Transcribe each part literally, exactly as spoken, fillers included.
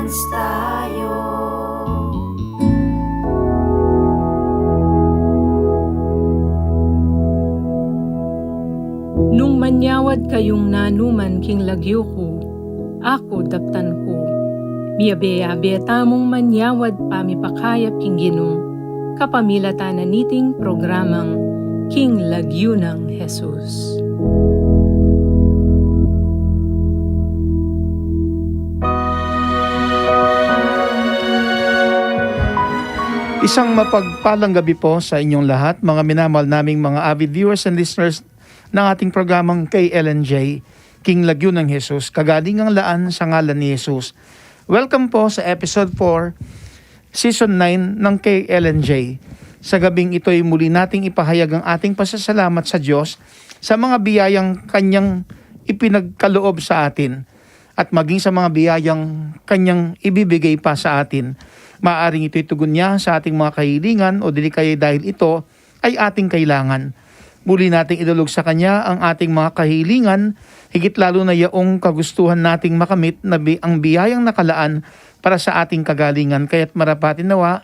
tayo. Nung manyawad kayung nanuman king lagyu ku, aku daptan ku. Miyabe-yabe tamung manyawad pamipakayap king Ginu, kapamilatan na niting programang King Lagyu nang Jesus. Isang mapagpalang gabi po sa inyong lahat, mga minamahal naming mga avid viewers and listeners ng ating programang K L N J, King Lagyu nang Jesus, Kagalingang Laan sa Ngalan ni Jesus. Welcome po sa episode four, season nine ng K L N J. Sa gabing ito'y muli nating ipahayag ang ating pasasalamat sa Diyos sa mga biyayang kanyang ipinagkaloob sa atin at maging sa mga biyayang kanyang ibibigay pa sa atin. Maaaring ito'y tugon niya sa ating mga kahilingan o dili kaya dahil ito ay ating kailangan. Muli nating idulog sa kanya ang ating mga kahilingan, higit lalo na yaong kagustuhan nating makamit na bi-, ang biyayang nakalaan para sa ating kagalingan. Kaya't marapati nawa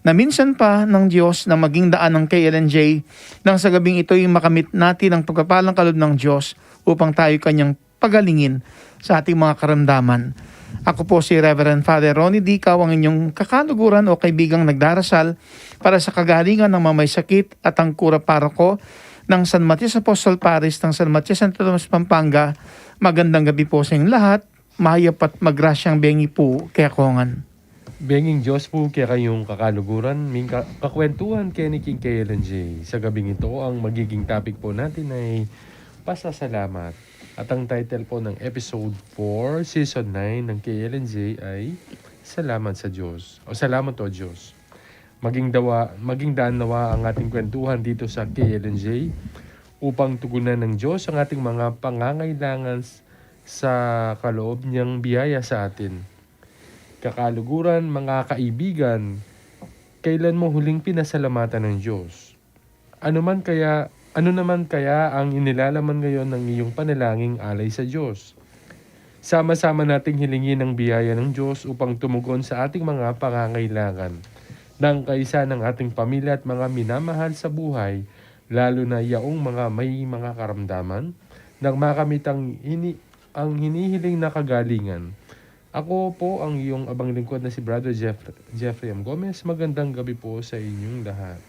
na minsan pa ng Diyos na maging daan ng K L N J nang sa gabing ito'y makamit natin ang pagpapalang kaloob ng Diyos upang tayo kanyang pagalingin sa ating mga karamdaman. Ako po si Reverend Father Ronnie Dicao, ang inyong kakaluguran o kaibigang nagdarasal para sa kagalingan ng mga may sakit at ang kura paroko ng San Matias Apostol Parish ng San Matias Santo Tomas, Pampanga. Magandang gabi po sa inyong lahat. Mayap at magrasyang bengi po kekayu ngan. Benging Diyos po kekayung kakaluguran, ming ka-, kakwentuhan keni king K L N J. Sa gabing ito, ang magiging topic po natin ay pasasalamat. At ang title po ng episode four, season nine ng K L N J ay Salamat sa Diyos. O Salamat, O Diyos. Maging dawa, maging daan nawa ang ating kwentuhan dito sa K L N J upang tugunan ng Diyos ang ating mga pangangailangan s-, sa kaloob niyang biyaya sa atin. Kakaluguran, mga kaibigan, kailan mo huling pinasalamatan ang Diyos? Ano man kaya, ano naman kaya ang inilalaman ngayon ng iyong panalangin alay sa Diyos? Sama-sama nating hilingin ang biyaya ng Diyos upang tumugon sa ating mga pangangailangan ng kaisa ng ating pamilya at mga minamahal sa buhay, lalo na yaong mga may mga karamdaman, nang makamit ang hini-, ang hinihiling na kagalingan. Ako po ang iyong abang lingkod na si Brother Jeff-, Jeffrey M. Gomez. Magandang gabi po sa inyong lahat.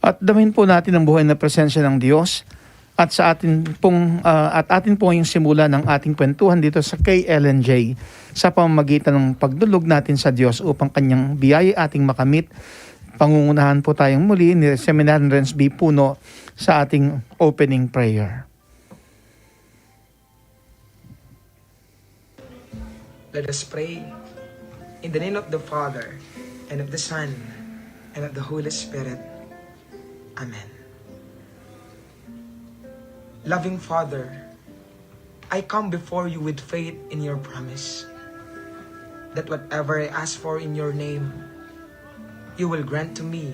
At damin po natin ang buhay na presensya ng Diyos at sa atin pong, ah, at atin po ngayong simula ng ating kwentuhan dito sa K L N J sa pamamagitan ng pagdulog natin sa Diyos upang kanyang biyaya ating makamit. Pangungunahan po tayong muli ni Seminarian Renz B. Puno sa ating opening prayer. Let us pray. In the name of the Father, and of the Son, and of the Holy Spirit. Amen. Loving Father, I come before you with faith in your promise that whatever I ask for in your name, you will grant to me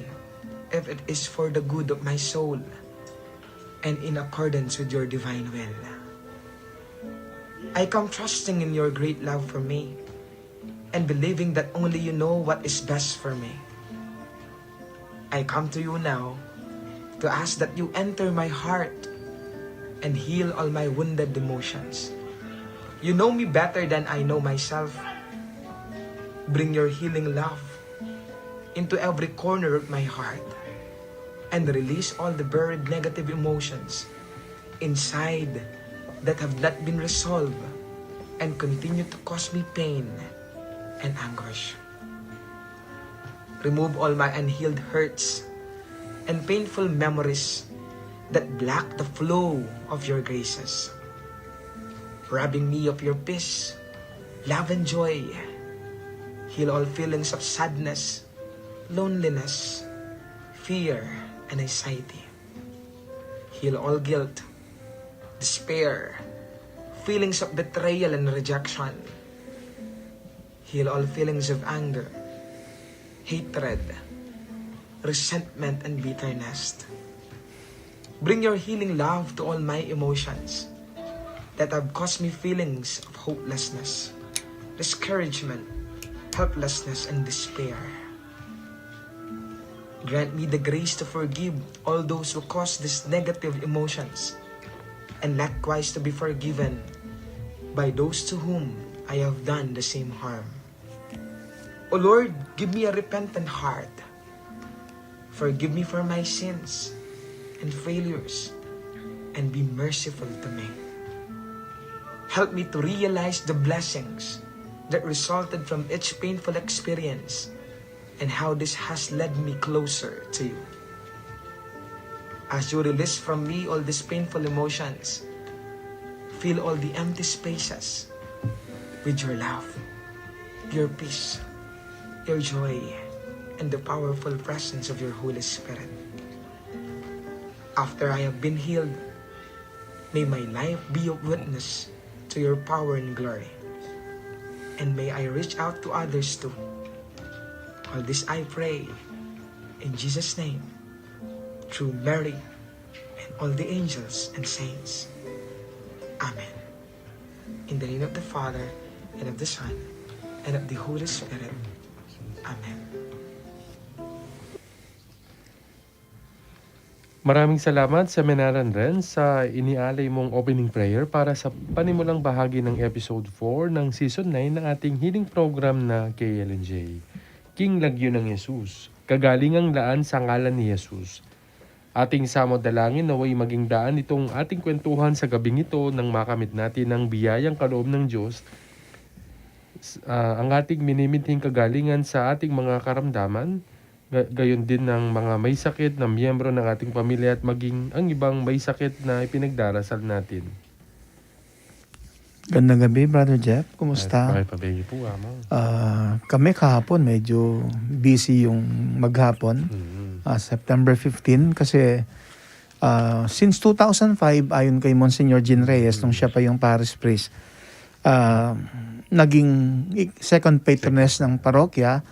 if it is for the good of my soul and in accordance with your divine will. I come trusting in your great love for me and believing that only you know what is best for me. I come to you now to ask that you enter my heart and heal all my wounded emotions. You know me better than I know myself. Bring your healing love into every corner of my heart and release all the buried negative emotions inside that have not been resolved and continue to cause me pain and anguish. Remove all my unhealed hurts and painful memories that block the flow of your graces, robbing me of your peace, love, and joy. Heal all feelings of sadness, loneliness, fear, and anxiety. Heal all guilt, despair, feelings of betrayal and rejection. Heal all feelings of anger, hatred, resentment, and bitterness. Bring your healing love to all my emotions that have caused me feelings of hopelessness, discouragement, helplessness, and despair. Grant me the grace to forgive all those who cause these negative emotions, and likewise to be forgiven by those to whom I have done the same harm. O Lord, give me a repentant heart. Forgive me for my sins and failures, and be merciful to me. Help me to realize the blessings that resulted from each painful experience and how this has led me closer to you. As you release from me all these painful emotions, fill all the empty spaces with your love, your peace, your joy, and the powerful presence of your Holy Spirit. After I have been healed, may my life be a witness to your power and glory. And may I reach out to others too. All this I pray in Jesus' name, through Mary and all the angels and saints. Amen. In the name of the Father, and of the Son, and of the Holy Spirit. Amen. Maraming salamat, Seminarian Renz, sa inialay mong opening prayer para sa panimulang bahagi ng episode four ng season nine ng ating healing program na K L N J. King Lagyu ng Jesus, kagalingang daan sa ngalan ni Jesus. Ating samot dalangin naway maging daan itong ating kwentuhan sa gabing ito nang makamit natin ang biyayang kaloob ng Diyos, s-, ah, ang ating minimithing kagalingan sa ating mga karamdaman, ga-, gayon din ng mga may sakit na miyembro ng ating pamilya at maging ang ibang may sakit na ipinagdarasal natin. Gandang gabi, Brother Jeff. Kumusta? Ay, pabegi po, Among. Ah, kami kahapon, medyo busy yung maghapon. Mm. Ah, September fifteen, kasi, ah, since two thousand five, ayon kay Monsignor Jean Reyes, nung siya pa yung parish priest, ah, naging i-, second patroness ng parokya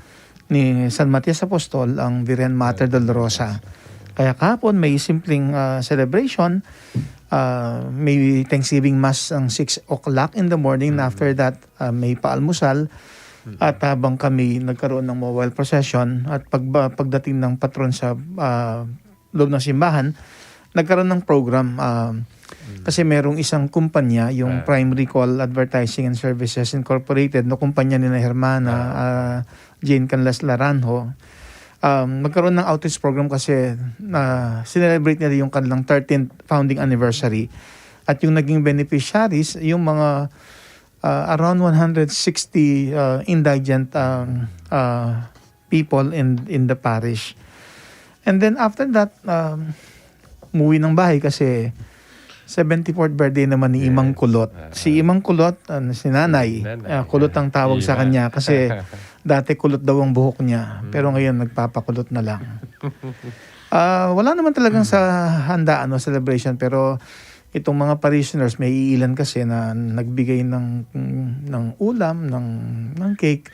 ni San Matias Apostol, ang Virgen Mater Dolorosa. Kaya kahapon may simpleng, ah, celebration, ah, may Thanksgiving Mass ang six o'clock in the morning, and after that, ah, may paalmusal. At habang kami nagkaroon ng mobile procession at pagba-, pagdating ng patron sa, ah, loob ng simbahan, nagkaroon ng program, ah, kasi merong isang kumpanya, yung Ah. Primary Call Advertising and Services Incorporated, no, kumpanya ni na Hermana, Ah. ah, Jane Canlas Laranjo. Um, nagkaroon ng outreach program kasi na sinelebrate nila yung kanilang thirteenth founding anniversary. At yung naging beneficiaries, yung mga, ah, around one hundred sixty, ah, indigent, um, ah, people in, in the parish. And then after that, um, umuwi ng bahay kasi seventy-fourth birthday naman ni Imang Yes. Kulot. Ah. Si Imang Kulot, ano, si Nanay. Si Nanay. Ah, Kulot ang tawag sa Ina. kanya kasi dati kulot daw ang buhok niya. Mm. Pero ngayon, nagpapakulot na lang. Ah, wala naman talagang sa handaan o celebration, pero itong mga parishioners, may iilan kasi na nagbigay ng, ng ulam, ng, ng cake.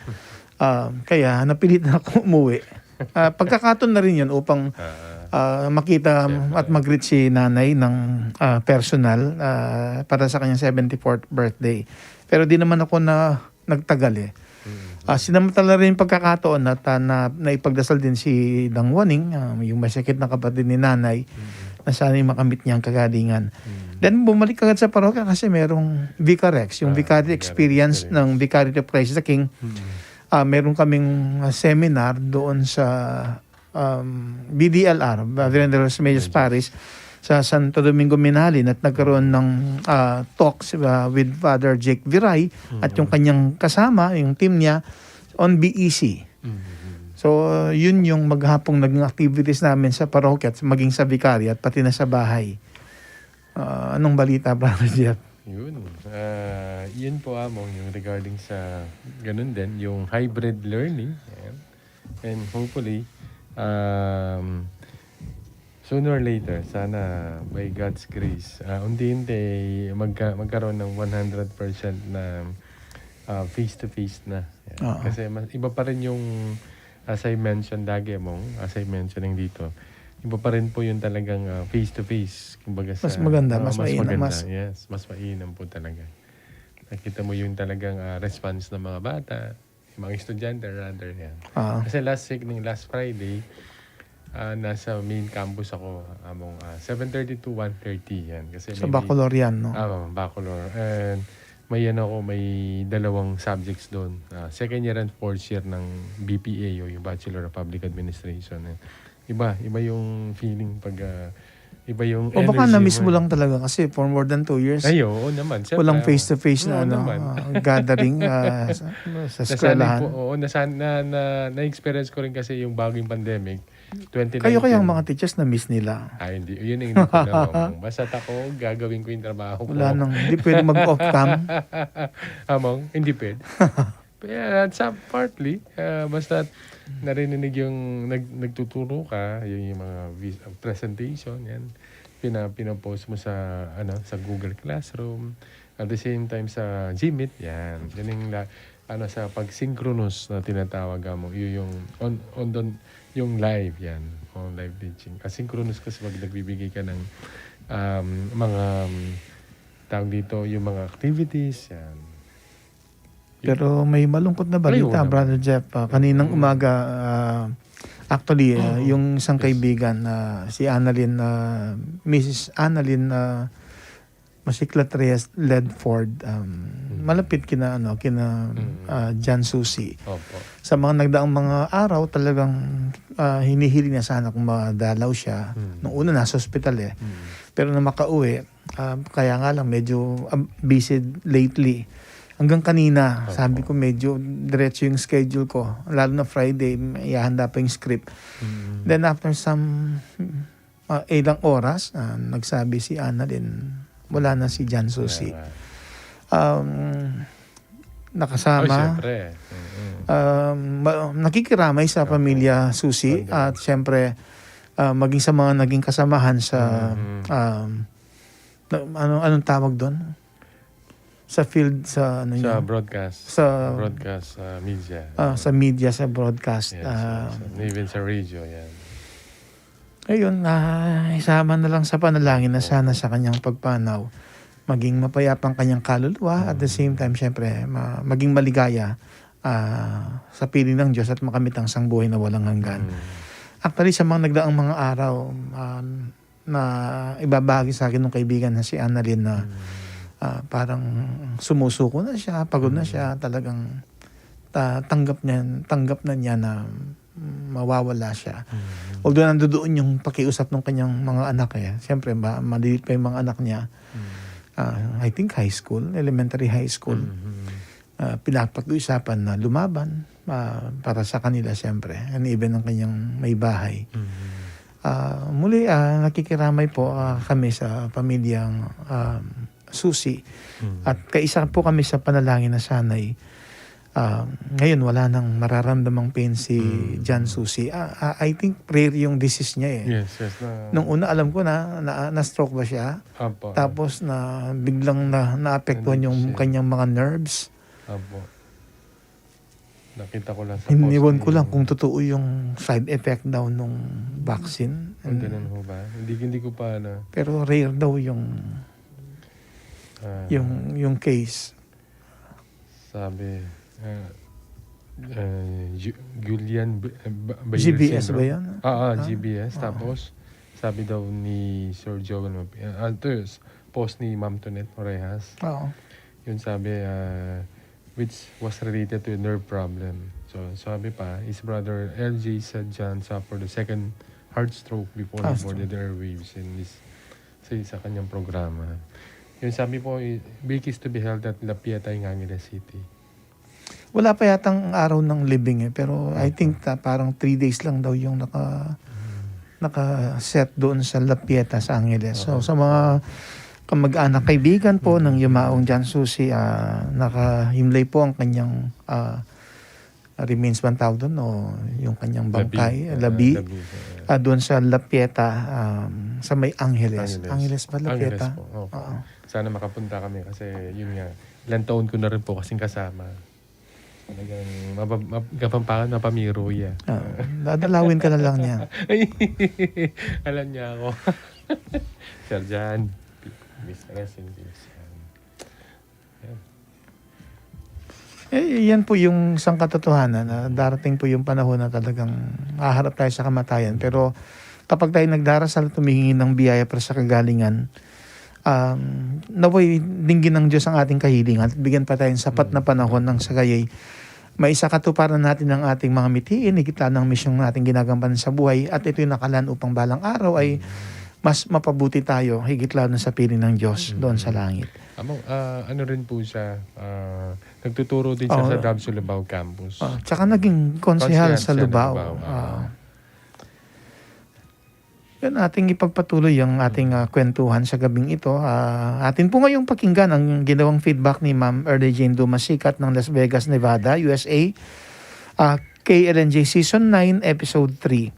Ah, kaya napilitan ako umuwi. Ah, pagkakataon na rin yun upang, Ah. ah, makita Siyempre. at mag-greet si nanay ng, ah, personal, ah, para sa kanyang seventy-fourth birthday. Pero di naman ako na nagtagal eh. Mm. Ah, sinamantala rin yung pagkakataon at, ah, na, naipagdasal din si Dang Waning, ah, yung may sakit na kapatid ni nanay, Mm. na sana'y makamit niya ang kagalingan. Mm. Then bumalik agad sa parokya kasi merong Vicarex, yung Ah, Vicariate Vicariate Experience Experience. ng Vicariate of Christ the King. Mm. Ah, meron kaming, ah, seminar doon sa, um, B D L R, Brethren of the Remedios Remedios. Parish, sa Santo Domingo Minalin at nagkaroon ng, ah, talks, ah, with Father Jake Viray at Mm. yung kanyang kasama, yung team niya, on B E C. Mm. So, yun yung maghapong naging activities namin sa parokya at maging sa vicariate, pati na sa bahay. Ah, anong balita, Brother Jeff? Yun. Ah, yun po, Among, yung regarding sa ganun din, yung hybrid learning. Ayan. And hopefully, um, sooner or later, sana by God's grace, ah, unti-unti magka-, magkaroon ng one hundred percent na, ah, face-to-face na. Ayan. Oo. Kasi mas, iba pa rin yung, as I mentioned lagi, Mong, as I mentioning dito, iba pa rin po yung talagang, ah, face-to-face. Kumbaga Mas sa, maganda, oo, mas mas mainam, maganda. mas Yes, mas mainam po talaga. Nakita mo yung talagang, ah, response ng mga bata, Mga estudyante, rather, yan. Ah. Kasi last week, nung last Friday, ah, nasa main campus ako, among, ah, seven thirty to one thirty, yan. Kasi sa may, may Baccalaureate, no? Ah, Baccalaureate. And may, ano, ako, may dalawang subjects doon. Ah, second year and fourth year ng B P A o yung Bachelor of Public Administration. Eh. Iba, iba yung feeling pag, ah, iba yung energy mo. O baka na-miss mo lang talaga kasi for more than two years, ay, oo naman. Siyempre, walang face-to-face na, ano, naman, ah, gathering, ah, sa, sa eskwelahan. Nasanay po, oo, nasan-, na, na, na-experience ko rin kasi yung bagong pandemic, twenty nineteen. Kayo kayang mga teachers na-miss nila? Ay, hindi. Yun ang hindi ko alam. Basta ako, gagawin ko yung trabaho ko. Wala nang, hindi pwede mag-off cam? Among, hindi pwede. Yeah, at sa partly, ah, basta naririnig yung nag-, nagtuturo ka, yung, yung mga vis-, presentation, yan. Pina-, pinopost mo sa, ano, sa Google Classroom. At the same time, sa Gmeet, yan. Yan yung la-, ano, sa pag-synchronous na tinatawag mo, yun yung on, on, on, yung live, yan. On live teaching. Asynchronous kasi pag nagbibigay ka ng, um, mga, um, tawag dito, yung mga activities, yan. Pero may malungkot na balita, oo naman, Brother Jeff. Ah, kaninang umaga, ah, actually, ah, yung isang kaibigan, ah, si Annalyn, ah, Missus Annalyn, ah, Masiklat Reyes Ledford, um, malapit kina, ano, kina, ah, Jan Susi. Opo. Sa mga nagdaang mga araw, talagang, ah, hinihiling niya sana kung madalaw siya. Nung una, nasa ospital eh. Pero nung makauwi, ah, kaya nga lang, medyo, ah, busy lately. Hanggang kanina, opo, sabi ko, medyo diretso yung schedule ko. Lalo na Friday, may ihahanda pa yung script. Then after some, ah, ilang oras, ah, nagsabi si Annalyn, wala na si Jan Susi. Wala na. Um, nakasama. Oh, siyempre. Mm-mm. Um, ma-, nakikiramay sa pamilya Susi at siyempre, ah, maging sa mga naging kasamahan sa, um, na, ano, anong tawag doon? Sa field, sa ano niya? Sa broadcast. Sa broadcast, ah, media. Ah, sa media, sa broadcast. Yes, ah, yes. Even sa radio, yan. Ayun, ah, isama na lang sa panalangin na sana sa kanyang pagpanaw, maging mapayapang kanyang kaluluwa, at the same time, syempre, ma-, maging maligaya, ah, sa piling ng Diyos at makamit ang isang buhay na walang hanggan. Mm. Actually, sa mga nagdaang mga araw, um, na ibabahagi sa akin ng kaibigan na si Annalyn na, ah, parang sumusuko na siya, pagod na siya, talagang ta-, tanggap niya, tanggap na niya na, mm, mawawala siya. Mm. Although nandoon yung pakiusap ng kanyang mga anak eh. Siyempre, ma-, maliliit pa yung mga anak niya. Mm. Ah, I think high school, elementary high school. Mm-hmm. Ah, pinapag-uusapan na lumaban, ah, para sa kanila, siyempre. And even ang kanyang may bahay. Mm-hmm. Ah, muli, ah, nakikiramay po, ah, kami sa pamilyang, ah, Susi. Mm. At kaisa po kami sa panalangin na sana'y, ah, ngayon wala nang mararamdamang pain si Jan Susi. Ah, ah, I think rare yung disease niya eh. Yes, yes, na. Nung una, alam ko na, na, na-stroke ba siya? Apo. Tapos na biglang na, naapektuhan yung kanyang mga nerves. Apo. Nakita ko lang sa post. Iniwan ko lang kung totoo yung side effect daw nung vaccine. Kung ganun ho ba? Hindi, hindi ko pa na. Pero rare daw yung, ah, yung, yung case. Sabi, ah, ah, Ju-, Julian B-, eh, Ba-, Bayusin, G B S ba yun? Ah, ah, G B S. Tapos, sabi daw ni Sir Joel Map-, ah, ah, ito, post ni Ma'am Tonet Orejas. Oo. Yun sabi, ah, which was related to a nerve problem. So, sabi pa, his brother L J said John suffered a second heart stroke before he boarded the airwaves in this, sa, sa kanyang programa. Yun sabi po, i-, Vic is to be held at La Pieta in Angeles City. Wala pa yatang araw ng libing eh, pero I think ta-, parang three days lang daw yung naka-, naka-set doon sa La Pieta sa Angeles. So, sa mga kamag-anak, kaibigan po ng yumaong Jan Susi, ah, nakahimlay po ang kanyang, ah, remains bang tawag doon, o yung kanyang bangkay, labi, ah, doon sa La Pieta, um, sa may Angeles. Angeles. Angeles ba, La Pieta? Angeles po, opo. Oo. Sana makapunta kami kasi, yun nga, ilang taon ko na rin po kasing kasama. Talagang mapa-, map-, Kapampangan, mapamiru ya. Ah, dadalawin ka na lang niya. Alam niya ako. Sir Jan, please, rest in peace. Yan. Eh, yan po yung sangkatotohanan na darating po yung panahon na talagang haharap tayo sa kamatayan. Pero kapag tayo nagdarasal at humihingi ng biyaya para sa kagalingan, um, naway dinggin ng Diyos ang ating kahilingan at bigyan pa tayo ng sapat na panahon nang sa gayoy maisakatuparan natin ang ating mga mithiin, higit lang ang misyong ating ginagampanan sa buhay, at ito'y nakalaan upang balang araw ay mas mapabuti tayo, higit lalo na sa piling ng Diyos doon sa langit. Among, ah, ano rin po siya, ah, nagtuturo din siya sa Oo. Dabsu Lubao Campus. Ah, tsaka naging konsehal Konsehal sa sa Lubao. Lubao, ah. Ah. Yan, ating ipagpatuloy ang ating ah, kwentuhan sa gabing ito. Ah, atin po ngayong pakinggan ang ginawang feedback ni Ma'am Erle Jane Dumasikat ng Las Vegas, Nevada, U S A. Ah, K L N J Season nine, Episode three.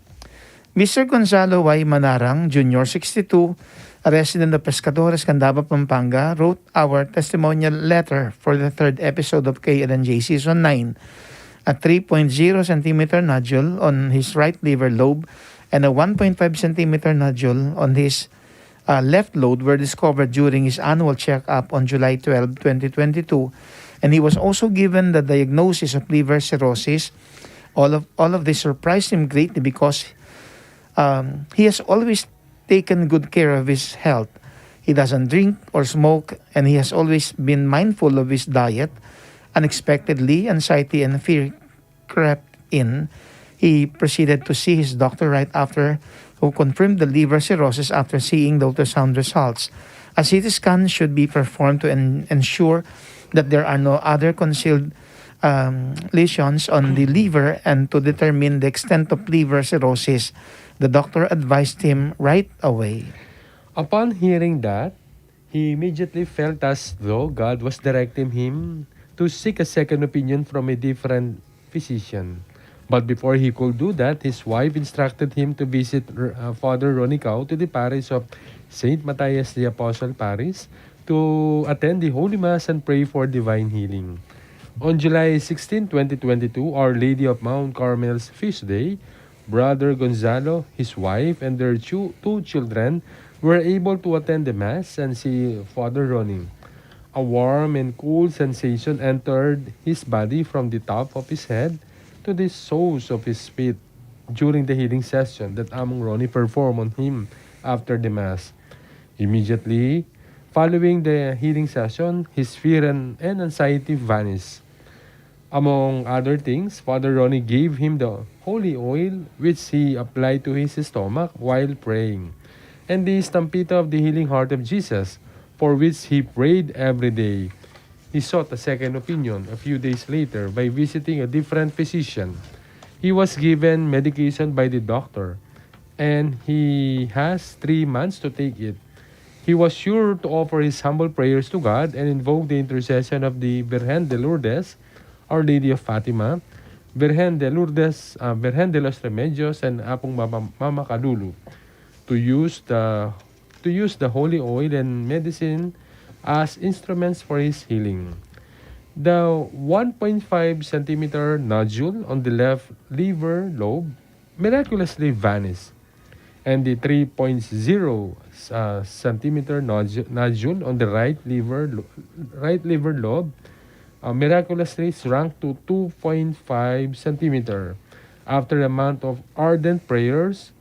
Mister Gonzalo Y. Manarang Junior, sixty-two, a resident of Pescadores, Candaba, Pampanga, wrote our testimonial letter for the third episode of K L N J Season nine. A three point zero centimeter nodule on his right liver lobe and a one point five centimeter nodule on his uh, left lobe were discovered during his annual checkup on July twelve, twenty twenty-two, and he was also given the diagnosis of liver cirrhosis. All of, all of this surprised him greatly because um, he has always taken good care of his health. He doesn't drink or smoke, and he has always been mindful of his diet. Unexpectedly, anxiety and fear crept in. He proceeded to see his doctor right after, who confirmed the liver cirrhosis after seeing the ultrasound results. A C T scan should be performed to en- ensure that there are no other concealed um, lesions on the liver and to determine the extent of liver cirrhosis. The doctor advised him right away. Upon hearing that, he immediately felt as though God was directing him to seek a second opinion from a different physician. But before he could do that, his wife instructed him to visit uh, Father Ronnie Cao to the parish of Saint Matthias the Apostle Parish to attend the Holy Mass and pray for divine healing. On July sixteen, twenty twenty-two, Our Lady of Mount Carmel's feast day, Brother Gonzalo, his wife, and their two, two children were able to attend the Mass and see Father Ronnie. A warm and cool sensation entered his body from the top of his head to the soles of his feet during the healing session that Among Ronnie performed on him after the Mass. Immediately following the healing session, his fear and, and anxiety vanished. Among other things, Father Ronnie gave him the holy oil which he applied to his stomach while praying, and the Stampita of the Healing Heart of Jesus, for which he prayed every day. He sought a second opinion a few days later by visiting a different physician. He was given medication by the doctor, and he has three months to take it. He was sure to offer his humble prayers to God and invoke the intercession of the Virgen de Lourdes, Our Lady of Fatima, Virgen de Lourdes, uh, Virgen de los Remedios, and Apung Mama, Mama Kalulu to use the to use the holy oil and medicine as instruments for his healing. The one point five centimeter nodule on the left liver lobe miraculously vanished, and the three point zero uh, centimeter nodule, nodule on the right liver lo- right liver lobe uh, miraculously shrunk to two point five centimeter after a month of ardent prayers,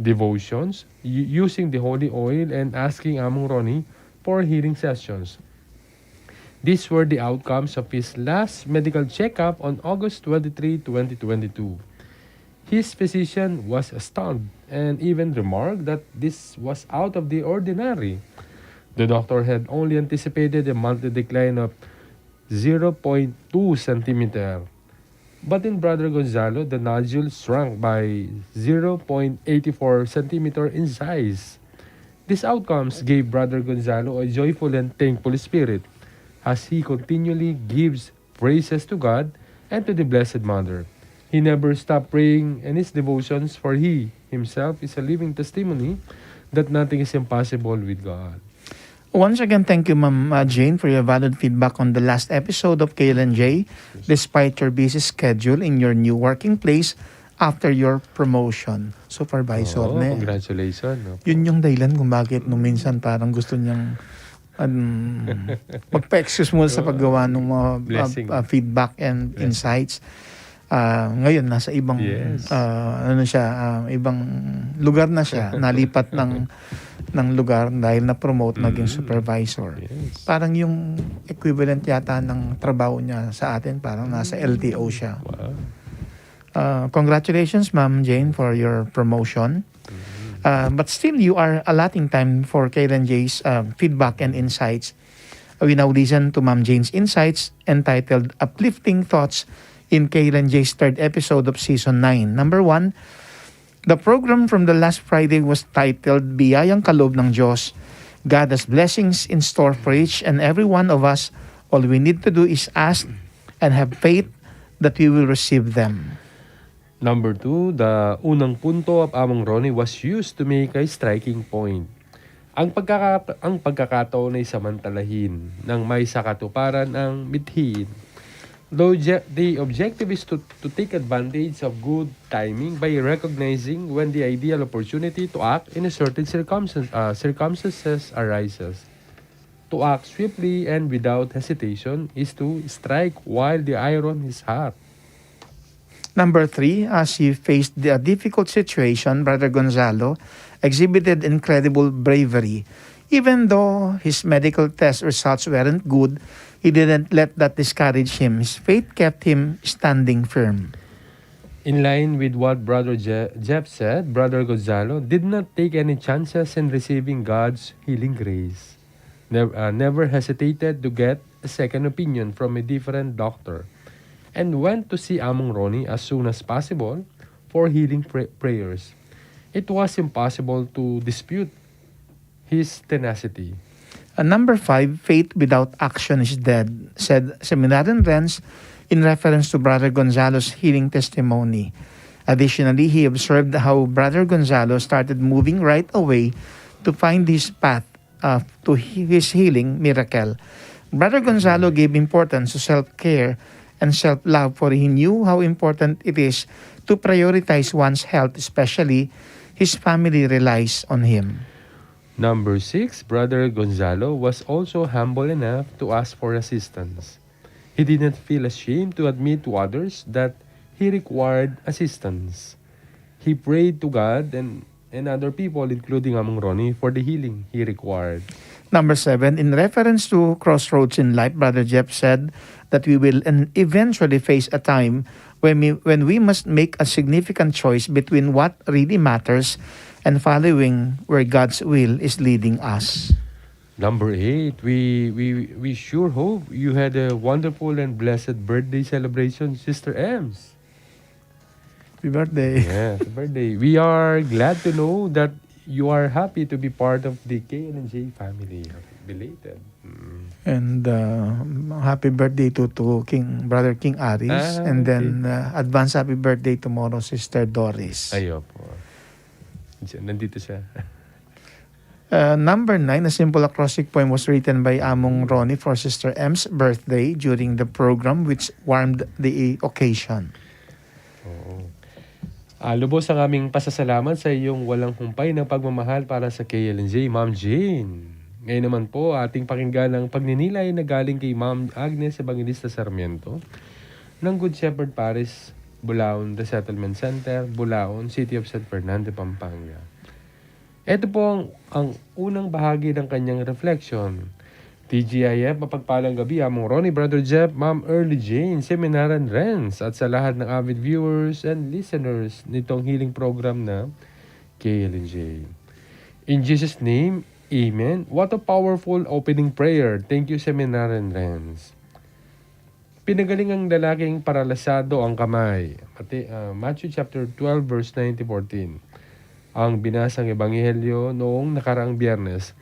devotions, u- using the holy oil, and asking Among Ronnie for healing sessions. These were the outcomes of his last medical checkup on August twenty-three, twenty twenty-two. His physician was stunned and even remarked that this was out of the ordinary. The doctor had only anticipated a monthly decline of zero point two centimeter. But in Brother Gonzalo, the nodule shrank by zero point eight four centimeter in size. These outcomes gave Brother Gonzalo a joyful and thankful spirit as he continually gives praises to God and to the Blessed Mother. He never stopped praying, and his devotions, for he himself is a living testimony that nothing is impossible with God. Once again, thank you, Ma'am uh, Jane, for your valid feedback on the last episode of K L N J, despite your busy schedule in your new working place after your promotion. Supervisor, Oh, ne? Congratulations. No? Yun yung dahilan kung bakit nung minsan parang gusto niyang um, magpa-excuse muna sa paggawa ng mga, ah, ah, feedback and insights. Ah, ngayon, nasa ibang, ah, ano siya, ah, ibang lugar na siya, nalipat ng, ng lugar dahil na-promote, naging supervisor. Parang yung equivalent yata ng trabaho niya sa atin, parang nasa L T O siya. Wow. Uh, congratulations, Ma'am Jane, for your promotion. Uh, but still, you are allotting time for Kayla and Jay's, uh, feedback and insights. We now listen to Ma'am Jane's insights entitled Uplifting Thoughts in Kayla and Jay's third episode of Season nine. Number one, the program from the last Friday was titled Biyayang Kaloob ng Diyos. God has blessings in store for each and every one of us. All we need to do is ask and have faith that we will receive them. Number two, the unang punto of Among Ronnie was used to make a striking point. Ang pagkaka-, ang pagkakataon ay samantalahin nang maisakatuparan ang mithiin. The obje-, the objective is to, to take advantage of good timing by recognizing when the ideal opportunity to act in a certain circumstance, uh, circumstances arises. To act swiftly and without hesitation is to strike while the iron is hot. Number three, as he faced the, a difficult situation, Brother Gonzalo exhibited incredible bravery. Even though his medical test results weren't good, he didn't let that discourage him. His faith kept him standing firm. In line with what Brother Je-, Jeff said, Brother Gonzalo did not take any chances in receiving God's healing grace. Nev-, uh, never hesitated to get a second opinion from a different doctor and went to see Among Ronnie as soon as possible for healing pra-, prayers. It was impossible to dispute his tenacity. And number five, faith without action is dead, said Seminarian Renz in reference to Brother Gonzalo's healing testimony. Additionally, he observed how Brother Gonzalo started moving right away to find his path, uh, to he-, his healing miracle. Brother Gonzalo gave importance to self-care and self-love, for he knew how important it is to prioritize one's health, especially his family relies on him. Number six, Brother Gonzalo was also humble enough to ask for assistance. He did not feel ashamed to admit to others that he required assistance. He prayed to God and, and other people, including Among Ronnie, for the healing he required. Number seven, in reference to crossroads in life, Brother Jeff said that we will en-, eventually face a time when we, when we must make a significant choice between what really matters and following where God's will is leading us. Number eight, we, we, we sure hope you had a wonderful and blessed birthday celebration, Sister Ems. Happy birthday. Yeah, happy birthday. We are glad to know that you are happy to be part of the K L N J family. Belated. Mm. And, uh, happy birthday to, to King, Brother King Aris. Ah, and then, okay. Uh, advance happy birthday tomorrow, Sister Doris. Ay, opo. Diyan, nandito siya. Uh, number nine, a simple acrostic poem was written by Among Ronnie for Sister M's birthday during the program, which warmed the occasion. Oo. Ah, lubos ang aming pasasalamat sa iyong walang humpay na pagmamahal para sa K L N J, Ma'am Jane. Ngayon naman po, ating pakinggan ang pagninilay na galing kay Ma'am Agnes Evangelista Sarmiento ng Good Shepherd Parish, Bulaon Resettlement Center, Bulaon, City of San Fernando, Pampanga. Ito po ang, ang unang bahagi ng kanyang reflection. T G I F, mapagpalang gabi, Among Ronnie, Brother Jeff, Ma'am Early Jane, Seminarian Renz, at sa lahat ng avid viewers and listeners nitong healing program na K L N J. In Jesus' name, amen. What a powerful opening prayer. Thank you, Seminarian Renz. Pinagaling ang lalaking paralisado ang kamay. Mati-, ah, Matthew chapter twelve, verse nine to fourteen. Ang binasang ebanghelyo noong nakaraang Biyernes.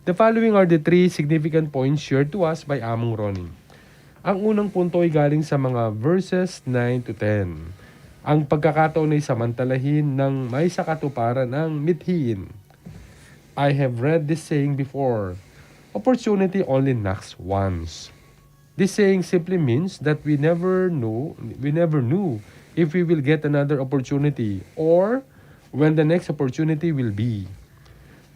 The following are the three significant points shared to us by Among Ronnie. Ang unang punto ay galing sa mga verses nine to ten. Ang pagkakataon ay samantalahin nang maisakatuparan ang mithiin. I have read this saying before, "Opportunity only knocks once." This saying simply means that we never know, we never knew if we will get another opportunity or when the next opportunity will be.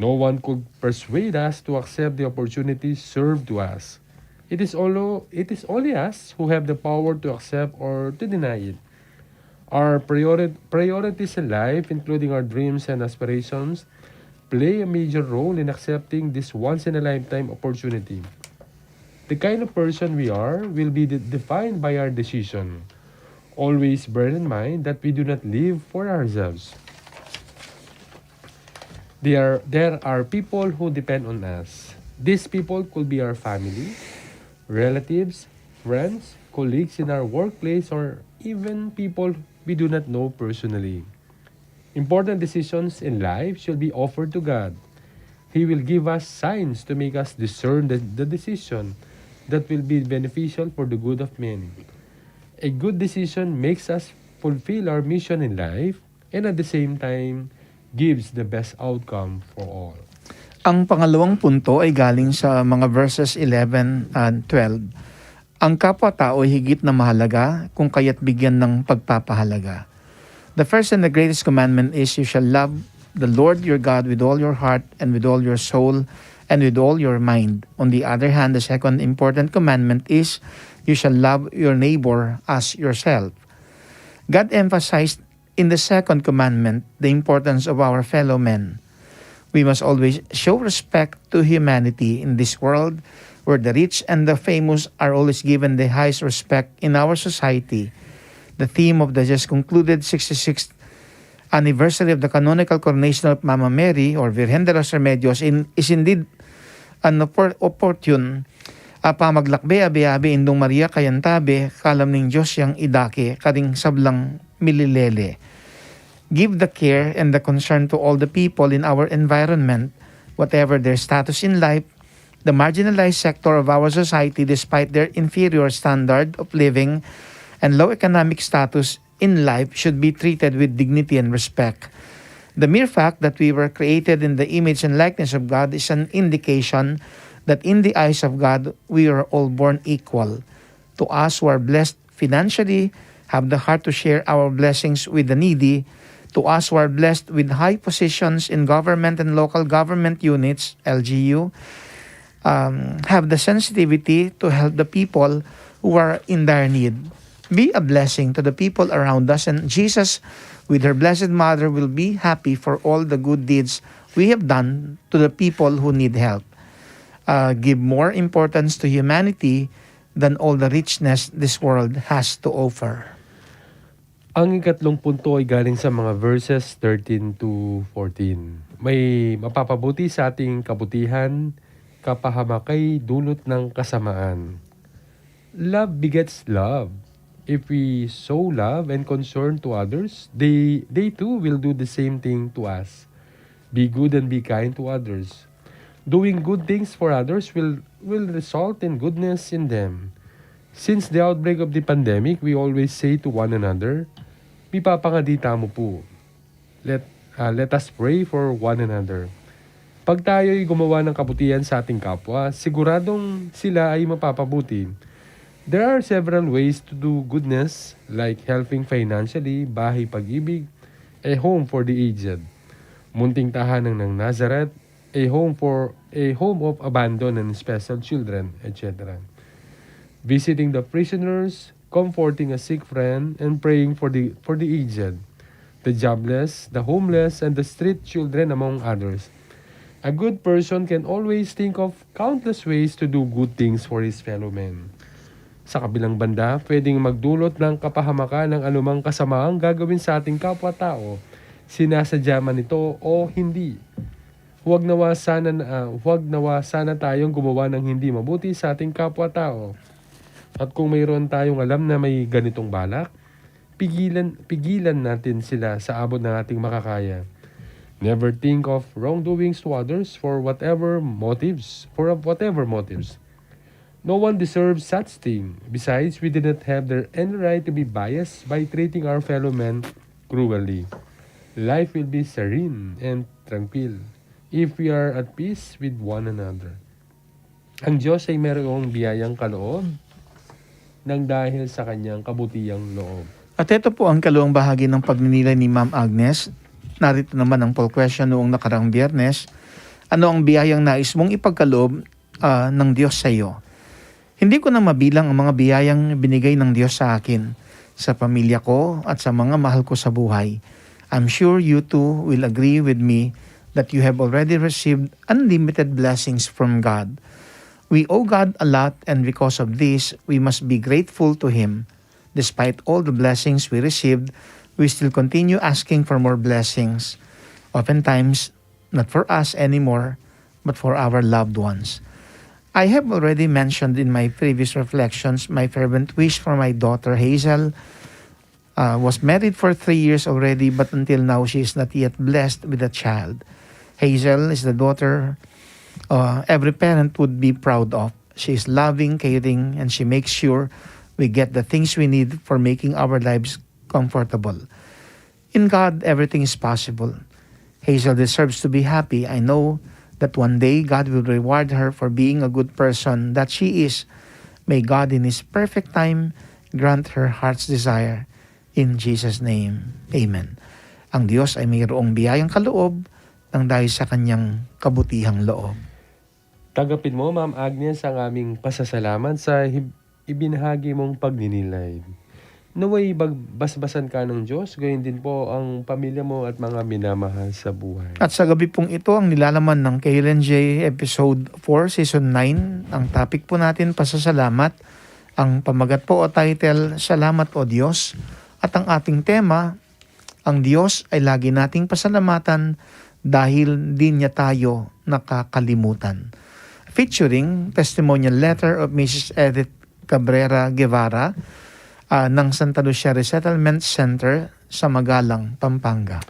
No one could persuade us to accept the opportunity served to us. It is, only, it is only us who have the power to accept or to deny it. Our priori- priorities in life, including our dreams and aspirations, play a major role in accepting this once in a lifetime opportunity. The kind of person we are will be de- defined by our decision. Always bear in mind that we do not live for ourselves. There, there are people who depend on us. These people could be our family, relatives, friends, colleagues in our workplace, or even people we do not know personally. Important decisions in life should be offered to God. He will give us signs to make us discern the, the decision that will be beneficial for the good of many. A good decision makes us fulfill our mission in life and at the same time gives the best outcome for all. Ang pangalawang punto ay galing sa mga verses eleven and twelve. Ang kapwa-tao ay higit na mahalaga kung kaya't bigyan ng pagpapahalaga. The first and the greatest commandment is, "You shall love the Lord your God with all your heart and with all your soul and with all your mind." On the other hand, the second important commandment is, "You shall love your neighbor as yourself." God emphasized in the second commandment the importance of our fellow men. We must always show respect to humanity in this world where the rich and the famous are always given the highest respect in our society. The theme of the just concluded sixty-sixth anniversary of the canonical coronation of Mama Mary or Virgen de los Remedios in, is indeed an oppor- opportune a pamaglakbe abe-abe Indung Maria kayantabe, kalam ning Dios yang idake karing sablang mililele. Give the care and the concern to all the people in our environment, whatever their status in life, the marginalized sector of our society, despite their inferior standard of living and low economic status in life, should be treated with dignity and respect. The mere fact that we were created in the image and likeness of God is an indication that in the eyes of God, we are all born equal. To us who are blessed financially, have the heart to share our blessings with the needy. To us who are blessed with high positions in government and local government units, L G U, um, have the sensitivity to help the people who are in dire need. Be a blessing to the people around us, and Jesus, with her Blessed Mother, will be happy for all the good deeds we have done to the people who need help. Uh, give more importance to humanity than all the richness this world has to offer. Ang ikatlong punto ay galing sa mga verses thirteen to fourteen. May mapapabuti sa ating kabutihan, kapahamak ay dulot ng kasamaan. Love begets love. If we show love and concern to others, they, they too will do the same thing to us. Be good and be kind to others. Doing good things for others will, will result in goodness in them. Since the outbreak of the pandemic, we always say to one another, "Mipapangadi tamu pu." Let, ah, let us pray for one another. Pag tayo'y gumawa ng kabutihan sa ating kapwa, siguradong sila ay mapapabuti. There are several ways to do goodness, like helping financially, Bahay Pag-ibig, a home for the aged, Munting Tahanan ng Nazareth, a home for, a home of abandoned and special children, et cetera. Visiting the prisoners, comforting a sick friend, and praying for the, for the aged, the jobless, the homeless, and the street children, among others. A good person can always think of countless ways to do good things for his fellow men. Sa kabilang banda, pwedeng magdulot ng kapahamakan ng anumang kasamaang gagawin sa ating kapwa-tao, sinasadya man ito o hindi. Huwag nawa sana, ah, huwag nawa sana tayong gumawa ng hindi mabuti sa ating kapwa-tao. At kung mayroon tayong alam na may ganitong balak, pigilan, pigilan natin sila sa abot ng ating makakaya. Never think of wrongdoings to others for whatever motives, for whatever motives. No one deserves such thing. Besides, we do not have the, any right to be biased by treating our fellow men cruelly. Life will be serene and tranquil if we are at peace with one another. Ang Diyos ay mayroong biyayang kaloob nang dahil sa kanyang kabutihang loob. At ito po ang kalawang bahagi ng pagninilay ni Ma'am Agnes. Narito naman ang poll question noong nakarang Biyernes. Ano ang biyayang nais mong ipagkaloob, ah, ng Diyos sa iyo? Hindi ko na mabilang ang mga biyayang binigay ng Diyos sa akin, sa pamilya ko, at sa mga mahal ko sa buhay. I'm sure you too will agree with me that you have already received unlimited blessings from God. We owe God a lot, and because of this, we must be grateful to Him. Despite all the blessings we received, we still continue asking for more blessings. Oftentimes, not for us anymore, but for our loved ones. I have already mentioned in my previous reflections my fervent wish for my daughter Hazel. Uh, was married for three years already, but until now she is not yet blessed with a child. Hazel is the daughter, uh, every parent would be proud of. She is loving, caring, and she makes sure we get the things we need for making our lives comfortable. In God, everything is possible. Hazel deserves to be happy. I know that one day God will reward her for being a good person that she is. May God in His perfect time grant her heart's desire. In Jesus' name, amen. Ang Diyos ay mayroong biyayang kaloob ng dahil sa kanyang kabutihang loob. Tanggapin mo, Ma'am Agnes, ang aming pasasalamat sa hib-, ibinahagi mong pagninilay. Nawa'y bag-, basbasan ka ng Diyos, gayon din po ang pamilya mo at mga minamahal sa buhay. At sa gabi pong ito, ang nilalaman ng K L N J Episode four, Season nine, ang topic po natin, pasasalamat. Ang pamagat po o title, Salamat, O Diyos. At ang ating tema, ang Diyos ay lagi nating pasalamatan dahil di niya tayo nakakalimutan. Featuring testimonial letter of Missus Edith Cabrera Guevara, ah, ng Santa Lucia Resettlement Center sa Magalang, Pampanga.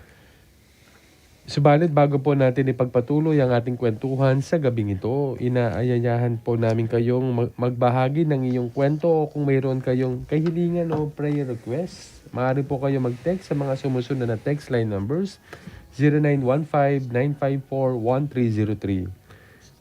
Subalit, bago po natin ipagpatuloy ang ating kwentuhan sa gabing ito, inaanyayahan po namin kayong mag-, magbahagi ng iyong kwento o kung mayroon kayong kahilingan o prayer request. Maaari po kayo mag-text sa mga sumusunod na text line numbers, zero nine one five nine five four one three zero three,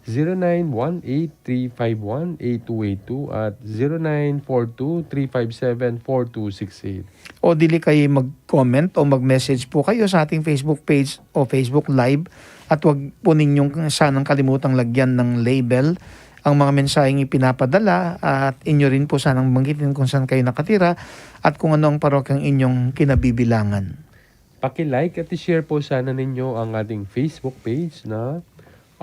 zero nine one eight three five one eight two eight two at zero nine four two three five seven four two six eight. O dili kayo mag-comment o mag-message po kayo sa ating Facebook page o Facebook Live at wag po ninyong sanang kalimutang lagyan ng label ang mga mensaheng ipinapadala at inyo rin po sanang banggitin kung saan kayo nakatira at kung ano ang parokyang inyong kinabibilangan. Paki-like at i-share po sana ninyo ang ating Facebook page na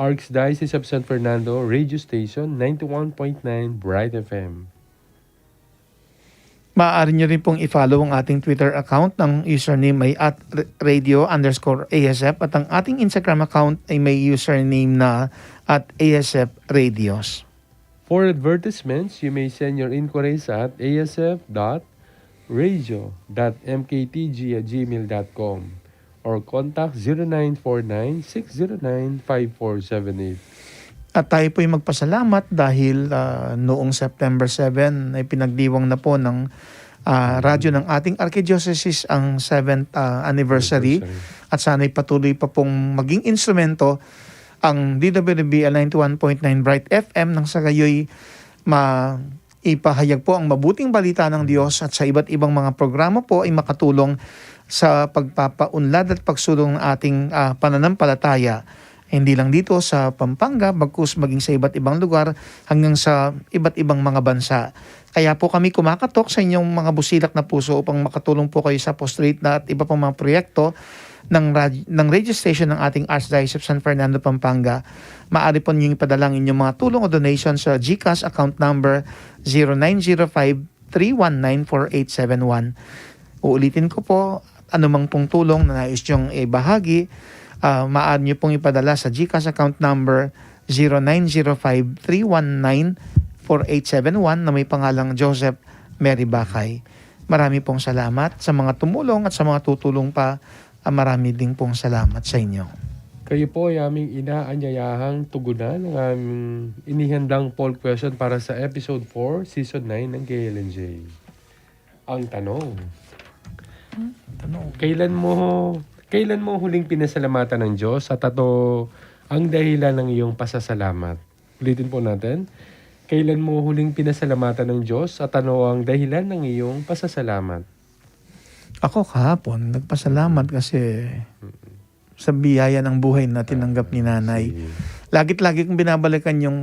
Archdiocese of San Fernando Radio Station, ninety-one point nine Bright F M. Maaari nyo rin pong i-follow ang ating Twitter account. Ang username ay at radio underscore A S F at ang ating Instagram account ay may username na at A S F Radios. For advertisements, you may send your inquiries at A S F dot radio dot M K T G at gmail dot com or contact zero nine four nine six zero nine five four seven eight. At tayo po'y magpasalamat dahil, ah, noong September seven ay pinagdiwang na po ng, ah, radyo ng ating arkidiosesis ang seventh, ah, anniversary. Anniversary. At sana'y patuloy pa pong maging instrumento ang D W B L ninety-one point nine Bright F M nang sa gayoy ma-, ipahayag po ang mabuting balita ng Diyos at sa iba't ibang mga programa po ay makatulong sa pagpapaunlad at pagsulong ng ating, ah, pananampalataya. Hindi lang dito sa Pampanga, bagkus maging sa iba't ibang lugar hanggang sa iba't ibang mga bansa. Kaya po kami kumakatok sa inyong mga busilak na puso upang makatulong po kayo sa apostolate na at iba pang mga proyekto ng rad-, ng radio station ng ating Archdiocese of San Fernando, Pampanga. Maaari po ninyong ipadala ang inyong mga tulong o donation sa GCash account number zero nine zero five three one nine four eight seven one. Uulitin ko po, anumang pong tulong na nais niyong ibahagi, ah, maaari niyo pong ipadala sa GCash account number zero nine zero five three one nine four eight seven one na may pangalang Joseph Mary Bakay. Marami pong salamat sa mga tumulong at sa mga tutulong pa. Ah, marami din pong salamat sa inyo. Kayo po ay aming inaanyayahang tugunan ng aming inihandang poll question para sa episode four, season nine ng K L N J. Ang tanong, hmm? Tanong. Kailan mo, kailan mo huling pinasalamatan ng Diyos at ano ang dahilan ng iyong pasasalamat? Ulitin po natin. Kailan mo huling pinasalamatan ng Diyos at ano ang dahilan ng iyong pasasalamat? Ako kahapon, nagpasalamat kasi sa biyaya ng buhay na tinanggap ni Nanay. Ah, sige. Lagit-lagi kong binabalikan yung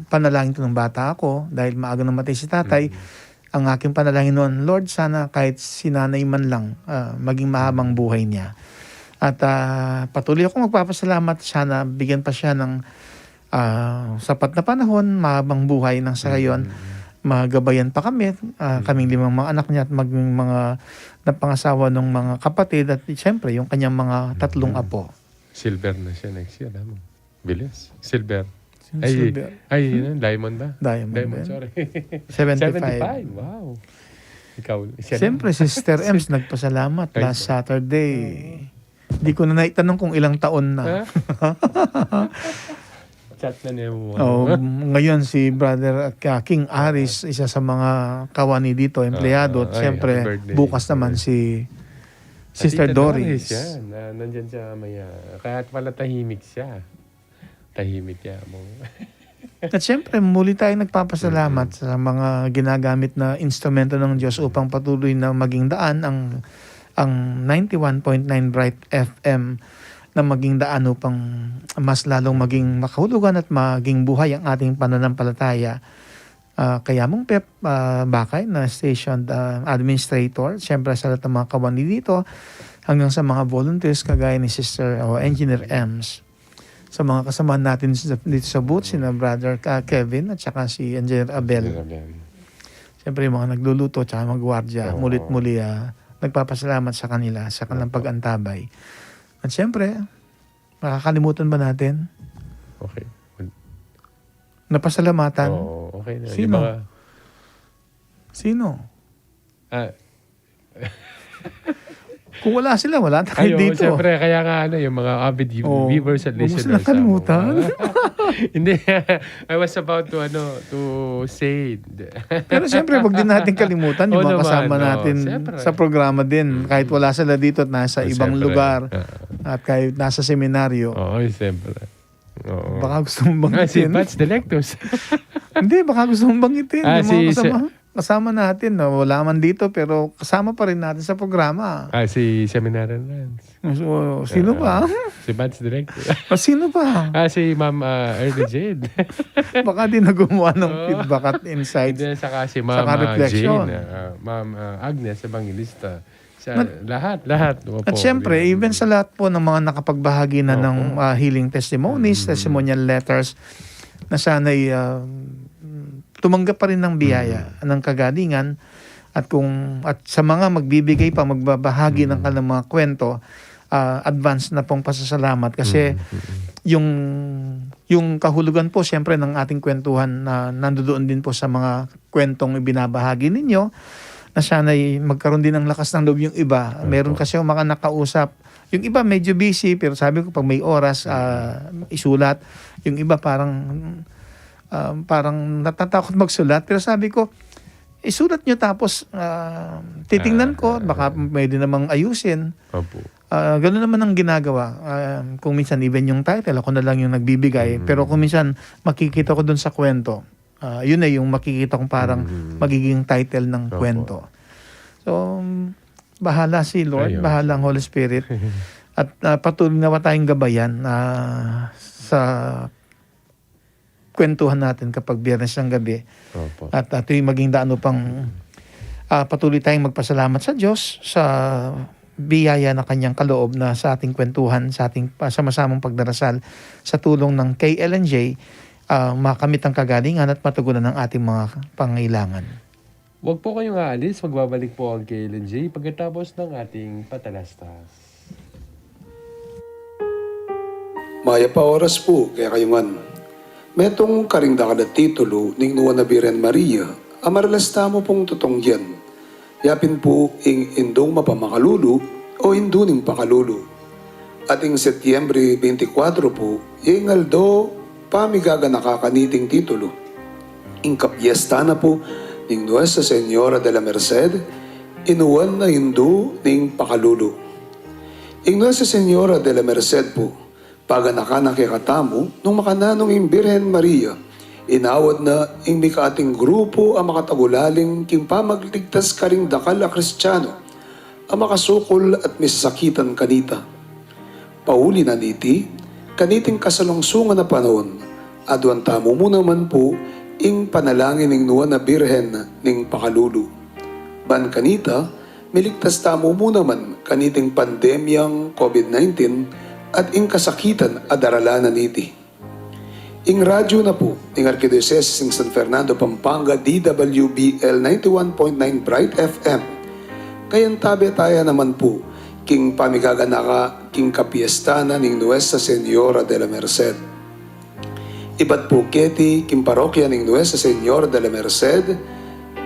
panalangin ko nung bata ako dahil maagang namatay si tatay. Mm. Ang aking panalangin noon, "Lord, sana kahit si nanay man lang, ah, maging mahabang buhay niya." At, ah, patuloy akong magpapasalamat, sana bigyan pa siya ng, ah, sapat na panahon, mahabang buhay nang sa gayon, mm, magabayan pa kami, ah, mm, kaming limang mga anak niya at maging mga napangasawa ng mga kapatid at siyempre yung kanyang mga tatlong, mm, apo. Silver na siya next year, tama? Bilis. Silver. Ay, silver. Ay, yun, diamond ba? Diamond, diamond, sorry. Seventy-five. Seventy-five, wow. Ikaw, siya na. Siyempre, Sister Ems, nagpasalamat last Saturday. Di ko na naitanong kung ilang taon na. Ha? Chat na niya mo. Oh, ngayon si Brother, uh, King Aris, isa sa mga kawani dito, empleyado. Ah, at ay, siyempre, happy birthday, bukas naman si Sister Doris. Tita Doris, yan. Na, nandyan sa may, ah, kaya pala tahimik siya. Tahimik ya mo. At siyempre, muli tayong nagpapasalamat sa mga ginagamit na instrumento ng Diyos upang patuloy na maging daan ang, ang ninety-one point nine Bright F M na maging daan upang mas lalong maging makahulugan at maging buhay ang ating pananampalataya. Ah, kaya mong Pep, ah, Bakay na station, ah, administrator, siyempre sa lahat ng mga kawani dito, hanggang sa mga volunteers kagaya ni Sister o Engineer Ems, sa mga kasama natin sa, dito sa booth, sina Brother, ah, Kevin at saka si Engineer Abel. Engineer Abel. Siyempre, yung mga nagluluto at saka magwardya, oo, mulit muli, ah, nagpapasalamat sa kanila sa kanilang pag-antabay. At siyempre, makakalimutan ba natin? Okay. Napasalamatan? Oo, okay na. Sino? Yung mga Sino? Ah. Kung wala sila, wala na kayo dito. Ay, oo, siyempre, kaya nga, ano, yung mga avid view-, viewers and listeners, ah, huwag mo silang kalimutan. Hindi, I was about to, ano, to say. Pero siyempre, wag din natin kalimutan yung mga kasama natin sa programa din. Oo naman, oo, siyempre. Mm. Kahit wala sila dito at nasa ibang lugar, at kahit nasa seminaryo. Oo, siyempre. Oo. Baka gusto mong banggitin. Ah, si Vance Delectus. Hindi, baka gusto mong banggitin yung mga kasama, kasama natin na wala man dito, pero kasama pa rin natin sa programa. Ah, si Seminarian Vance. So, sino pa? Ah, si Vance Delectus. Ah, sino pa? Ah, si Ma'am, ah, Ernie Jade. Baka din na gumawa ng feedback at insights. Hindi, saka si Ma'am, ah, reflection. Jane, ah, Ma'am, ah, Agnes Evangelista. Sa lahat, lahat. Opo, at siyempre, even sa lahat po ng mga nakapagbahagi na ng, ah, healing testimonies, testimonial letters, na sana'y, ah, tumanggap pa rin ng biyaya ng kagalingan. At kung, at sa mga magbibigay pa, magbabahagi ng kanilang mga kwento, ah, advance na pong pasasalamat kasi yung, yung kahulugan po, siyempre, ng ating kwentuhan na nandoon din po sa mga kwentong ibinabahagi ninyo, na sana'y magkaroon din ng lakas ng loob yung iba. Opo. Meron kasi yung mga nakausap, yung iba medyo busy, pero sabi ko, pag may oras, ah, isulat. Yung iba parang, ah, parang natatakot magsulat. Pero sabi ko, isulat nyo tapos, ah, titingnan ko, baka pwede namang ayusin. Opo. Ah, ganun naman ang ginagawa. Ah, kung minsan even yung title, ako na lang yung nagbibigay. Pero kung minsan makikita ko dun sa kwento, ah, yun na yung makikita kong parang magiging title ng kwento. Opo. So, bahala si Lord, bahala ang Holy Spirit. At, ah, patuloy nawa tayong gabayan, ah, sa kwentuhan natin kapag Biyernes ng gabi. Opo. At, ah, ito'y maging daan upang, ah, patuloy tayong magpasalamat sa Diyos sa biyaya na kanyang kaloob na sa ating kwentuhan, sa ating pa-, sama-samang pagdarasal sa tulong ng K L N J, ah, makamit ang kagalingan at matugunan ang ating mga pangailangan. Huwag po kayong aalis, magbabalik po ang K L N J pagkatapos ng ating patalastas. Mayap a oras pu kekayu ngan. Metung karing dakal a titulu ning nuan a Birhen Maria a maralas tamu pung tutunggian. Ya pin pu ing Indung Mapamakalulu o Indu ning Pakalulu. At ing Setyembre bente kwatro pu, ya ing aldo pamigaganaka kaniting titulu. Ing kapiesta na pu ning Nuestra Señora de la Merced, inuan a Indu ning Pakalulu. Ing Nuestra Señora de la Merced pu, paganakan na kekatamu nung makananu ing Birhen Maria, inawad na ing mika ating grupu a makatagulaling king pamagligtas karing dakal a Kristiano a makasukul at misakitan kanita. Pauli na niti, Kaniting kasalungsungan a panaun, aduan tamu mu naman pu ing panalangin ning Nuan a Birhen ning Pakalulu. Ban kanita, miligtas tamu mu naman kaniting pandemyang COVID nineteen at ing kasakitan a daralan na niti. Ing radyu na pu ning Arkidiosesis ning San Fernando, Pampanga, D W B L ninety-one point nine Bright F M. Kayantabe taya naman pu king pamigaganaka king kapiesta na ning Nuestra Señora de la Merced. Ibat pu keti king parokya ning Nuestra Señora de la Merced,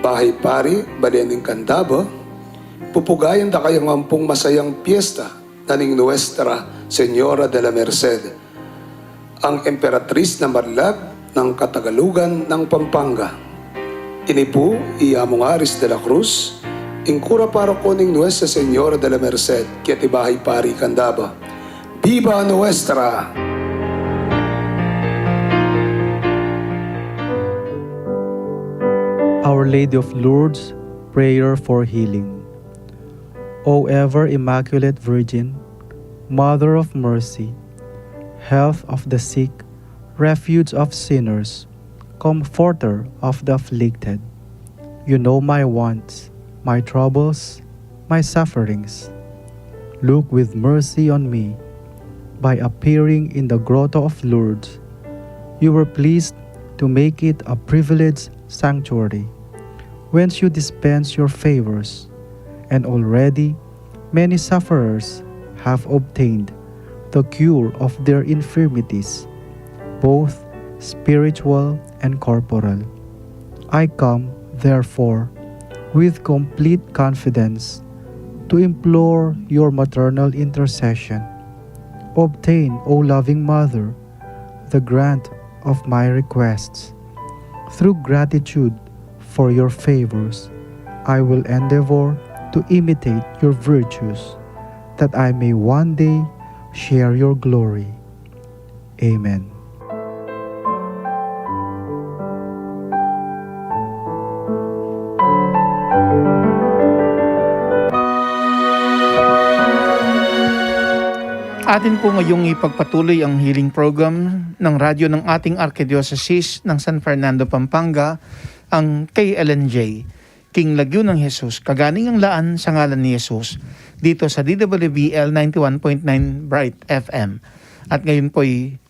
Bahay Pari, Balen ning Candaba, pupugayan da kayang ampong masayang piesta na ning Nuestra Señora de la Merced, ang Emperatris na Marlag nang Katagalugan nang Pampanga. Ini pu i Among Aris de la Cruz, ing kura paroko ning Nuestra Señora de la Merced, keti Bahay Pari, Candaba. Viva Nuestra! Our Lady of Lourdes, prayer for healing. O ever Immaculate Virgin, Mother of Mercy, Health of the sick, Refuge of sinners, Comforter of the afflicted, you know my wants, my troubles, my sufferings. Look with mercy on me. By appearing in the Grotto of Lourdes, you were pleased to make it a privileged sanctuary, whence you dispense your favors, and already many sufferers have obtained the cure of their infirmities, both spiritual and corporal. I come, therefore, with complete confidence to implore your maternal intercession. Obtain, O loving Mother, the grant of my requests. Through gratitude for your favors, I will endeavor to imitate your virtues, that I may one day share your glory. Amen. Atin po ngayong ipagpatuloy ang healing program ng radyo ng ating Arkidiosesis ng San Fernando, Pampanga, ang K L N J, King Lagyu ng Jesus, Kaganing ang Laan sa Ngalan ni Jesus, dito sa D W B L ninety-one point nine Bright F M. At ngayon po'y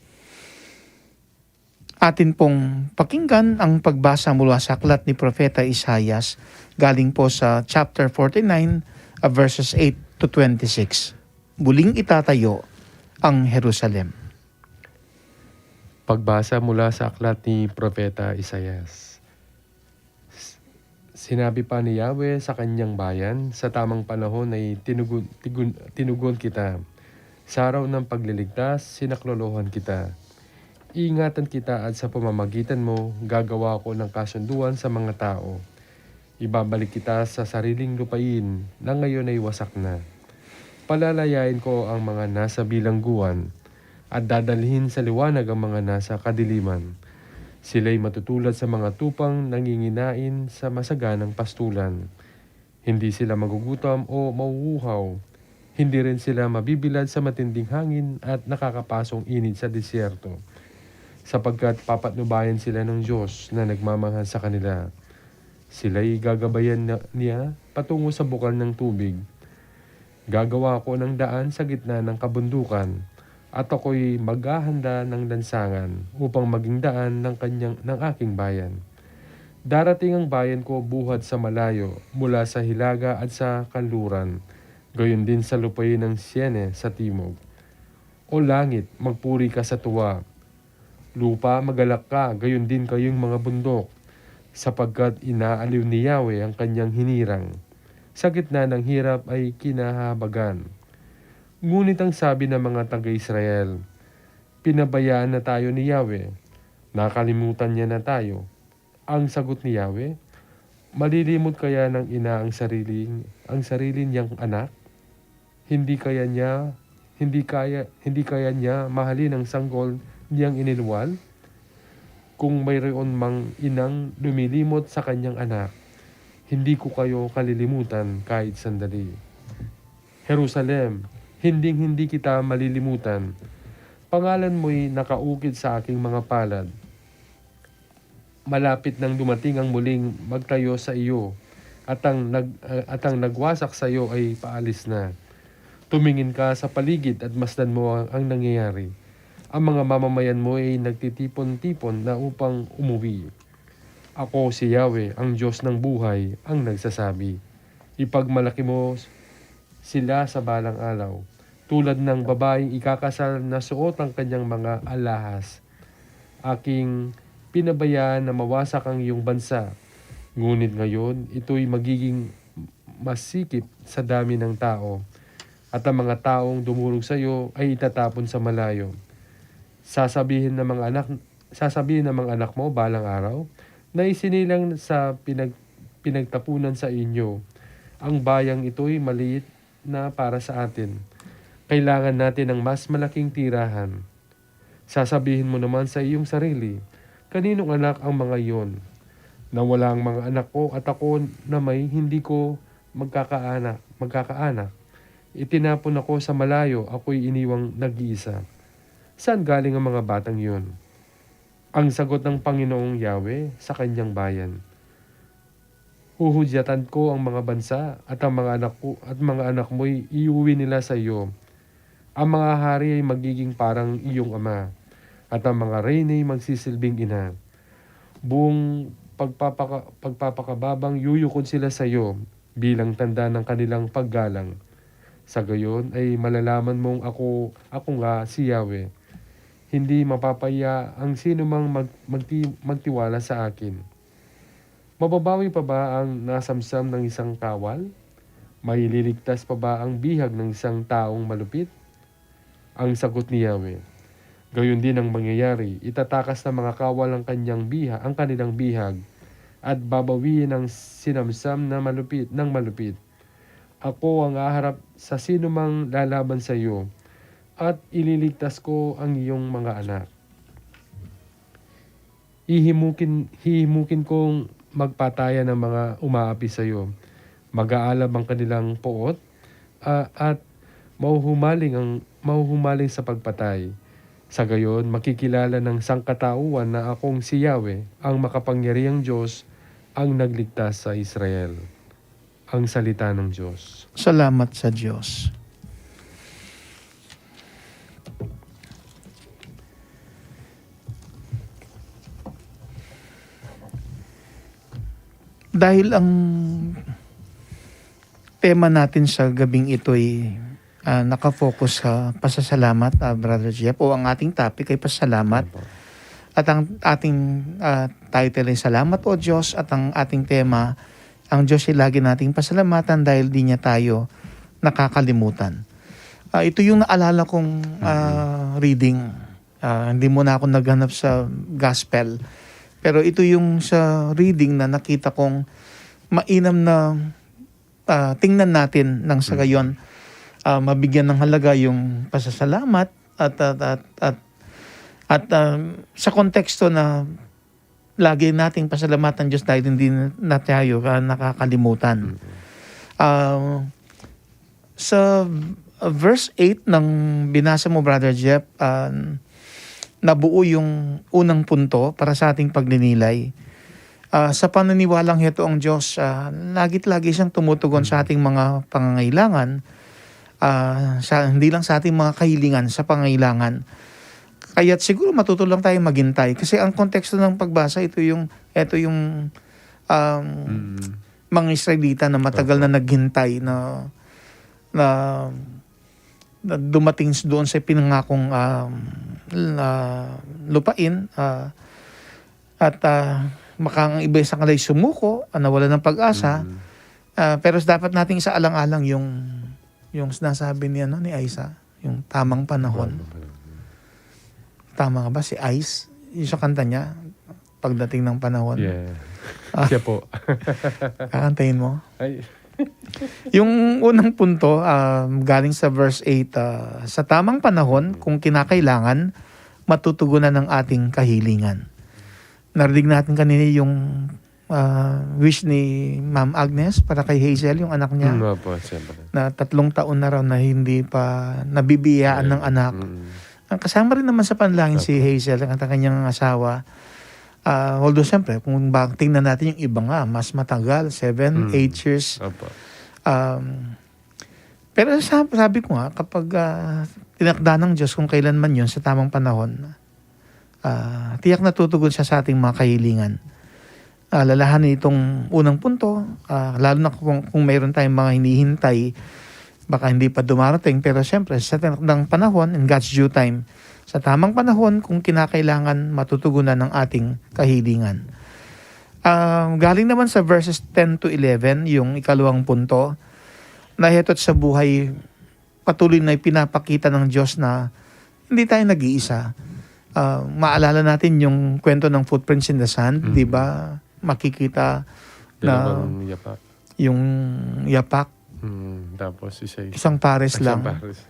atin pong pakinggan ang pagbasa mula sa aklat ni Propeta Isaias, galing po sa chapter forty-nine, ah, verses eight to twenty-six. Muling itatayo ang Jerusalem. Pagbasa mula sa aklat ni Propeta Isaias. Sinabi pa ni Yahweh sa kanyang bayan, sa tamang panahon ay tinugon, tigun-, tinugon kita. Sa araw ng pagliligtas, sinaklolohan kita. Iingatan kita at sa pamamagitan mo, gagawa ko ng kasunduan sa mga tao. Ibabalik kita sa sariling lupain na ngayon ay wasak na. Palalayain ko ang mga nasa bilangguan at dadalhin sa liwanag ang mga nasa kadiliman. Sila'y matutulad sa mga tupang nanginginain sa masaganang pastulan. Hindi sila magugutom o mauuhaw. Hindi rin sila mabibilad sa matinding hangin at nakakapasong init sa disyerto. Sapagkat papatnubayan sila ng Diyos na nagmamahal sa kanila. Sila'y gagabayan na, niya patungo sa bukal ng tubig. Gagawa ko ng daan sa gitna ng kabundukan, at ako'y maghahanda ng lansangan upang maging daan ng kanyang, ng aking bayan. Darating ang bayan ko buhat sa malayo, mula sa hilaga at sa kanluran, gayon din sa lupain ng Siene sa timog. O langit, magpuri ka sa tuwa. Lupa, magalak ka, gayon din kayong mga bundok, sapagkat inaaliw ni Yahweh ang kanyang hinirang. Sa gitna ng hirap ay kinahabagan. Ngunit ang sabi ng mga taga-Israel, "Pinabayaan na tayo ni Yahweh, nakalimutan niya na tayo." Ang sagot ni Yahweh, "Malilimot kaya ng ina ang sariling, ang sarili niyang anak? Hindi kaya niya, hindi kaya, hindi kaya niya mahalin ang sanggol niyang iniluwal? Kung mayroon mang inang lumilimot sa kanyang anak, hindi ko kayo kalilimutan kahit sandali." Jerusalem, hinding-hindi kita malilimutan. Pangalan mo'y nakaukit sa aking mga palad. Malapit nang dumating ang muling magtayo sa iyo, at ang nag-, at ang nagwasak sa iyo ay paalis na. Tumingin ka sa paligid at masdan mo ang, ang nangyayari. Ang mga mamamayan mo ay nagtitipon-tipon na upang umuwi. Ako si Yahweh, ang Diyos ng buhay, ang nagsasabi. Ipagmalaki mo sila sa balang araw, tulad ng babaeng ikakasal na suot ang kanyang mga alahas. Aking pinabayaan na mawasak ang iyong bansa. Ngunit ngayon, ito'y magiging masikip sa dami ng tao, at ang mga taong dumurog sa iyo ay itatapon sa malayo. Sasabihin ng mga anak, sasabihin ng mga anak mo balang araw na isinilang sa pinag-, pinagtapunan sa inyo. Ang bayang ito'y maliit na para sa atin. Kailangan natin ng mas malaking tirahan. Sasabihin mo naman sa iyong sarili, "Kaninong anak ang mga iyon? Nawala ang mga anak ko at ako na may hindi ko magkakaanak, magkakaanak. Itinapon ako sa malayo, ako'y iniwang nag-iisa. Saan galing ang mga batang iyon?" Ang sagot ng Panginoong Yahweh sa kanyang bayan, "Huhudyatan ko ang mga bansa, at ang mga anak ko, at mga anak mo'y iuwi nila sa iyo. Ang mga hari ay magiging parang iyong ama, at ang mga reyna ay magsisilbing ina. Buong pagpapaka-, pagpapakababang yuyukod sila sa iyo bilang tanda ng kanilang paggalang. Sa gayon ay malalaman mong ako, ako nga si Yahweh. Hindi mapapahiya ang sinumang mag-, magti-, magtiwala sa akin." Mababawi pa ba ang nasamsam ng isang kawal? Maililigtas pa ba ang bihag ng isang taong malupit? Ang sagot ni Yahweh, "Gayon din ang mangyayari. Itatakas ng mga kawal ang kanyang biha-, ang kanilang bihag, at babawiin ang sinamsam na malupit ng malupit. Ako ang haharap sa sinumang lalaban sa iyo, at ililigtas ko ang iyong mga anak." Hihimukin, hihimukin kong magpatayan ang mga umaapi sa iyo. Mag-aalab ang kanilang poot, ah, at mahuhumaling ang, mahuhumaling sa pagpatay. Sa gayon, makikilala ng sangkatauhan na akong si Yahweh, ang makapangyarihang Diyos, ang nagligtas sa Israel. Ang salita ng Diyos. Salamat sa Diyos. Dahil ang tema natin sa gabing ito'y, ah, nakafocus sa pasasalamat, ah, Brother Jeff, o ang ating topic ay pasasalamat. Opo. At ang ating, ah, title ay Salamat, O Diyos, at ang ating tema, "Ang Diyos ay lagi nating pasalamatan dahil di niya tayo nakakalimutan." Ah, ito yung naalala kong, ah, reading. Ah, hindi muna ako naghanap sa gospel. Pero ito yung sa reading na nakita kong mainam na, ah, tingnan natin nang sa gayon, ah, mabigyan ng halaga yung pasasalamat at, at, at, at, at, ah, sa konteksto na lagi nating pasalamatan Diyos dahil hindi na tayo, ah, nakakalimutan. Mm. Ah, sa, ah, verse eight ng binasa mo, Brother Jeff, ah, nabuo yung unang punto para sa ating pagninilay. Ah, sa paniniwalang heto ang Diyos, ah, lagit-lagi siyang tumutugon sa ating mga pangangailangan, ah, sa, hindi lang sa ating mga kahilingan, sa pangangailangan. Kaya't siguro matuto lang tayo maghintay. Kasi ang konteksto ng pagbasa, ito yung, ito yung, um, mga Israelita na matagal na naghintay na, na, na dumating s-, doon sa pinangakong, um, na lupain, ah, at, ah, makang iba sa kanila sumuko, ah, nawala ng pag-asa. Ah, pero dapat nating isaalang-alang yung, yung sinasabi ni, ano, ni Aiza. Yung tamang panahon. Tamang panahon. Tama nga ba? Si Ice, yung sa kanta niya, Pagdating ng Panahon. Yeah. Ah. Siya po. Kakantahin mo? Ay. Yung unang punto, ah, galing sa verse eight, ah, sa tamang panahon, kung kinakailangan, matutugunan ang ating kahilingan. Narinig natin kanina yung ah, wish ni Ma'am Agnes para kay Hazel, yung anak niya. Mm, opo, siyempre. Na tatlong taon na raw na hindi pa nabibiyayaan ng anak. Mm. Ang kasama rin naman sa panalangin si Hazel at ang kanyang asawa. Ah, although, siyempre, kung ba, tingnan natin yung iba nga, mas matagal, seven, Mm. eight years. Opo. Um, pero sa, sabi ko nga, kapag ah, tinakda ng Diyos kung kailan man yun, sa tamang panahon, ah, tiyak na tutugon siya sa ating mga kahilingan. Ah, lalahanin itong unang punto, ah, lalo na kung, kung mayroon tayong mga hinihintay, baka hindi pa dumarating, pero siyempre, sa tinakdang panahon, in God's due time, sa tamang panahon, kung kinakailangan, matutugunan ang ating kahilingan. Ah, galing naman sa verses ten to eleven, yung ikalawang punto, na heto't sa buhay, patuloy na ipinapakita ng Diyos na hindi tayo nag-iisa. Ah, maalala natin yung kwento ng footprints in the sand, Mhm. di ba? Makikita na Dalawang yapak. Yung yapak, Hmm, tapos isa isang pares isang lang. Pares.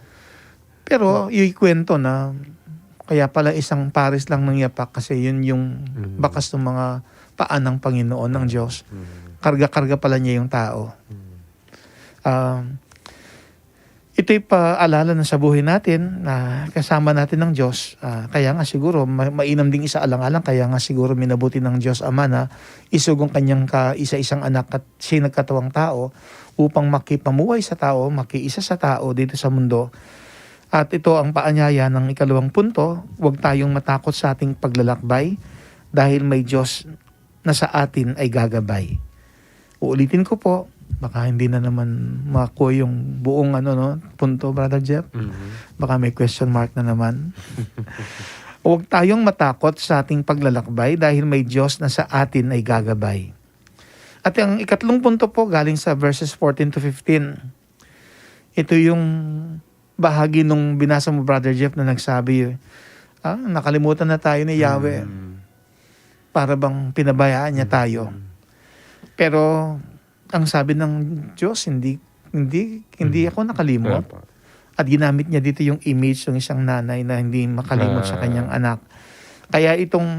Pero yung kwento na kaya pala isang pares lang ng yapak kasi yun yung Mhm. bakas ng mga paa ng Panginoon, ng Diyos. Hmm. Karga-karga pala niya yung tao. Hmm. Um, ito'y paalala na sa buhay natin na kasama natin ng Diyos. Ah, kaya nga siguro, ma- mainam ding isaalang-alang, kaya nga siguro minabuti ng Diyos Ama na isugo ang kanyang ka- isa-isang anak at siya nagkatawang tao upang makipamuhay sa tao, makiisa sa tao dito sa mundo. At ito ang paanyaya ng ikalawang punto, huwag tayong matakot sa ating paglalakbay dahil may Diyos na sa atin ay gagabay. Uulitin ko po, baka hindi na naman makuha yung buong ano, no, punto, Brother Jeff. Mhm. Baka may question mark na naman. Huwag tayong matakot sa ating paglalakbay dahil may Diyos na sa atin ay gagabay. At ang ikatlong punto po, galing sa verses fourteen to fifteen. Ito yung bahagi nung binasa mo, Brother Jeff, na nagsabi, ah, nakalimutan na tayo ni Yahweh. Hmm. Para bang pinabayaan niya tayo. Hmm. Pero ang sabi ng Diyos, hindi hindi hindi Mhm. ako nakalimot. Opo. At ginamit niya dito yung image ng isang nanay na hindi makalimot sa Ah. kanyang anak. Kaya itong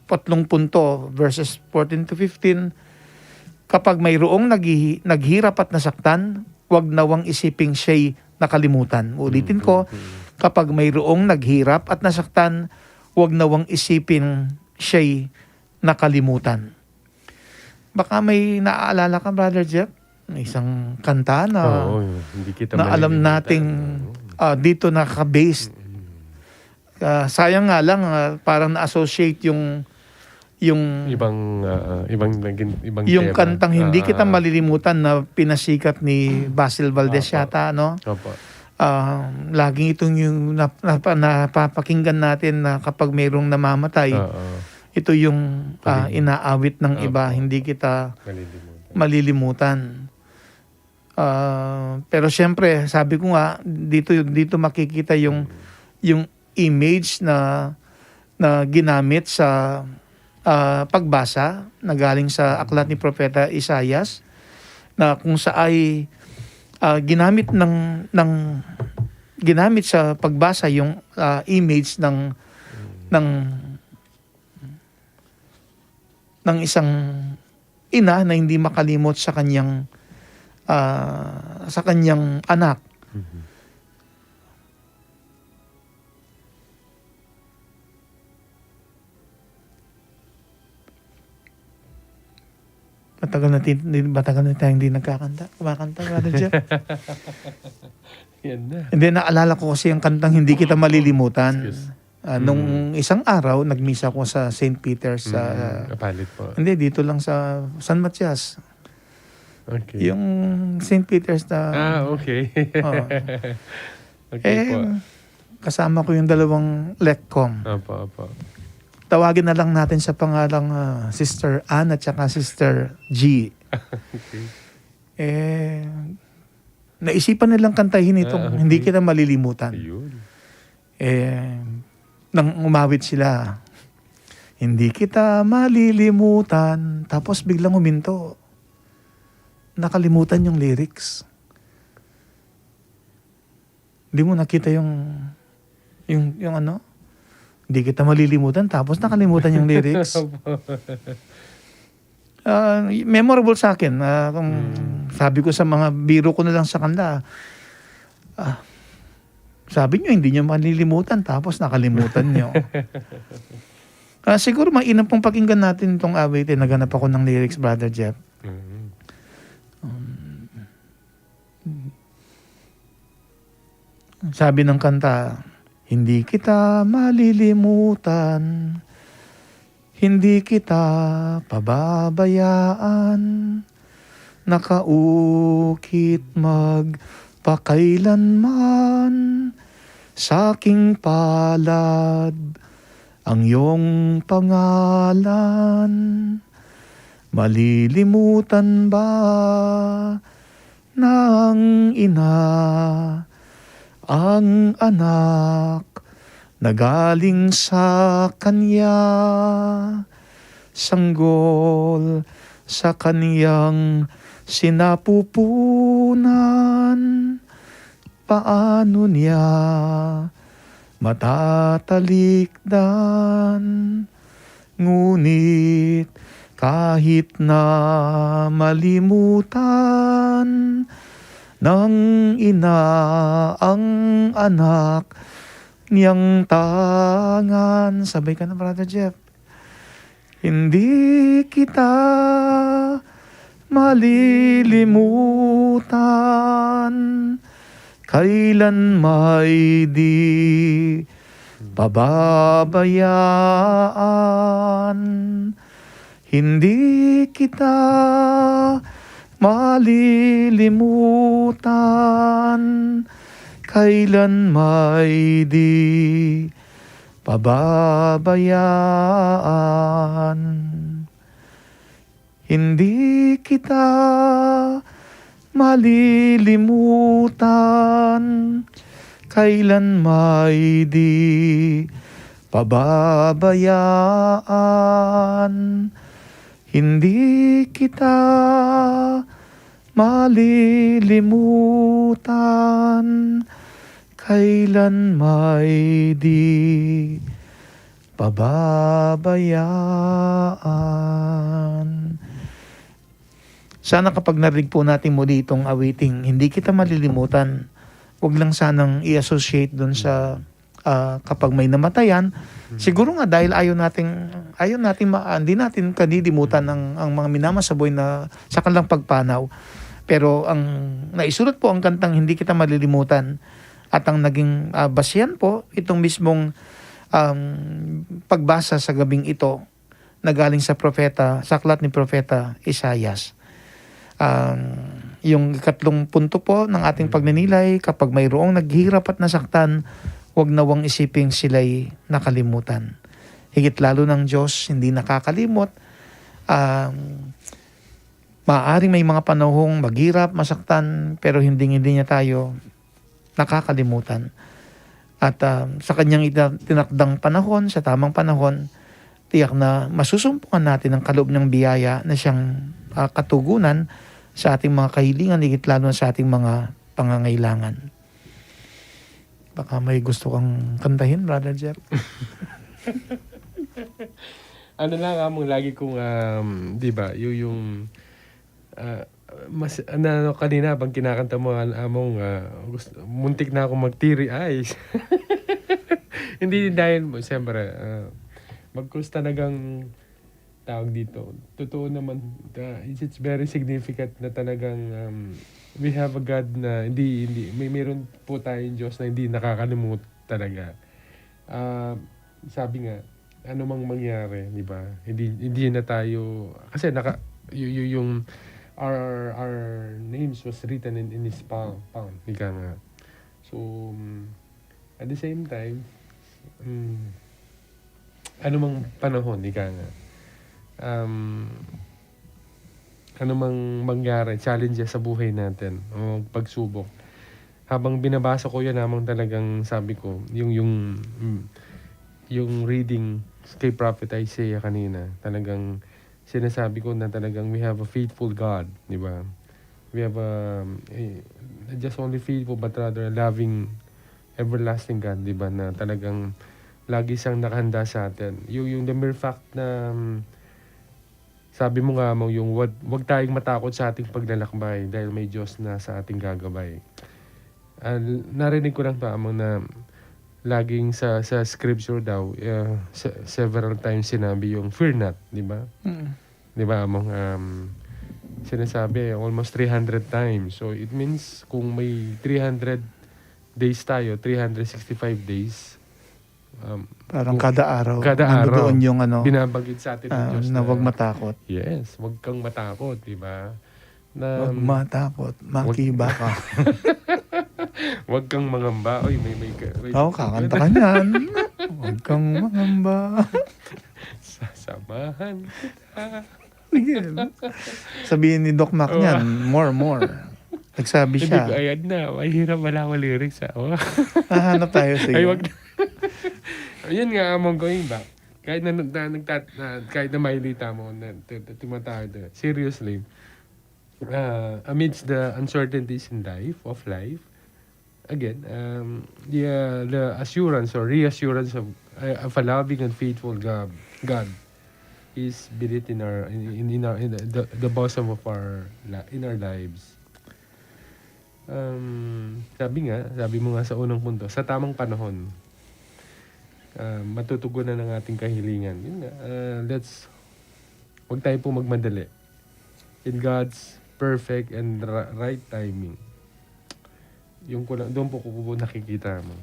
tatlong punto, verses fourteen to fifteen, kapag mayroong naghihi- naghirap at nasaktan, wag nawang isiping siya'y nakalimutan. Ulitin ko, Mhm. kapag mayroong naghirap at nasaktan, wag nawang isiping siya'y nakalimutan. Baka may naaalala ka, Brother Jeff? Isang kanta na, Oo, hindi kita na alam malilimutan. nating Oo. ah, dito nakabase. Mm. Ah, sayang nga lang, ah, parang na-associate yung yung Ibang, ah, ah, ibang naging, ibang yung tema. Kantang Hindi Ah, Kita ah. Malilimutan na pinasikat ni Basil Valdez Opo. yata, no? Opo. Ah, laging itong yung nap- napa- napapakinggan natin na kapag mayroong namamatay, Oo. ito yung ah, Hindi. inaawit ng iba, Opo. Hindi Kita Malilimutan. Malilimutan. Ah, pero siyempre, sabi ko nga, dito dito makikita yung yung image na na ginamit sa ah, pagbasa na galing sa aklat ni Propeta Isaias, na kung sa ay ah, ginamit ng ng ginamit sa pagbasa yung ah, image ng ng ng isang ina na hindi makalimot sa kanyang ah, sa kanyang anak. Mhm. Matagal na, tin- matagal na tayong hindi nagkakanta. Kumakanta, Brother Jeff. Yan na. Hindi, naalala ko kasi yung kantang Hindi Kita Malilimutan. Excuse. Ah, nung isang araw, nagmisa ko sa Saint Peter's. Sa, Mm, kapalit po. Hindi, dito lang sa San Matias. Okay. Yung Saint Peter's na... Ah, okay. Oo. Okay Eh, po. Kasama ko yung dalawang lekkom. Opo, opo. Tawagin na lang natin sa pangalang ah, Sister Ann at saka Sister G. Okay. Eh, naisipan nilang kantahin itong Ah, okay. Hindi Kita Malilimutan. Ayun. Eh, nang umawit sila, "Hindi kita malilimutan." Tapos biglang huminto. Nakalimutan yung lyrics. Hindi mo nakita yung, yung, yung ano? "Hindi kita malilimutan." Tapos nakalimutan yung lyrics. Ah, memorable sa akin. Ah, kung sabi ko sa mga biro ko na lang sa kanila, ah, Sabi niyo, hindi niyo malilimutan, tapos nakalimutan niyo. Ah, siguro mainam pong pakinggan natin itong awitin. Naghanap ako ng lyrics, Brother Jeff. Mhm. Sabi ng kanta, "Hindi kita malilimutan, hindi kita pababayaan, nakaukit magpakailanman sa aking palad ang iyong pangalan. Malilimutan ba ng ina ang anak na galing sa kanya, sanggol sa kanyang sinapupunan? Paano niya matatalikdan? Ngunit kahit na malimutan ng ina ang anak niyang tangan." Sabay ka na, Brother Jeff. "Hindi kita malilimutan, kailan may di pababayaan. Hindi kita malilimutan, kailan may di pababayaan. Hindi kita malilimutan, kailan may di pababayaan. Hindi kita malilimutan, kailan may di pababayaan." Sana kapag narinig po natin muli itong awiting "Hindi kita malilimutan", wag lang sanang i-associate dun sa, ah, kapag may namatayan. Siguro nga dahil ayaw nating, ayaw nating ma-, hindi natin kalilimutan ang, ang mga minamahal sa buhay na sa kanilang pagpanaw. Pero ang naisulat po ang kantang "Hindi kita malilimutan" at ang naging, ah, basihan po itong mismong, um, pagbasa sa gabing ito na galing sa propeta, sa aklat ni Propeta Isaias. Um, yung ikatlong punto po ng ating pagninilay, kapag mayroong naghihirap at nasaktan, wag nawang isiping sila'y nakalimutan. Higit lalo ng Diyos, hindi nakakalimot. Um, maaaring may mga panahong maghirap, masaktan, pero hindi, hindi niya tayo nakakalimutan. At, ah, sa kanyang ita-, tinakdang panahon, sa tamang panahon, tiyak na masusumpungan natin ang kaloob niyang biyaya na siyang, ah, katugunan sa ating mga kahilingan, higit lalo na sa ating mga pangangailangan. Baka may gusto kang kantahin, Brother Jeff? Ano lang, among lagi kong, um, di ba, yu-, yung, ah, mas, ano, ano, kanina, bang kinakanta mo, an-, among, ah, gusto, muntik na akong mag-teary eyes. Hindi dahil, siyempre, ah, bagkus talagang, tawag dito, totoo naman, ah, it's, it's very significant na talagang, um, we have a God na hindi, hindi, may, meron po tayong Diyos na hindi nakakalimot talaga. Ah, sabi nga, anumang mangyari, di ba? Hindi, hindi na tayo, kasi naka, y-, y-, yung, our, our names was written in, in His palm, palm, ika nga. So, um, at the same time, um, anumang panahon, ika nga, um, anumang mangyari, challenges sa buhay natin, o pagsubok, habang binabasa ko yan, namang talagang sabi ko, yung, yung, mm, yung reading kay Prophet Isaiah kanina, talagang sinasabi ko na talagang we have a faithful God, di ba? We have a, eh, not just only faithful, but rather a loving, everlasting God, di ba? Na talagang lagi siyang nakahanda sa atin. Yung, yung the mere fact na, um, sabi mo nga, Among, yung wag, wag tayong matakot sa ating paglalakbay dahil may Diyos na sa ating gagabay. Ah, narinig ko lang to, Among, na laging sa, sa scripture daw, ah, se-, several times sinabi yung "Fear not," di ba? Mm. Di ba, Among? Um, sinasabi almost three hundred times. So, it means kung may three hundred days tayo, three hundred sixty-five days, um, Parang kung kada araw, kada nandoon araw, yung ano, binabanggit sa atin ng ah, Diyos na na huwag matakot. Yes, huwag kang matakot, di ba? Na, "Huwag matakot, wag makiba ka." "Huwag kang mangamba." Uy, may, may ka-, may Oo, kakanta ka niyan. "Huwag kang mangamba." "Sasamahan kita." Sige. Sabihin ni Doc Mac Oo. niyan, "More, more." Nagsabi Hindi siya. ko, ayan na. Mahirap, wala akong lyrics, ah. Oh. Hahanap tayo, sige. Ay, wag. Ayun nga, Among, going back. Kahit na, na, nagtat-, na, kahit na mailita mo, na, t-, t-, tumatawid na. Seriously, uh, amidst the uncertainties in life, of life, again, um, the, uh, the assurance or reassurance of, uh, of a loving and faithful God, God is built in our, in, in, in our, in the, the bosom of our, la-, in our lives. Um, sabi nga, sabi mo nga sa unang punto, sa tamang panahon, ah, matutugunan ang ating kahilingan. Yun nga, ah, let's, wag tayo po magmadali. In God's perfect and ri-, right timing. Yung ko lang, doon po ko po nakikita mo.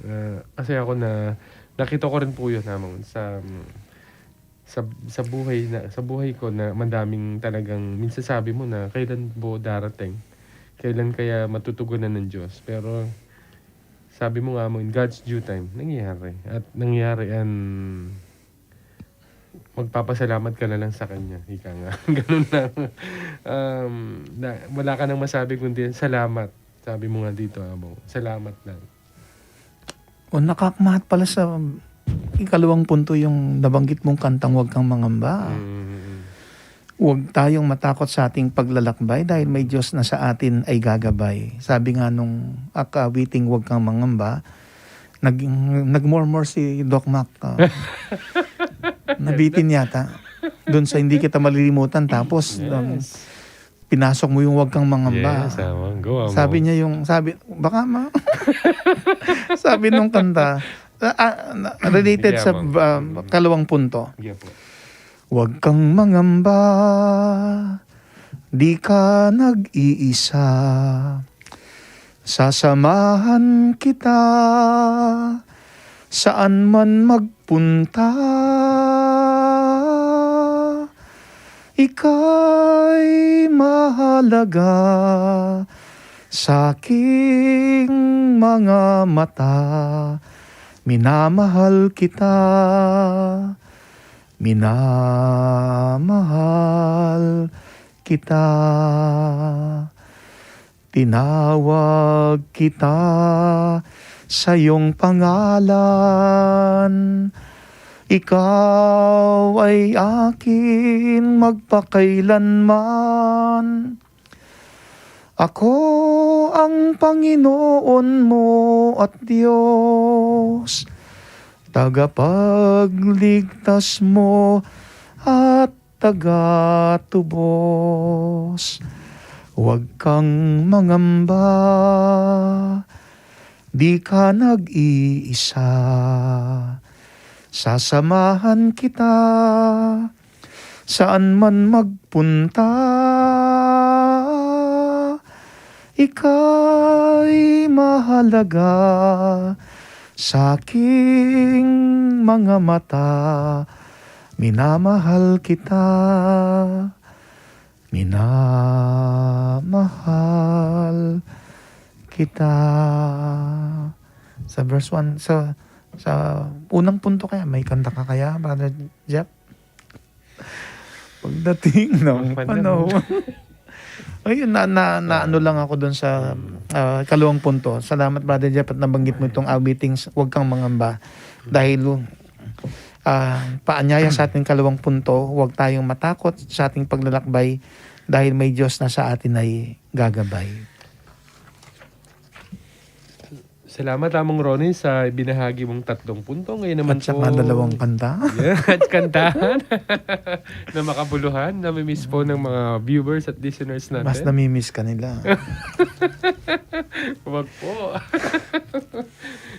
Ah, kasi ako na, nakita ko rin po yun, Among, sa, sa, sa buhay na, sa buhay ko na madaming talagang, minsan sabi mo na, "Kailan po darating? Kailan kaya matutugunan ng Diyos?" Pero sabi mo nga, Among, in God's due time, nangyayari. At nangyayari, and magpapasalamat ka na lang sa Kanya. Ika nga. Ganun lang. Um, na, wala ka nang masabi kundi salamat. Sabi mo nga dito, Among. Salamat lang. O, nakakamahat pala sa ikalawang punto yung nabanggit mong kantang "Huwag Kang Mangamba." Mm. Huwag tayong matakot sa ating paglalakbay dahil may Diyos na sa atin ay gagabay. Sabi nga nung ak-, awiting "Huwag Kang Mangamba", nag-, nagmurmur si Doc Mac, ah. Nabitin yata. Dun sa "Hindi Kita Malilimutan", tapos, um, Yes. pinasok mo yung "Huwag Kang Mangamba." Yes, tama. Go, Among. Sabi niya yung, sabi, baka ma-, sabi nung kanta, ah, ah, na-, related Sige, sa, Among. ah, kalawang punto. Sige po. "Huwag kang mangamba, di ka nag-iisa. Sasamahan kita, saan man magpunta. Ika'y mahalaga sa aking mga mata. Minamahal kita, minamahal kita. Tinawag kita sa iyong pangalan. Ikaw ay akin magpakailanman. Ako ang Panginoon mo at Diyos, tagapagligtas mo at tagatubos. Huwag kang mangamba, di ka nag-iisa. Sasamahan kita, saan man magpunta. Ika'y mahalaga sa aking mga mata. Minamahal kita, minamahal kita. Sa verse one, sa, sa unang punto kaya, may kanta ka kaya, Brother Jeff? Pagdating ng Ang panahon. panahon. Ayun, na, na, na Ah. ano lang ako dun sa, Mm. ah, kalawang punto. Salamat, Brother Jeff, at nabanggit mo itong awiting s-, "Huwag Kang Mangamba." Dahil, ah, paanyaya sa ating kalawang punto, huwag tayong matakot sa ating paglalakbay dahil may Diyos na sa atin ay gagabay. Salamat, Among Ronnie, sa binahagi mong tatlong punto. Ngayon naman At saka po, dalawang kanta. Yeah, at kantahan na makabuluhan, namimiss po ng mga viewers at listeners natin. Mas namimiss ka nila. Wag po.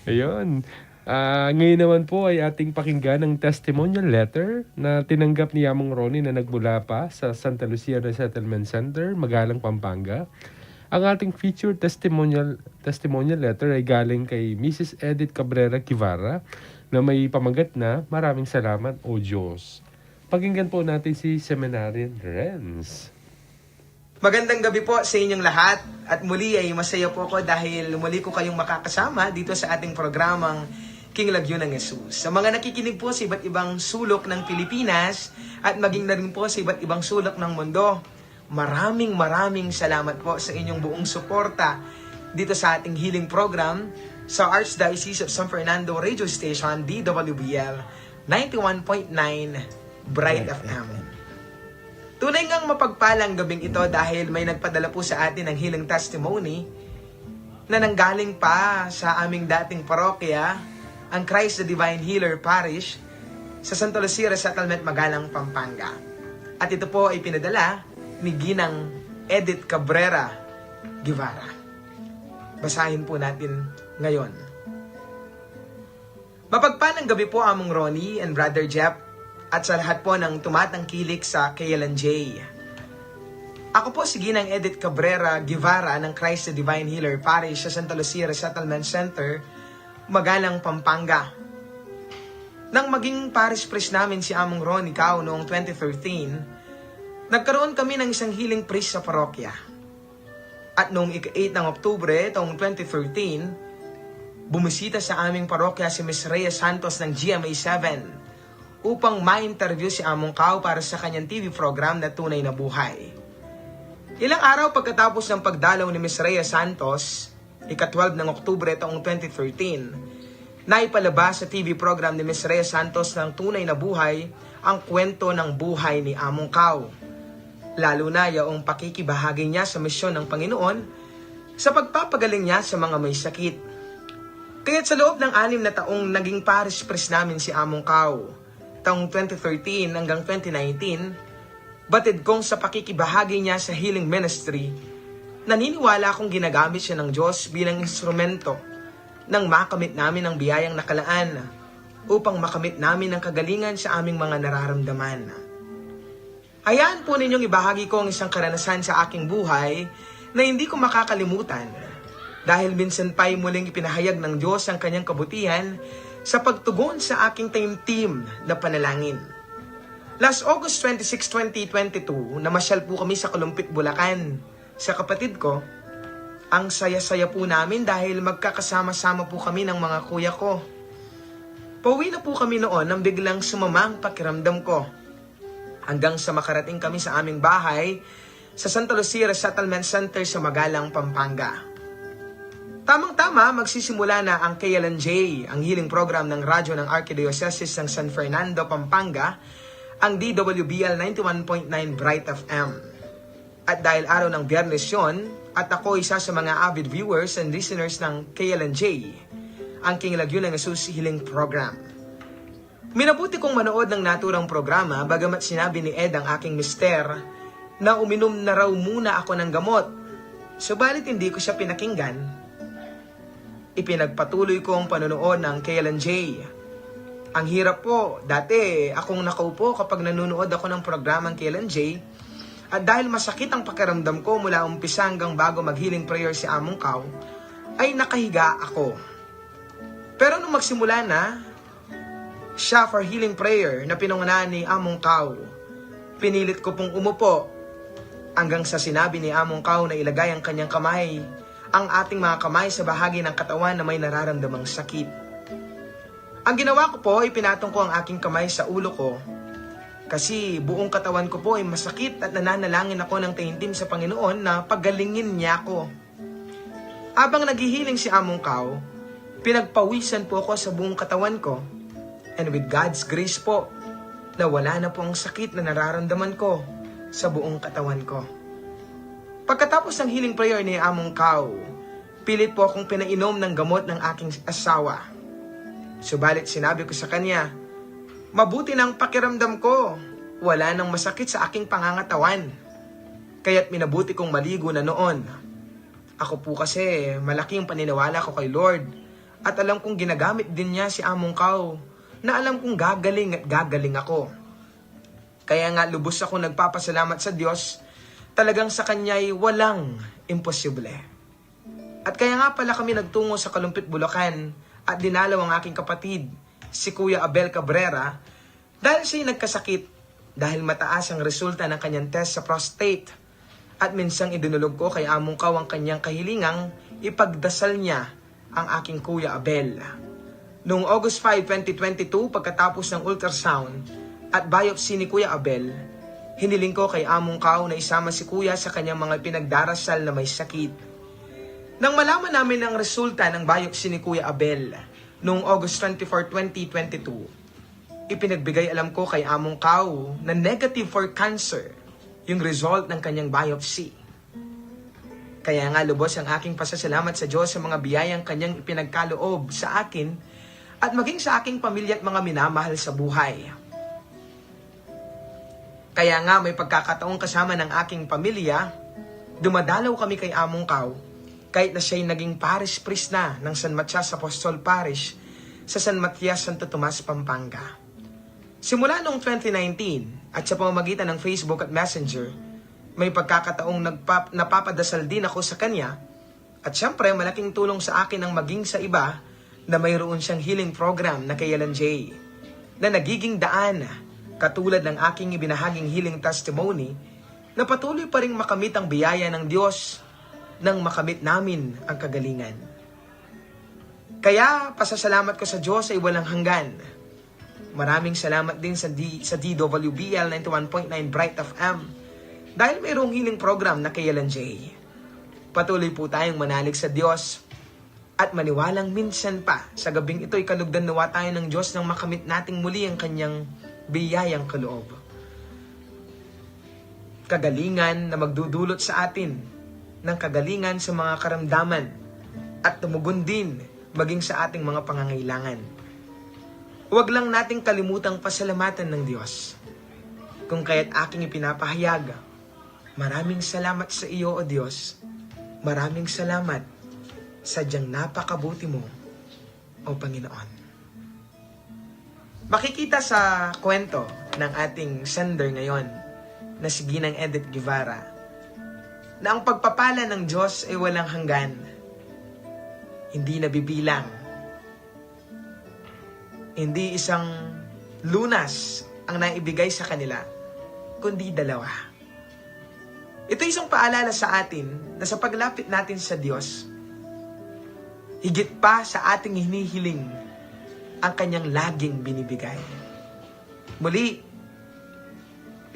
Ayun. Ah, ngayon naman po ay ating pakinggan ang testimonial letter na tinanggap ni Among Ronnie na nagmula pa sa Santa Lucia Resettlement Center, Magalang, Pampanga. Ang ating feature testimonial testimonial letter ay galing kay Missus Edith Cabrera Guevara na may pamagat na, "Maraming salamat, O Diyos." Pakinggan po natin si Seminarian Renz. Magandang gabi po sa inyong lahat. At muli ay masaya po ako dahil muli ko kayong makakasama dito sa ating programang King Lagyu ng Jesus. Sa mga nakikinig po sa iba't ibang sulok ng Pilipinas at maging na rin po sa iba't ibang sulok ng mundo, maraming, maraming salamat po sa inyong buong suporta dito sa ating healing program sa Archdiocese of San Fernando Radio Station, D W B L ninety-one point nine Bright F M. Tunay ngang mapagpalang gabing ito dahil may nagpadala po sa atin ng healing testimony na nanggaling pa sa aming dating parokya, ang Christ the Divine Healer Parish, sa Santa Lucia Resettlement, Magalang, Pampanga. At ito po ay pinadala ni Ginang Edith Cabrera Guevara. Basahin po natin ngayon. Mapagpalang gabi po, Among Ronnie and Brother Jeff, at sa lahat po ng tumatangkilik sa K L N J. Ako po si Ginang Edith Cabrera Guevara ng Christ the Divine Healer Parish sa Santa Lucia Resettlement Center, Magalang, Pampanga. Nang maging parish priest namin si Among Ronnie Cao noong twenty thirteen, nagkaroon kami ng isang healing priest sa parokya. At noong ika-eight ng Oktubre taong twenty thirteen, bumisita sa aming parokya si Miss Rhea Santos ng G M A seven upang ma-interview si Among Cao para sa kanyang T V program na Tunay na Buhay. Ilang araw pagkatapos ng pagdalaw ni Miss Rhea Santos, ika-twelve ng Oktubre taong twenty thirteen, naipalabas sa T V program ni Miss Rhea Santos ng Tunay na Buhay ang kwento ng buhay ni Among Cao, lalo na yaong pakikibahagi niya sa misyon ng Panginoon sa pagpapagaling niya sa mga may sakit. Kaya't sa loob ng anim na taong naging parish priest namin si Among Cao, taong twenty thirteen hanggang twenty nineteen, batid kong sa pakikibahagi niya sa healing ministry, naniniwala akong ginagamit siya ng Diyos bilang instrumento nang makamit namin ang biyayang nakalaan upang makamit namin ang kagalingan sa aming mga nararamdaman. Hayaan po ninyong ibahagi ko ang isang karanasan sa aking buhay na hindi ko makakalimutan, dahil minsan pa'y muling ipinahayag ng Diyos ang kanyang kabutihan sa pagtugon sa aking taimtim na panalangin. Last August twenty-six, twenty twenty-two, namasyal po kami sa Kalumpit, Bulacan, sa kapatid ko. Ang saya-saya po namin dahil magkakasama-sama po kami ng mga kuya ko. Pauwi na po kami noon nang biglang sumama ang pakiramdam ko, hanggang sa makarating kami sa aming bahay sa Santa Lucia Resettlement Center sa Magalang, Pampanga. Tamang-tama, magsisimula na ang K L N J, ang healing program ng radyo ng Arkidiocese ng San Fernando, Pampanga, ang D W B L ninety-one point nine Bright F M. At dahil araw ng Biyernes yon, at ako isa sa mga avid viewers and listeners ng K L N J, ang King Lagyu ng Jesus Healing Program. Minabuti kong manood ng naturang programa, bagamat sinabi ni Ed, ang aking mister, na uminom na raw muna ako ng gamot. Subalit hindi ko siya pinakinggan. Ipinagpatuloy ko ang panonood ng K L N J. Ang hirap po, dati akong nakaupo kapag nanonood ako ng programang K L N J, at dahil masakit ang pakiramdam ko mula umpisa hanggang bago mag-healing prayer si Among Kau, ay nakahiga ako. Pero nung magsimula na siya for healing prayer na pinangunahan ni Among Kau, pinilit ko pong umupo hanggang sa sinabi ni Among Kau na ilagay ang kanyang kamay, ang ating mga kamay, sa bahagi ng katawan na may nararamdamang sakit. Ang ginawa ko po, ipinatong ko ang aking kamay sa ulo ko kasi buong katawan ko po ay masakit at nananalangin ako ng taimtim sa Panginoon na pagalingin niya ako. Habang naghihiling si Among Kau, pinagpawisan po ako sa buong katawan ko. And with God's grace po, nawala na po ang sakit na nararamdaman ko sa buong katawan ko. Pagkatapos ng healing prayer ni Among Kau, pilit po akong pinainom ng gamot ng aking asawa. Subalit sinabi ko sa kanya, "Mabuti na ang pakiramdam ko. Wala nang masakit sa aking pangangatawan." Kaya't minabuti kong maligo na noon. Ako po kasi, malaki ang paniniwala ko kay Lord. At alam kong ginagamit din niya si Among Kau, na alam kong gagaling at gagaling ako. Kaya nga lubos ako nagpapasalamat sa Diyos, talagang sa kanya'y walang imposible. At kaya nga pala kami nagtungo sa Kalumpit, Bulacan at dinalaw ang aking kapatid, si Kuya Abel Cabrera, dahil siya'y nagkasakit dahil mataas ang resulta ng kanyang test sa prostate. At minsang idinulog ko kay Among Kau ang kanyang kahilingang ipagdasal niya ang aking Kuya Abel. Noong August five, twenty twenty-two, pagkatapos ng ultrasound at biopsy ni Kuya Abel, hiniling ko kay Among Kau na isama si Kuya sa kanyang mga pinagdarasal na may sakit. Nang malaman namin ang resulta ng biopsy ni Kuya Abel noong August twenty-four, twenty twenty-two, ipinagbigay alam ko kay Among Kau na negative for cancer yung result ng kanyang biopsy. Kaya nga lubos ang aking pasasalamat sa Diyos sa mga biyayang kanyang ipinagkaloob sa akin at maging sa aking pamilya at mga minamahal sa buhay. Kaya nga may pagkakataong kasama ng aking pamilya, dumadalaw kami kay Among Kau, kahit na siya'y naging parish priest na ng San Matias Apostol Parish sa San Matias, Santo Tomas, Pampanga. Simula noong twenty nineteen, at sa pamamagitan ng Facebook at Messenger, may pagkakataong nagpap- napapadasal din ako sa kanya. At siyempre, malaking tulong sa akin ang maging sa iba na mayroon siyang healing program na kay Alan J, na nagiging daan, katulad ng aking ibinahaging healing testimony, na patuloy pa ring makamit ang biyaya ng Diyos nang makamit namin ang kagalingan. Kaya, pasasalamat ko sa Diyos ay walang hanggan. Maraming salamat din sa, D, sa D W B L ninety-one point nine Bright F M dahil mayroong healing program na kay Alan J. Patuloy po tayong manalig sa Diyos at maniwalang minsan pa sa gabing ito'y kalugdan nawa tayo ng Diyos nang makamit nating muli ang kanyang biyayang kaloob. Kagalingan na magdudulot sa atin ng kagalingan sa mga karamdaman at tumugon din maging sa ating mga pangangailangan. Huwag lang nating kalimutang pasalamatan ng Diyos. Kung kaya't aking ipinapahayag, maraming salamat sa iyo, O Diyos. Maraming salamat. Sadyang napakabuti mo, O Panginoon. Makikita sa kwento ng ating sender ngayon na si Ginang Edith Guevara na ang pagpapala ng Diyos ay walang hanggan, hindi nabibilang. Hindi isang lunas ang naibigay sa kanila, kundi dalawa. Ito isang paalala sa atin na sa paglapit natin sa Diyos, higit pa sa ating hinihiling ang kanyang laging binibigay. Muli,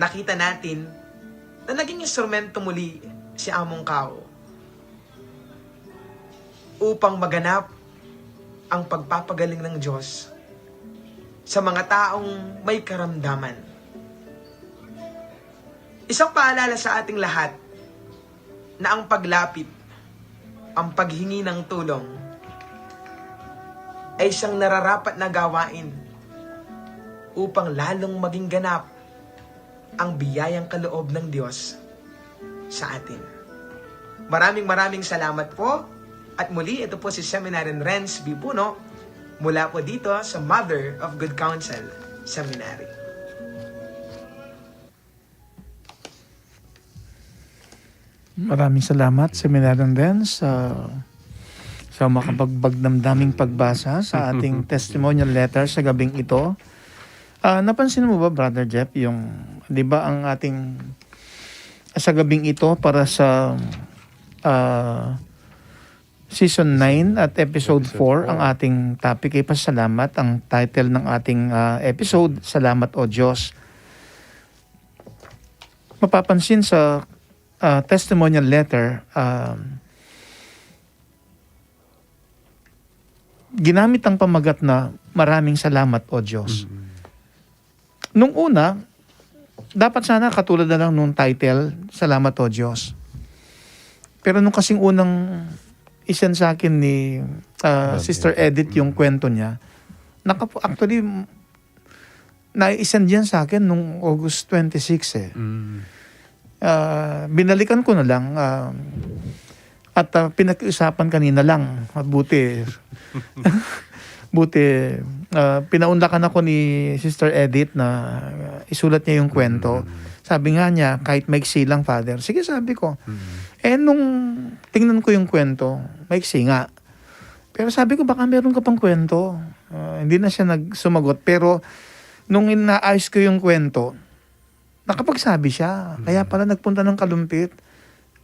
nakita natin na naging instrumento muli si Among Kao upang maganap ang pagpapagaling ng Diyos sa mga taong may karamdaman. Isang paalala sa ating lahat na ang paglapit, ang paghingi ng tulong ay isang nararapat na gawain upang lalong maging ganap ang biyayang kaloob ng Diyos sa atin. Maraming maraming salamat po. At muli, ito po si Seminarian Renz B. Puno mula po dito sa Mother of Good Counsel Seminary. Maraming salamat, Seminarian Renz, sa, sa makapagbagdamdaming pagbasa sa ating testimonial letter sa gabing ito. Ah, napansin mo ba, Brother Jeff, yung, di ba, ang ating, sa gabing ito para sa, ah, season nine at episode four, ang ating topic ay pasalamat. Ang title ng ating, ah, episode, Salamat, O Diyos. Mapapansin sa, ah, testimonial letter, ah, ginamit ang pamagat na, "Maraming salamat, O Diyos." Mm. Nung una, dapat sana katulad na lang nung title, "Salamat, O Diyos." Pero nung kasing unang isend sa akin ni, ah, Sister Edith yung kwento niya, nakapu-, actually, nai-send yan sa akin nung August twenty-six eh. Mm. Ah, binalikan ko na lang, ah, At, ah, pinakiusapan kanina lang. At buti, buti, ah, pinaunlakan ako ni Sister Edith na, ah, isulat niya yung kwento. Mm. Sabi nga niya, "Kahit maiksi lang, Father." "Sige," sabi ko. Mm. Eh, nung tingnan ko yung kwento, maiksi nga. Pero sabi ko, "Baka meron ka pang kwento." Ah, hindi na siya nag-, sumagot. Pero nung inaayos ko yung kwento, nakapagsabi siya. Kaya pala nagpunta ng Kalumpit.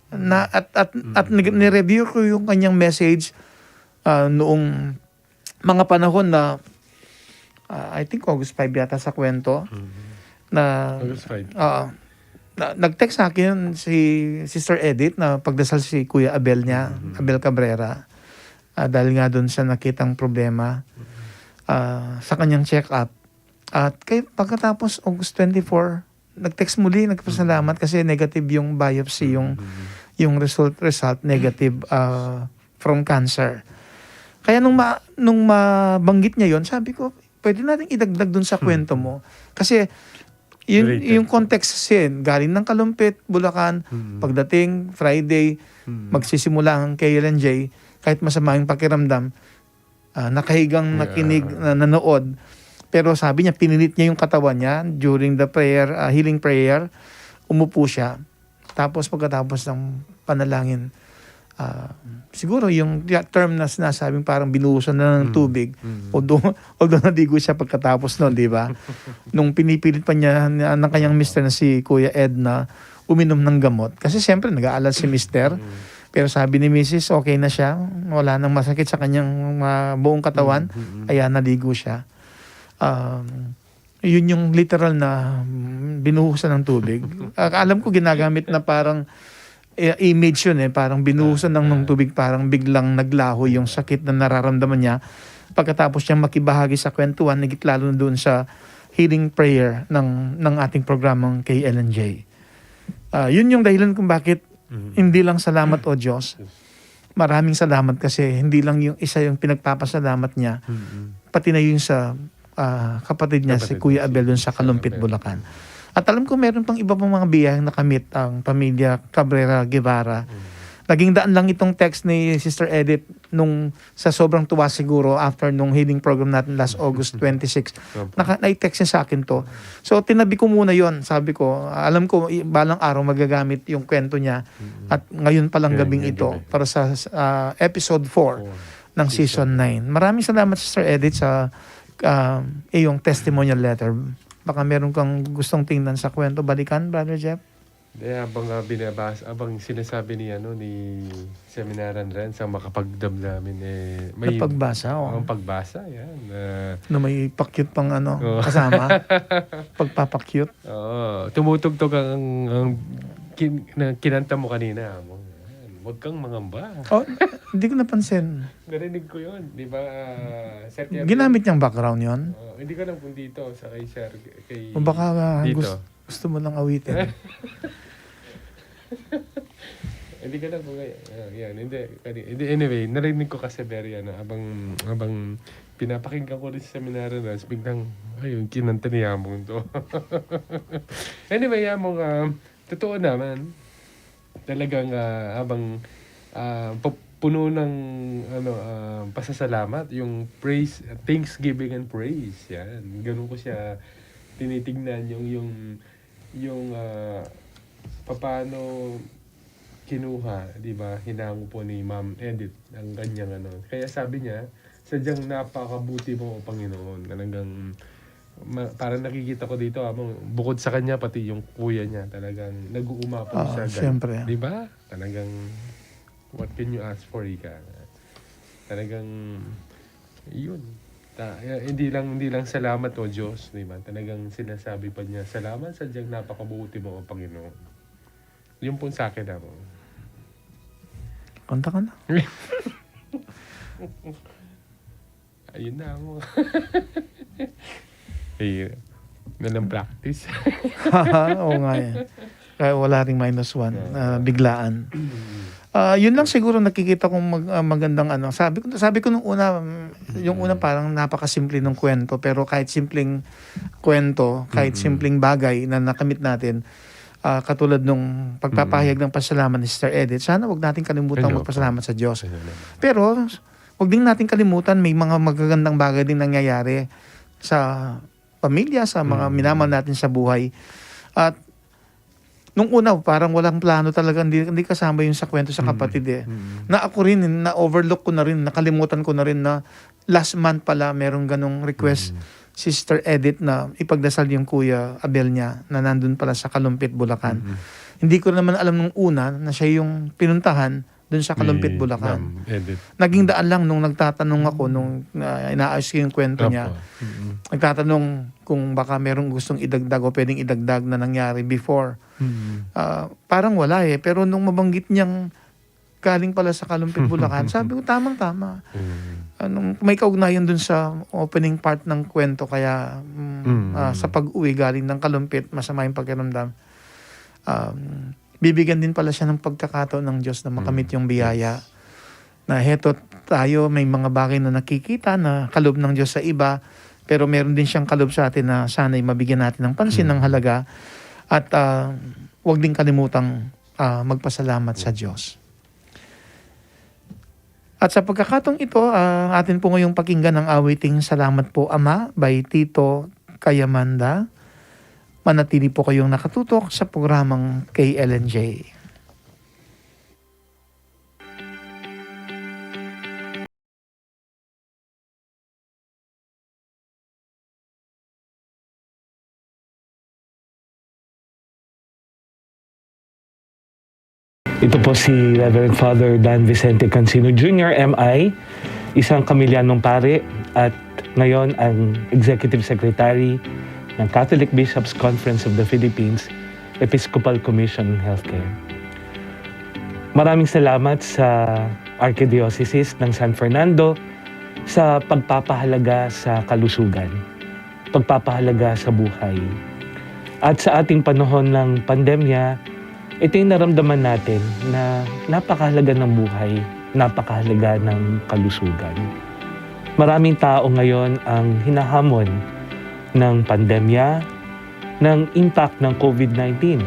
Na, at, at, at nag-, nireview ko yung kanyang message, ah, noong mga panahon na, ah, I think August five yata sa kwento, na, August five. Ah, na, nag-text sa akin si Sister Edith na pagdasal si Kuya Abel niya, Abel Cabrera. Ah, dahil nga doon sa nakitang problema, ah, sa kanyang check-up. At kay, pagkatapos, August twenty-four, nag-text muli, nagpasalamat kasi negative yung biopsy, yung, yung result, result negative, ah, from cancer. Kaya nung ma-, nung mabanggit niya yon, sabi ko, "Pwede nating idagdag dun sa kwento mo." Kasi yun, related. Yung context kasi, galing ng Kalumpit, Bulacan, pagdating, Friday, magsisimula ang K L N J, kahit masama yung pakiramdam, ah, nakahigang nakinig, na nanood. Pero sabi niya, pinilit niya yung katawan niya during the prayer, ah, healing prayer. Umupo siya. Tapos pagkatapos ng panalangin, ah, siguro yung ya-, term na sinasabing parang binuhusan na ng tubig, although, although naligo siya pagkatapos nun, di ba? Nung pinipilit pa niya na, ng kanyang mister na si Kuya Ed na uminom ng gamot. Kasi siyempre, nag-aalala si mister. Pero sabi ni misis, okay na siya. Wala nang masakit sa kanyang, ah, buong katawan. Kaya naligo siya. Um, yun yung literal na, mm, binuhusan ng tubig. Ah, alam ko ginagamit na parang, eh, image yun eh. Parang binuhusan ng, ng tubig, parang biglang naglaho yung sakit na nararamdaman niya. Pagkatapos niyang makibahagi sa kwentuhan, higit lalo na doon sa healing prayer ng, ng ating programang K L N J. Ah, yun yung dahilan kung bakit hindi lang salamat, O Diyos. Maraming salamat kasi hindi lang yung isa yung pinagpapasalamat niya, pati na yun sa, ah, kapatid niya, si Kuya Abel, dun sa Kalumpit, Bulacan. At alam ko meron pang iba pang mga biyayang nakamit ang pamilya Cabrera Guevara. Naging daan lang itong text ni Sister Edith nung sa sobrang tuwa siguro after nung healing program natin last August twenty-six. Naka-, nai-text niya sa akin 'to. So, tinabi ko muna 'yon. Sabi ko, alam ko, i-, balang araw magagamit yung kwento niya. At ngayon palang gabing ito para sa, ah, episode four ng season nine. Maraming salamat, Sister Edith, sa, ah, iyong testimonial letter. Baka meron kang gustong tingnan sa kwento. Balikan, Brother Jeff? Hindi, habang, ah, binabasa, habang sinasabi ni, ano, ni Seminaran Renz ang makapagdamdamin, eh, may pagbasa, oh. Ang pagbasa, yan, ah. Na may pakyut pang, ano, kasama. Pagpapakyut. Oo, tumutugtog ang, ang kin-, na kinanta mo kanina, amo. Yan, "Huwag kang mangamba." Oh, hindi ko napansin. Narinig ko 'yun, di ba, ah, Sir Kevin? Ginamit niyang background 'yun? Oo, hindi ko alam kung dito, sa kay Sir, kay... O baka, ah, dito. Gusto mo lang awitin. Hindi ko alam kung, ah, yan, hindi, hindi, anyway, narinig ko kasi very, ano, habang, habang pinapakinggan ko rin sa seminaryo na, biglang, "Ay, yung kinanta ni Among to." Anyway, Among, ah, totoo naman, talagang, ah, habang, ah, pu-, puno ng, ano, ah, pasasalamat, yung praise, thanksgiving and praise, yan. Ganun ko siya tinitignan, yung, yung, yung, ah, papaano kinuha, di ba, hinango po ni Ma'am Edith ang kanyang, ano. Kaya sabi niya, "Sadyang napakabuti mo, O Panginoon." Talagang ma-, parang nakikita ko dito, ah, mo-, bukod sa kanya, pati yung kuya niya, talagang nag-uuma po siya. Ah, siyempre. Di ba? Talagang, what can you ask for, ika nga? Talagang, yun. Ta-, eh, hindi lang, hindi lang salamat, O Diyos, di ba? Talagang sinasabi pa niya, "Salamat, sadyang napakabuti mo, O Panginoon." Yun po sa akin, ah, mo. Kanta ka na. Ayun na, mo. Ayun. Nalang practice. Oo nga, eh. Kaya wala ring minus one, ah, biglaan. Ah, yun lang siguro nakikita kong mag-, ah, magandang ano. Sabi ko, sabi ko nung una, mm, yung una parang napakasimple ng kwento, pero kahit simpleng kwento, kahit simpleng bagay na nakamit natin, Ah, katulad nung pagpapahayag ng pasalamat ni Sister Edith, sana wag natin kalimutang Ayun. magpasalamat sa Diyos. Ayun naman. Pero, wag din natin kalimutan, may mga magagandang bagay din nangyayari sa pamilya, sa mga Mm. minamahal natin sa buhay. At nung una, parang walang plano talaga, hindi, hindi kasama yung sa kwento sa Mm. kapatid eh. Mm. Na ako rin, na-overlook ko na rin, nakalimutan ko na rin na last month pala, merong ganong request, Mm. Sister Edith, na ipagdasal yung Kuya Abel niya na nandun pala sa Kalumpit, Bulacan. Mm. Hindi ko naman alam nung una na siya yung pinuntahan dun sa Kalumpit, Ni Bulacan. Ma'am Edith. Naging daan lang nung nagtatanong ako, nung, ah, inaayos ko yung kwento niya. Opo. Mm. Nagtatanong kung baka merong gustong idagdag o pwedeng idagdag na nangyari before. Mm. Ah, parang wala eh. Pero nung mabanggit niyang galing pala sa Kalumpit, Bulacan, sabi ko, "Tamang-tama." Mm. Anong, may kaugnayan dun sa opening part ng kwento, kaya, mm, Mm. ah, sa pag-uwi galing ng Kalumpit, masama yung pakiramdam. Um, bibigyan din pala siya ng pagkakataon ng Diyos na makamit Mm. yung biyaya. Yes. Na heto tayo, may mga bagay na nakikita na kaloob ng Diyos sa iba, pero meron din siyang kaloob sa atin na sana'y mabigyan natin ng pansin, Mm. ng halaga, at, ah, wag din kalimutang, ah, magpasalamat sa Diyos. At sa pagkakataong ito, ah, atin po ngayong pakinggan ang awiting Salamat Po, Ama by Tito Kayamanda. Manatili po kayong nakatutok sa programang K L N J. Ito po si Reverend Father Dan Vicente Cancino Junior, M I, isang Kamilianong pari at ngayon ang Executive Secretary ng Catholic Bishops' Conference of the Philippines Episcopal Commission on Healthcare. Maraming salamat sa Archdiocese ng San Fernando sa pagpapahalaga sa kalusugan, pagpapahalaga sa buhay. At sa ating panahon ng pandemya, ito'y naramdaman natin na napakahalaga ng buhay, napakahalaga ng kalusugan. Maraming tao ngayon ang hinahamon ng pandemya, ng impact ng COVID nineteen,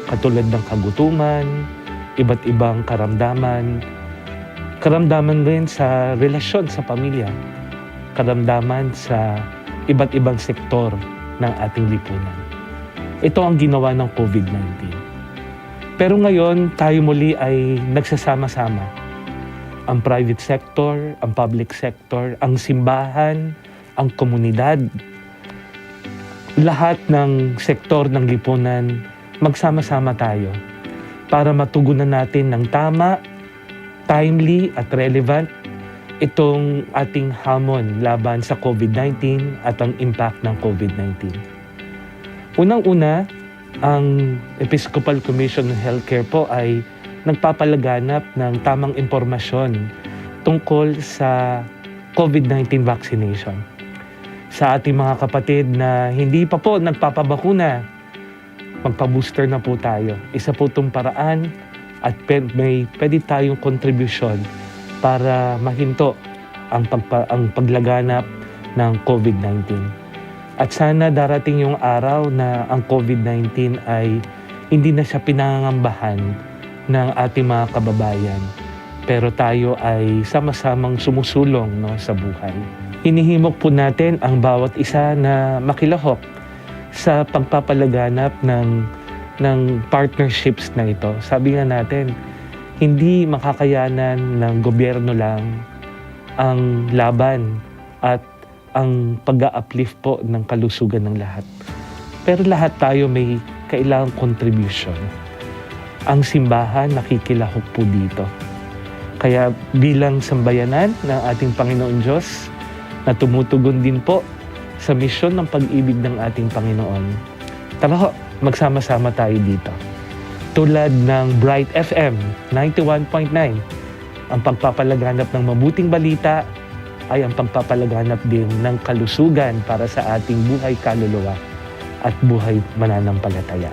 katulad ng kagutuman, iba't ibang karamdaman, karamdaman rin sa relasyon sa pamilya, karamdaman sa iba't ibang sektor ng ating lipunan. Ito ang ginawa ng COVID nineteen. Pero ngayon, tayo muli ay nagsasama-sama. Ang private sector, ang public sector, ang simbahan, ang komunidad, lahat ng sektor ng lipunan, magsama-sama tayo para matugunan natin ng tama, timely at relevant itong ating hamon laban sa COVID nineteen at ang impact ng COVID nineteen. Unang-una, ang Episcopal Commission on Healthcare po ay nagpapalaganap ng tamang impormasyon tungkol sa COVID nineteen vaccination. Sa ating mga kapatid na hindi pa po nagpapabakuna, magpa-booster na po tayo. Isa po itong paraan at pe-, may pwede tayong kontribusyon para mahinto ang pagpa-, ang paglaganap ng COVID nineteen. At sana darating yung araw na ang COVID nineteen ay hindi na siya pinangangambahan ng ating mga kababayan, pero tayo ay sama-samang sumusulong, no, sa buhay. Hinihimok po natin ang bawat isa na makilahok sa pagpapalaganap ng, ng partnerships na ito. Sabi nga natin, hindi makakayanan ng gobyerno lang ang laban at ang pag-a-uplift po ng kalusugan ng lahat. Pero lahat tayo may kailangang contribution. Ang simbahan nakikilahok po dito. Kaya bilang sambayanan ng ating Panginoon Diyos na tumutugon din po sa misyon ng pag-ibig ng ating Panginoon, tara ho, magsama-sama tayo dito. Tulad ng Bright F M ninety-one point nine, ang pagpapalaganap ng mabuting balita ay ang pagpapalaganap din ng kalusugan para sa ating buhay kaluluwa at buhay mananampalataya.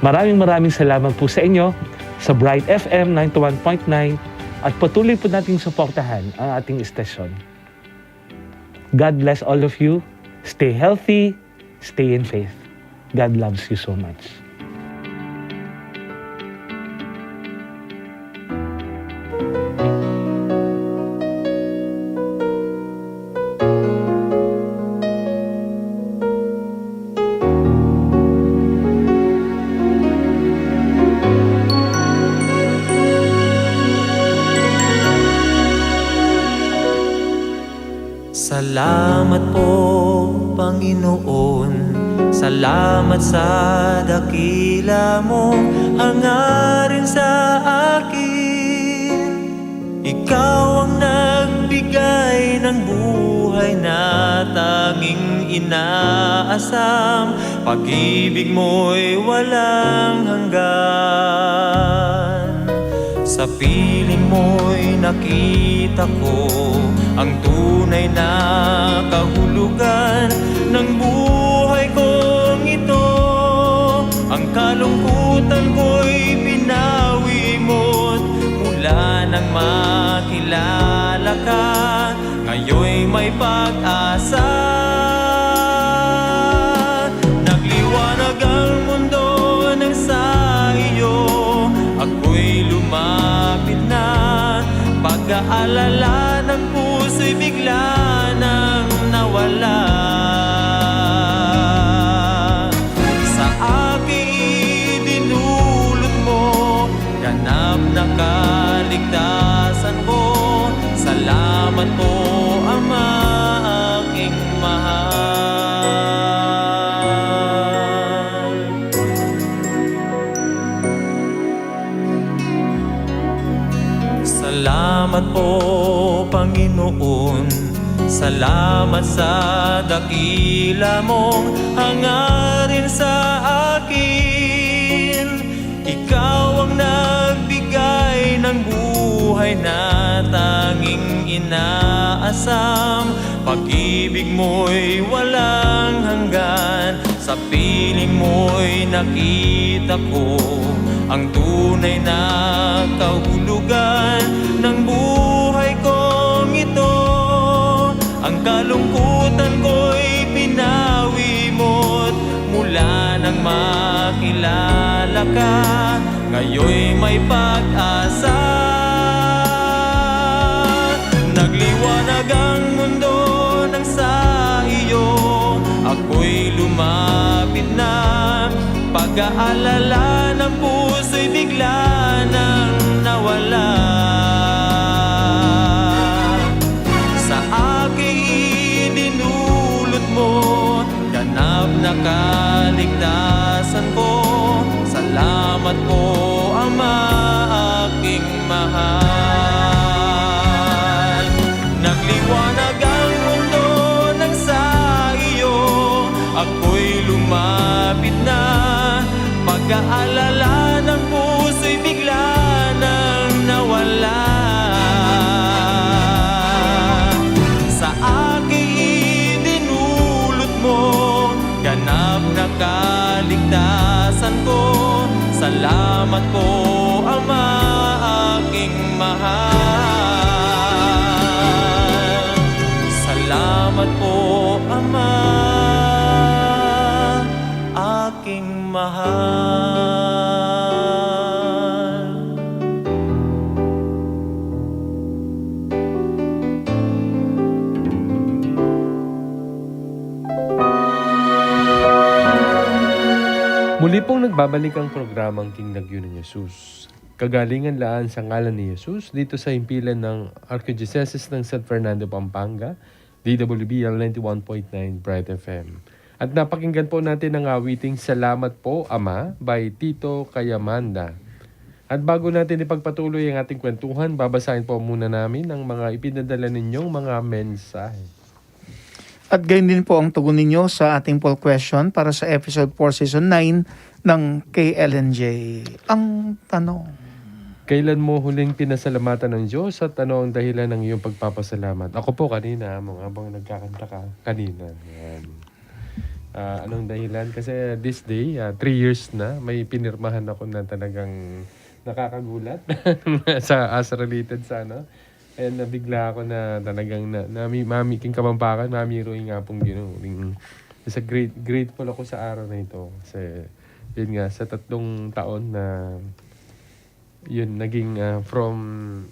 Maraming maraming salamat po sa inyo sa Bright F M ninety-one point nine at patuloy po nating suportahan ang ating istasyon. God bless all of you. Stay healthy, stay in faith. God loves you so much. Salamat po, Panginoon. Salamat sa dakila mong hangarin sa akin. Ikaw ang nagbigay ng buhay na tanging inaasam. Pag-ibig mo'y walang hanggan. Sa piling mo'y nakita ko ang tunay na kahulugan ng buhay kong ito. Ang kalungkutan ko'y binawi mo't mula nang makilala ka, ngayon'y may pag-asa. Nagliwanag ang mundo nang sa iyo ako'y lumapit na. Pag-aalala ng puso'y bigla nang nawala. Sa akin idinulot mo, ganap na kaligtasan ko. Salamat po, Ama, aking mahal. Salamat po, Panginoon. Salamat sa dakila mong hangarin sa akin. Ikaw ang nagbigay ng buhay na tanging inaasam. Pag-ibig mo'y walang hanggan. Sa piling mo'y nakita ko ang tunay na kahulugan ng buhay kong ito. Ang kalungkutan ko'y binawi mo't mula nang makilala ka, ngayon'y may pag-asa. Nagliwanag ang mundo nang sa iyo ako'y lumapit na. Pag-aalala ng puso'y bigla nang nawala. Sa akin idinulot mo, ganap na kaligtasan ko. Salamat po, Ama, aking mahal. Nagliwanag ang mundo nang sa iyo ako'y lumapit na. Pag-aalala ng puso'y bigla nang nawala. Sa akin idinulot mo, ganap na kaligtasan ko. Salamat po, Ama, aking mahal. Salamat po, Ama, aking mahal. Muli pong nagbabalik ang programang King Lagyu nang Jesus. Kagalingan laan sa Ngalan ni Jesus, dito sa himpilan ng Arkidiocese ng San Fernando, Pampanga, D W B L ninety-one point nine Bright F M. At napakinggan po natin ang awiting Salamat Po, Ama by Tito Kayamanda. At bago natin ipagpatuloy ang ating kwentuhan, babasahin po muna namin ang mga ipinadala ninyong mga mensahe. At gayon din po ang tugon ninyo sa ating poll question para sa episode four, season nine ng K L N J. Ang tanong, kailan mo huling pinasalamatan ang Diyos at ano ang dahilan ng iyong pagpapasalamat? Ako po kanina, habang, habang nagkakanta ka, kanina. Yan. Ah, anong dahilan? Kasi this day, ah, three years na, may pinirmahan ako na talagang nakakagulat sa, as related sa ano, ayan, nabigla ako na talagang na, nami-, mami-, king Kapampangan, mamiruing Apung Ginu. Ring-, sa great-, grateful ako sa araw na ito. Kasi, yun nga, sa tatlong taon na, yun, naging, ah, from,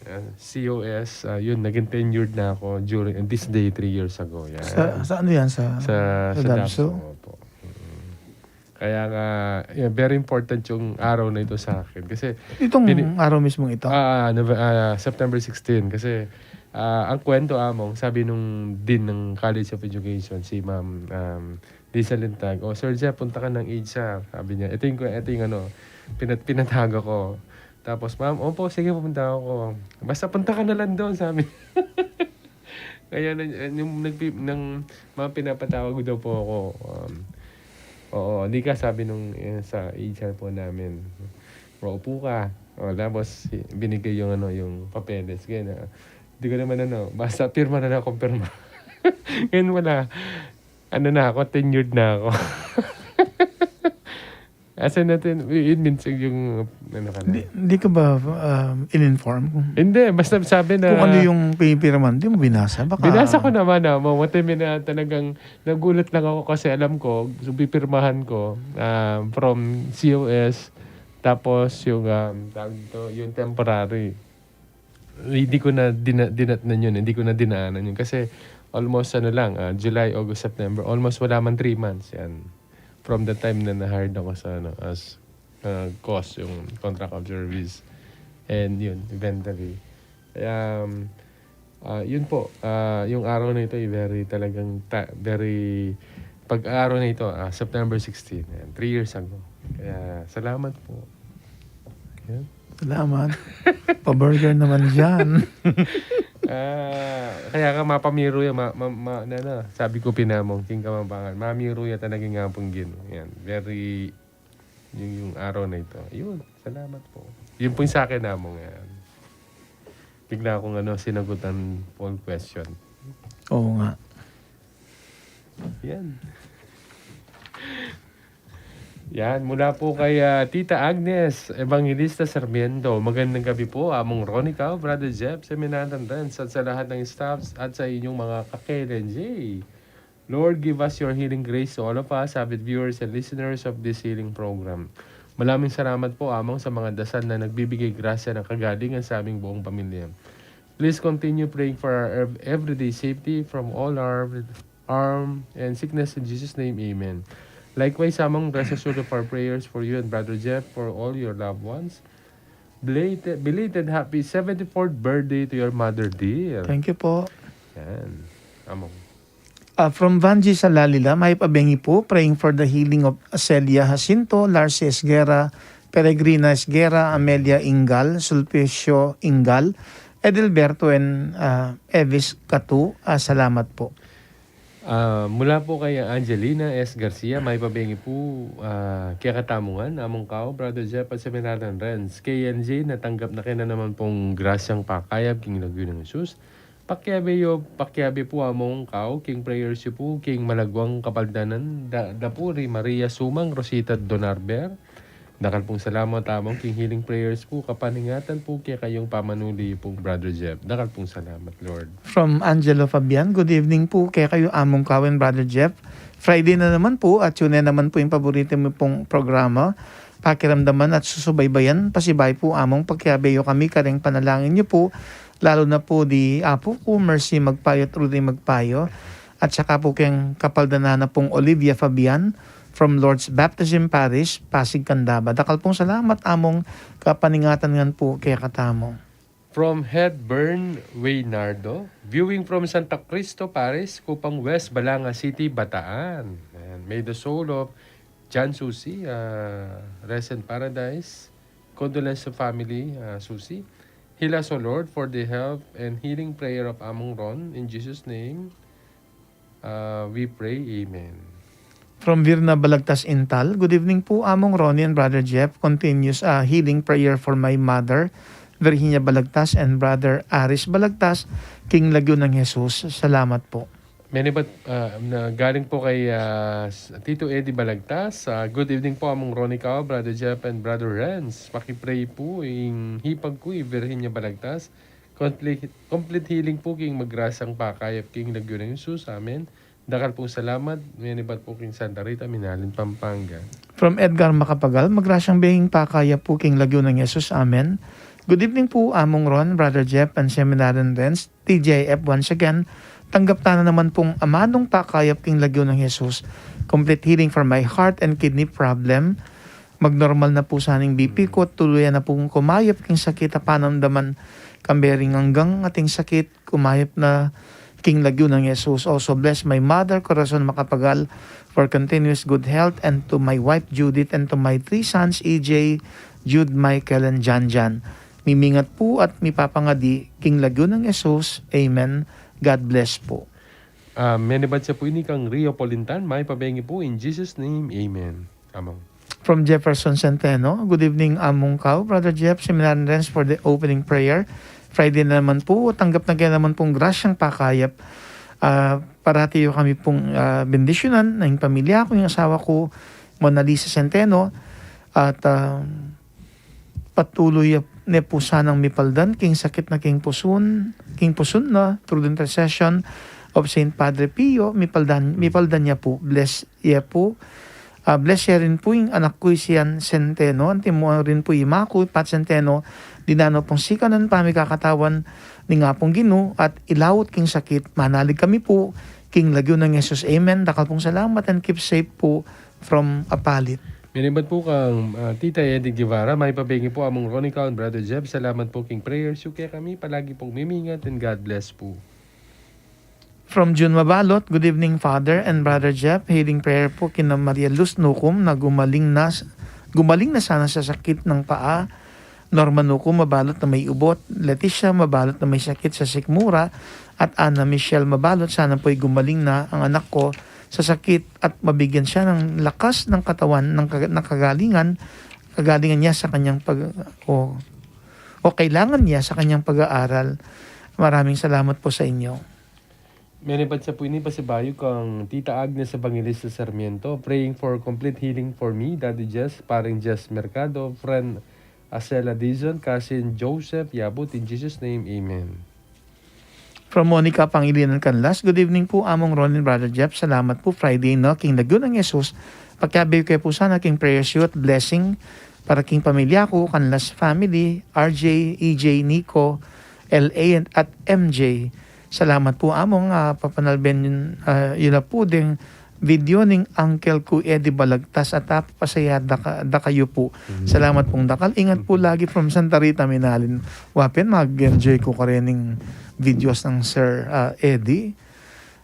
ah, C O S, ah, yun, naging tenured na ako during, this day, three years ago. Yan. Sa, sa ano yan? Sa, sa, sa sa DABSU? DABSU, opo. Mm. Kaya nga, yeah, very important yung araw na ito sa akin. Kasi itong pini-, araw mismong ito? Ah, Nove-, ah, September sixteen. Kasi Ah, ang kwento, Among, sabi nung Dean ng College of Education, si Ma'am, um, Lisa Lintag, "O, Sir Jeff, punta ka ng H R," sabi niya. Ito yung, ito yung ano, pinat-, pinatago ko. Tapos, "Ma'am, opo, sige, pupunta ako." "Basta punta ka na lang doon," sabi. Kaya na, yung nagpi-, ng mga pinapatawag daw po ako, um, "Oo, di ka," sabi nung, eh, sa H R po namin. "Maupo ka." O, tapos, binigay yung ano, yung papeles. Kaya na, di ko naman ano, basta pirma na lang akong pirma. Ngayon wala. Ano na ako, tenured na ako. Asa natin, yun minsan yung, ano ka na. Di, di ka ba, um, in-inform kung Hindi, basta sabi na kung ano yung pinipirmahan? Di mo binasa? Baka Binasa ko naman, ah, mamatay na talagang nagulat lang ako kasi alam ko, yung pipirmahan ko, ah, from C O S, tapos yung, um, tawag dito, yung temporary. Hindi ko na dina-, dinatnan yun, hindi ko na dinaanan yun. Kasi almost ano lang, ah, July, August, September, almost wala man three months yan. From the time na na-hired ako sa, ano, as, ah, cos, yung contract of service. And yun, eventually. Kaya, um, ah, yun po, ah, yung araw na ito ay very talagang ta-, very, pag araw na ito, ah, September sixteen, ayan, three years ago. Kaya, salamat po. Yan. Salamat. Pa-burger naman dyan. Ah, kaya ka mapamiru ya, ma-, ma-, ma-, na, na, sabi ko pinamong, king Kamampangan, mamiru ya talaga nga pong Ginu. Yan, very, yung, yung araw na ito. Yun, salamat po. Yun po yung sa akin, Among, yan. Bigla akong, ano, sinagutan po ang question. Oo nga. Yan. Yan, mula po kay, ah, Tita Agnes Evangelista Sarmiento. Magandang gabi po, Among Ronnie Cao, Brother Jeff, Seminarian Renz, at sa lahat ng staffs at sa inyong mga ka-K L N J. Lord, give us your healing grace to all of us, avid viewers and listeners of this healing program. Maraming salamat po, Among, sa mga dasal na nagbibigay grasya ng kagalingan sa aming buong pamilya. Please continue praying for our ev-, everyday safety from all our harm and sickness in Jesus' name, amen. Likewise, Among, rest assured of our prayers for you and Brother Jeff, for all your loved ones. Belated, belated happy seventy-fourth birthday to your mother, dear. Thank you po. Yan. Among. Ah, from Vanji Salalila, mayap a bengi po, praying for the healing of Celia Jacinto, Larcy Esguerra, Peregrina Esguerra, Amelia Ingal, Sulpicio Ingal, Edelberto and, ah, Evis Catu. Ah, salamat po. Ah, mula po kay Angelina S Garcia, mayap a bengi po, ah, kekatamu ngan, Among Cao, Brother Jeff, at Seminarian Renz. K N J, natanggap na ke na naman pong grasyang pakayap king lagyu nang Jesus. Pakiabe yu, pakiabe pu, Among Cao, king prayers yu pu king malagwang kapaldanan da, da pu ri Maria Sumang, Rosita Donarber. Dakal pung salamat, Among, king healing prayers pu, kapaningatan pu kekayung pamanuli yu pung Brother Jeff. Dakal pung salamat, Lord. From Angelo Fabian, good evening pu kekayu, Among Cao and Brother Jeff. Friday na naman pu, at yun na naman pu yung paborito mu pung programa, Pakiramdaman at Susubaybayan. Pasibayu pu, Among, pakiabe yu kami karing panalangin yu pu, lalu na pu di apu ku Mercy Magpayo at Rudy Magpayo, at saka pu keng kapaldanan na pung Olivia Fabian from Lord's Baptism Parish, Pasig, Candaba. Dakal pung salamat, Among, kapaningatan ngan pu kekatamu. From Hedburn Waynardo, viewing from Santa Cristo Parish, Cupang West, Balanga City, Bataan. And may the soul of John Susi, uh, rest in paradise. Condolence to family, uh, Susi. Heal us, O Lord, for the help and healing prayer of Among Ron. In Jesus' name, uh, we pray. Amen. From Virna Balagtas Intal, good evening pu, Among Ronnie and Brother Jeff. Continuous, uh, healing prayer for my mother, Virginia Balagtas, and Brother Aris Balagtas, king lagyu nang Jesus. Salamat po. Many but, ah, na, galing po kay, ah, s-, Tito Eddie Balagtas. Ah, "Good evening po, Among Ronnie Cao, Brother Jeff, and Brother Renz. Paki-pray po ing hipag ku, i Virginia Balagtas. Complete, complete healing po king magrasyang pakayap king lagyu nang Jesus. Amen." Dakal pong salamat. Many but po king Santa Rita, Minalin, Pampanga. From Edgar Macapagal, magrasyang benging pakayap po king lagyu nang Jesus. Amen. Good evening po, Among Ron, Brother Jeff, and Seminarian Renz. T J F once again, tanggap ta na naman pong amanung pakayap king lagyu nang Jesus. Complete healing for my heart and kidney problem. Magnormal na po sana ing B P ku at tuluyan na pong kumayap king sakit a panamdaman kambe ring anggang ating sakit, kumayap na king lagyu nang Jesus. Also bless my mother, Corazon Macapagal, for continuous good health, and to my wife Judith and to my three sons, E J, Jude, Michael, and Janjan. Mimingat pu at mipapangadi king lagyu nang Jesus. Amen. God bless po. Ah, menebad sa pu ini kang Rio Polintan, mapabengi pu, in Jesus' name, amen. Among. From Jefferson Centeno, "Good evening, Among Kao, Brother Jeff, Seminarian Renz, for the opening prayer. Friday na naman po, tanggap na kaya naman pong grasyang pakayap. Ah, parati yu kami pong, ah, bendisyunan, na yung pamilya ko, yung asawa ko, Mona Lisa Centeno, at, ah, patuloy ne po sanang mipaldan king sakit na king pusun, king pusun na, through the intercession of Saint Padre Pio, mipaldan, mipaldan ya po, bless ya po. Ah, bless ya rin po ing anak ko, si Ian Centeno, anti mo rin po ima ko, Pat Centeno, dinano pong sikanan pamikakatawan ning Apung Ginu, at ilawut king sakit, manalig kami po, king lagyu nang Jesus. Amen. Dakal pong salamat and keep safe po from Apalit." Menebad po kang, ah, Tita Eddie Guevara, mapabengi po, Among Ronica and Brother Jeb, salamat po king prayers yu kekami, palagi pong mimingat and God bless po. From June Mabalot, "Good evening, Father and Brother Jeff. Healing prayer po kina Maria Luz Nucum na gumaling na, gumaling na sana sa sakit ng paa. Norma Nucum Mabalot na may ubot. Leticia Mabalot na may sakit sa sikmura. At Ana Michelle Mabalot, sana po'y gumaling na ang anak ko sa sakit at mabigyan siya ng lakas ng katawan ng kaga-, ng kagalingan, kagalingan niya sa kanyang pag-, o, o kailangan niya sa kanyang pag-aaral. Maraming salamat po sa inyo." Menebad sa pu ini pasibayu kang Tita Agnes Evangelista Sarmiento, praying for complete healing for me, Daddy Jess, Paring Jess Mercado, friend Acela Dizon, cousin Joseph Yabut, in Jesus' name, amen. From Monica Pangilinan Canlas, "Good evening po, Among Ron and Brother Jeff. Salamat po, Friday na king lagyu nang Jesus. Pakiabe ke po sana king prayers yu at blessing para king pamilya ko, Canlas family, R J, E J, Nico, L A, and, at M J." Salamat po, Among, ah, papanalben, ah, yu na po ding video ning uncle ko, Eddie Balagtas, at apapasaya da ka-, da kayu po. Mm. Salamat pong dakal. Ingat po lagi from Santa Rita, Minalin. Wa pin, mag-enjoy ko karening videos ng Sir, ah, Eddie.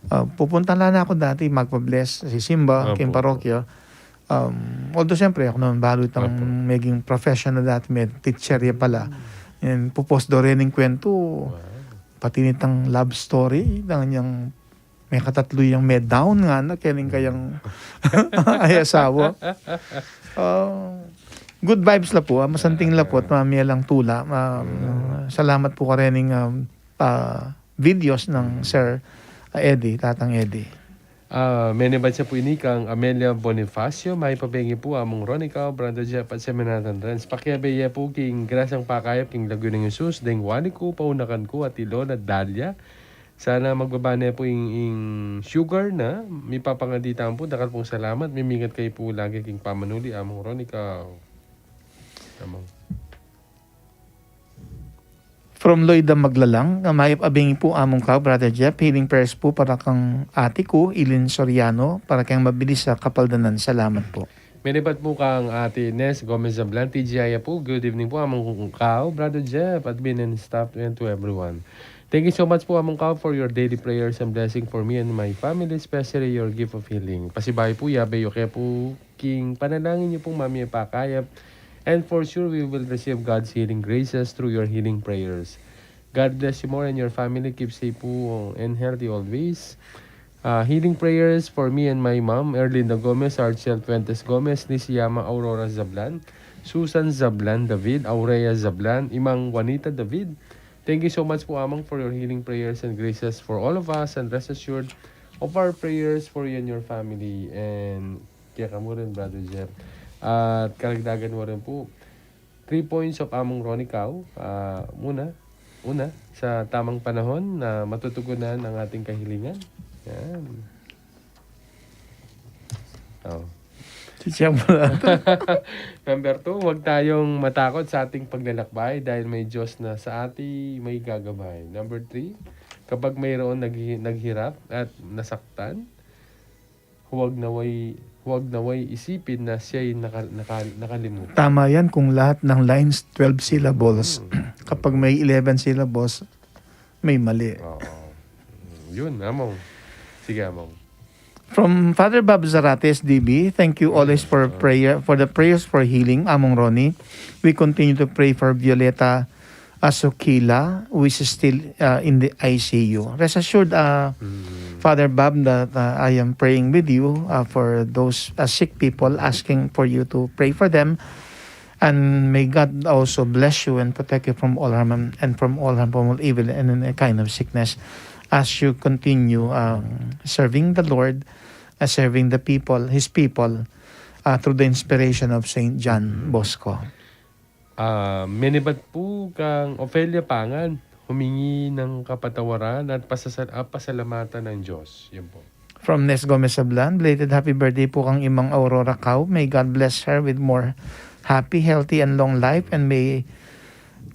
Ah, pupunta la na ako dati, magpa-bless sa simba, opo, king parokya. Um, although, siyempre, ako naman balu itang, opo, maging professional dati, may teacher ya pala. Mm. And pupos do rin yung kwento, wow, pati nitang love story, itang niyang may katatlu yang may down nga na, kening kayang ay asawa. Ah, good vibes la po, ah, masanting la po, at mamie lang tula. Ah, yeah, salamat po karening, um, ah, videos ng, mm, Sir, ah, Eddie, Tatang Eddie. Ah, menebad sa pu ini kang Amelia Bonifacio, mapabengi po, Among Ronica, Brother Jeff, at Seminarian Renz. Pakiabe ye po king grasyang pakayap king lagyu nang Jesus, deng wali ko, paunakan ko, at i Lola Dalia. Sana magbaba ne po ing, ing sugar na, mipapangadi tamu po, dakal pong salamat, mimingat kayu po lagi king pamanuli, Among Ronica. Among. From Loida Maglalang, nga mayap a bengi po, Among Kao, Brother Jeff, healing prayers po para kang ate ko, Eileen Soriano, para keng mabilis a kapaldanan. Salamat po. Menebad po kang Ate Ines Gomez Zablan, T G I ya po. "Good evening po, Among Kao, Brother Jeff, admin and staff, and to everyone. Thank you so much po, Among Kao, for your daily prayers and blessing for me and my family, especially your gift of healing." Pasibayu po, yabe yu ke po king panalangin yu pong mamie pakayap. And for sure, we will receive God's healing graces through your healing prayers. God bless you more and your family. Keep safe po and healthy always. Ah, healing prayers for me and my mom, Erlinda Gomez, Archel Fuentes Gomez, Nishiyama Aurora Zablan, Susan Zablan David, Aurea Zablan, Imang Juanita David. Thank you so much po, Among, for your healing prayers and graces for all of us, and rest assured of our prayers for you and your family. And kaya ka mo rin, Brother Jeff. At karagdagan mo rin po, three points of Among Ronnie Cao. Ah, muna, una, sa tamang panahon na matutugunan ang ating kahilingan. Yan. Oh. Sisiya mo na. Number two, huwag tayong matakot sa ating paglalakbay dahil may Diyos na sa ating may gagabay. Number three, kapag mayroon naghi-, naghirap at nasaktan, huwag nawa'y, huwag nawa'y isipin na siya'y naka-, naka-, nakalimutan. Tama yan kung lahat ng lines, twelve syllables. Mm. Kapag may eleven syllables, may mali. Oo. Yun, Among. Sige, Among. From Father Bob Zarate, S D B, thank you always for prayer, for the prayers for healing, Among Ronnie. We continue to pray for Violeta Asukila, who is still, uh, in the I C U. Rest assured, uh, Father Bob, that, uh, I am praying with you, uh, for those, uh, sick people, asking for you to pray for them. And may God also bless you and protect you from all harm and, and from all harmful evil and any kind of sickness as you continue, um, serving the Lord, uh, serving the people, His people, uh, through the inspiration of Saint John Bosco. Ah, menibat pu kang Ofelia Pangan, humingi ng kapatawaran at pasasal-, at pasalamatan ng Diyos. Yun po. From Nes Gomez Sablan, belated happy birthday po kang Imang Aurora Cao. May God bless her with more happy, healthy, and long life, and may,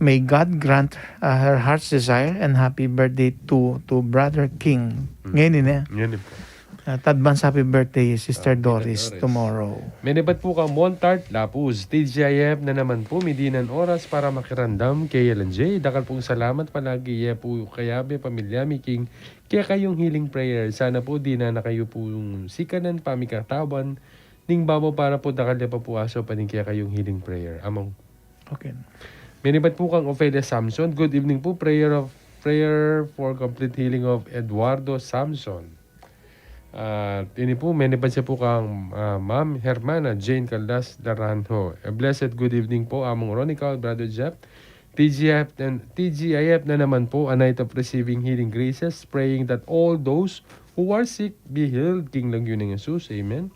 may God grant, uh, her heart's desire, and happy birthday to, to Brother King. Mm. Ngayon yun eh. Ngayon yun po. At advance happy birthday, Sister Doris, tomorrow. Menibat po kang Montart Lapuz, T G I F na naman po, midinan oras para makiramdam kay Ellen J. Dakal pong salamat palagi, ye po kayabe, pamilya mi king kekayung healing prayer. Sana po dinan na kayu pung sikanan pamikatawan ning babo para po dakal ya pa po aso pa ning kekayung healing prayer. Among. Okay. Menibat po kang Ofelia Samson. Good evening po. Prayer of, prayer for complete healing of Eduardo Samson. At ini po, menibat siya po kang, ah, Ma'am Hermana Jane Caldas Daranjo. A blessed good evening po, Among Ronical, Brother Jeff. T G I F and T G I F na naman po, a night of receiving healing graces, praying that all those who are sick be healed, King Lagyu ng Jesus. Amen.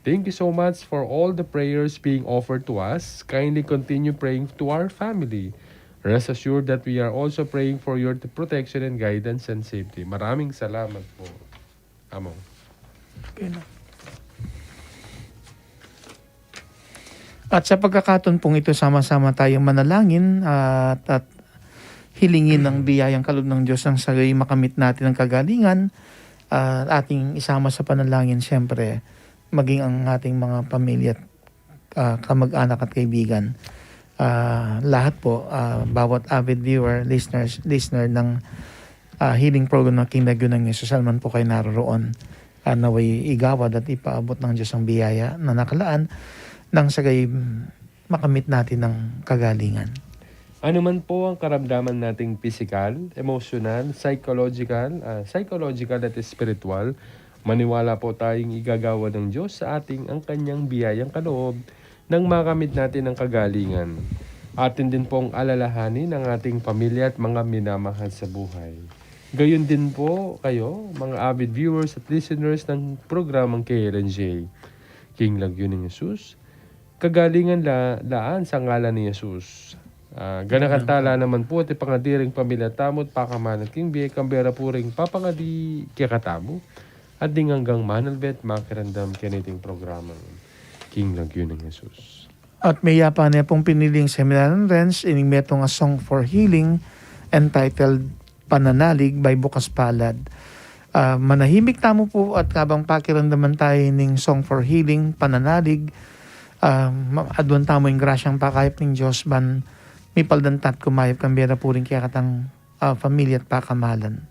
Thank you so much for all the prayers being offered to us. Kindly continue praying to our family. Rest assured that we are also praying for your protection and guidance and safety. Maraming salamat po. Among. Okay na. At sa pagkakataon pong ito, sama-sama tayong manalangin at, at hilingin ang biyayang kaloob ng Diyos nang sa gayoy makamit natin ang kagalingan. Ah, ating isama sa panalangin, siyempre, maging ang ating mga pamilya at, ah, kamag-anak at kaibigan. Ah, lahat po, ah, bawat avid viewer, listeners, listener ng, ah, healing program ng King Lagyu ng Jesus, saan man po kayo naroroon, ah, naway igawad at ipaabot ng Diyos ang biyaya na nakalaan nang sa gayoy makamit natin ang kagalingan. Ano man po ang karamdaman nating pisikal, emosyonal, psychological, ah, psychological at espiritual, maniwala po tayong igagawa ng Diyos sa ating ang kanyang biyayang kaloob nang makamit natin ang kagalingan. Atin din pong alalahanin ang ating pamilya at mga minamahal sa buhay. Gayon din po kayo, mga avid viewers at listeners ng programang K L N J, King Lagyu ng Jesus. Kagalingan la, laan sa ngalan ni Jesus. Ah, ganakan tala naman po at ipangadi ring pamilya tamu at pakamalan king bie, kambe ra pu ring papangadi kekatamu. At ding anggang manalbe at makiramdam kaniting programang King Lagyu ng Jesus. At mayap ne pong piniling seminaryo ng Renz, ining metung a song for healing, entitled Pananalig by Bukas Palad. Ah, manahimik tamu po at habang pakiramdaman tayo ning Song for Healing, Pananalig, ah, ma-, aduan tamu ing grasyang pakayap ning Dios ban mipaldan ta't kumayap kambe ra pu ring kekatang, ah, pamilya at pakamalan.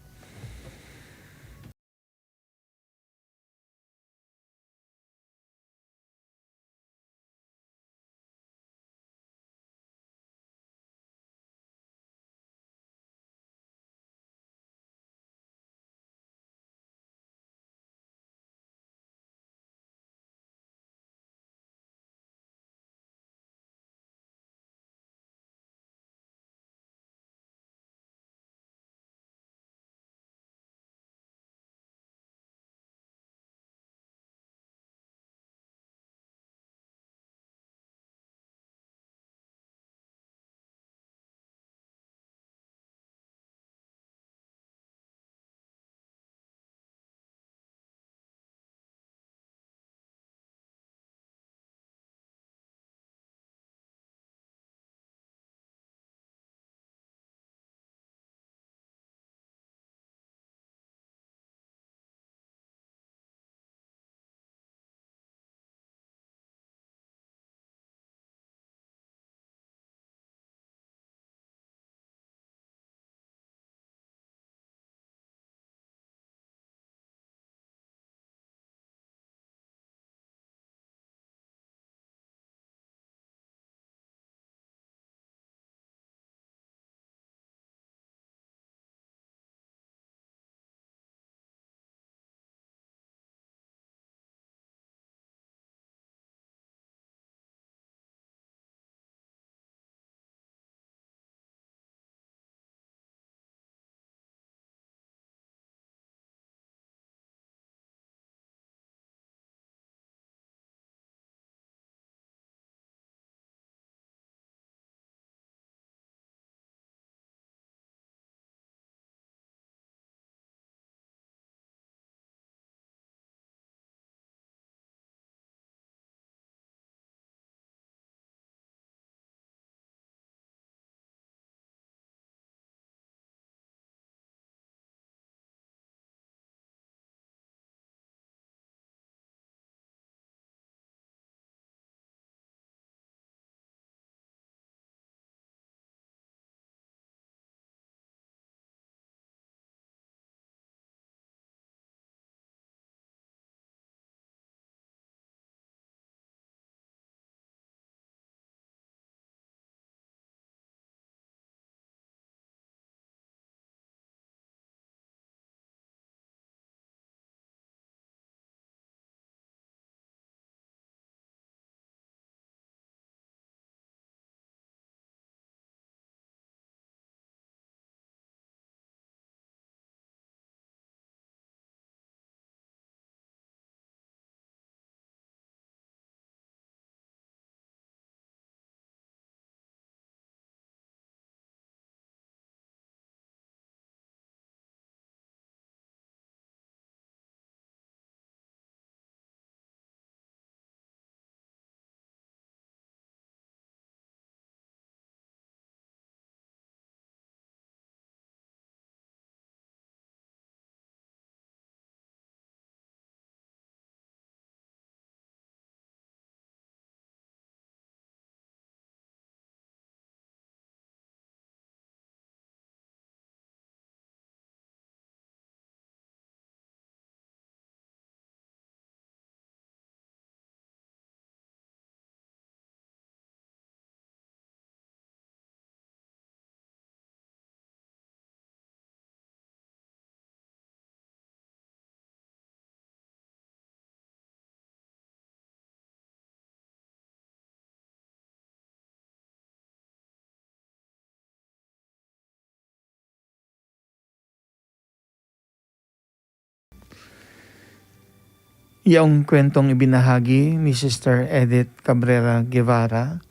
Yaong kwentong ibinahagi ni Sister Edith Cabrera Guevara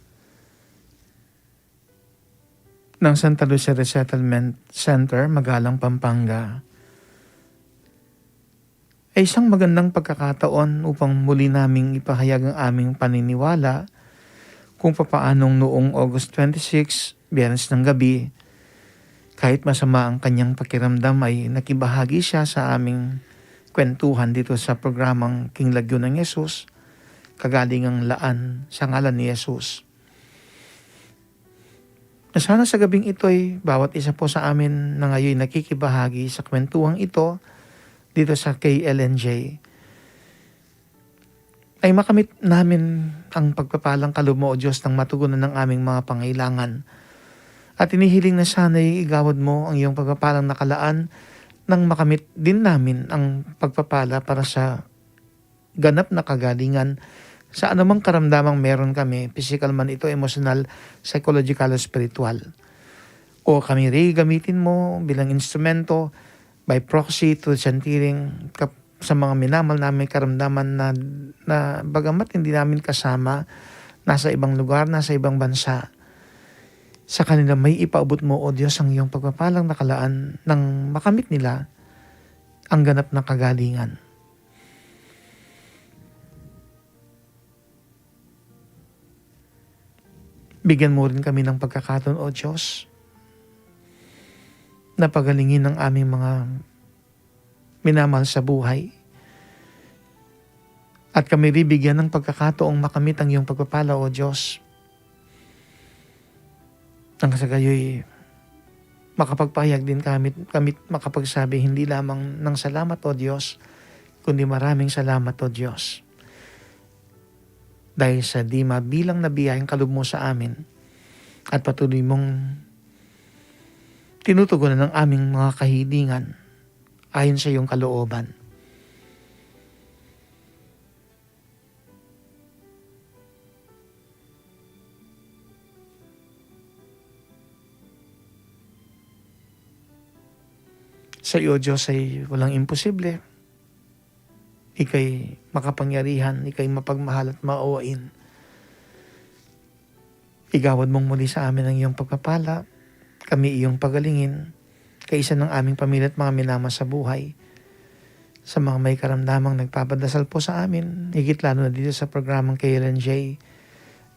ng Santa Lucia Resettlement Center, Magalang, Pampanga, ay isang magandang pagkakataon upang muli naming ipahayag ang aming paniniwala kung papaanong noong August twenty-six, Biyernes ng gabi, kahit masama ang kanyang pakiramdam, ay nakibahagi siya sa aming kwentuhan dito sa programang King Lagyu ng Jesus, Kagalingang Laan sa Ngalan ni Jesus. Na sana sa gabing ito ay bawat isa po sa amin na ngayon nakikibahagi sa kwentuhang ito dito sa K L N J ay makamit namin ang pagpapalang kaloob mo, O Diyos, nang matugunan ang aming mga pangailangan. At inihiling na sana'y igawad mo ang iyong pagpapalang nakalaan nang makamit din namin ang pagpapala para sa ganap na kagalingan sa anumang karamdamang meron kami, pisikal man ito, emosyonal, psychological o spiritual. O kami ri gamitin mo bilang instrumento, by proxy, through chanting, kap-, sa mga minamal naming karamdaman na, na bagamat hindi namin kasama, nasa ibang lugar, nasa ibang bansa, sa kanila may ipaabot mo, O Diyos, ang iyong pagpapalang nakalaan nang makamit nila ang ganap na kagalingan. Bigyan mo rin kami ng pagkakataon, O Diyos, na pagalingin ang aming mga minamahal sa buhay. At kami bibigyan ng pagkakataong makamit ang iyong pagpapala, O Diyos. Nang sa gayoy, makapagpahayag din kami, kami makapagsabi hindi lamang ng salamat, O Diyos, kundi maraming salamat, O Diyos, dahil sa di mabilang na biyayang kaloob mo sa amin at patuloy mong tinutugunan ang aming mga kahilingan ayon sa iyong kalooban. Sa iyo, Diyos, ay walang imposible. Ika'y makapangyarihan, ika'y mapagmahal at maawain. Igawad mong muli sa amin ang iyong pagpapala, kami iyong pagalingin, kaisa ng aming pamilya at mga minamahal sa buhay. Sa mga may karamdamang nagpapadasal po sa amin, higit lalo na dito sa programang K L N J,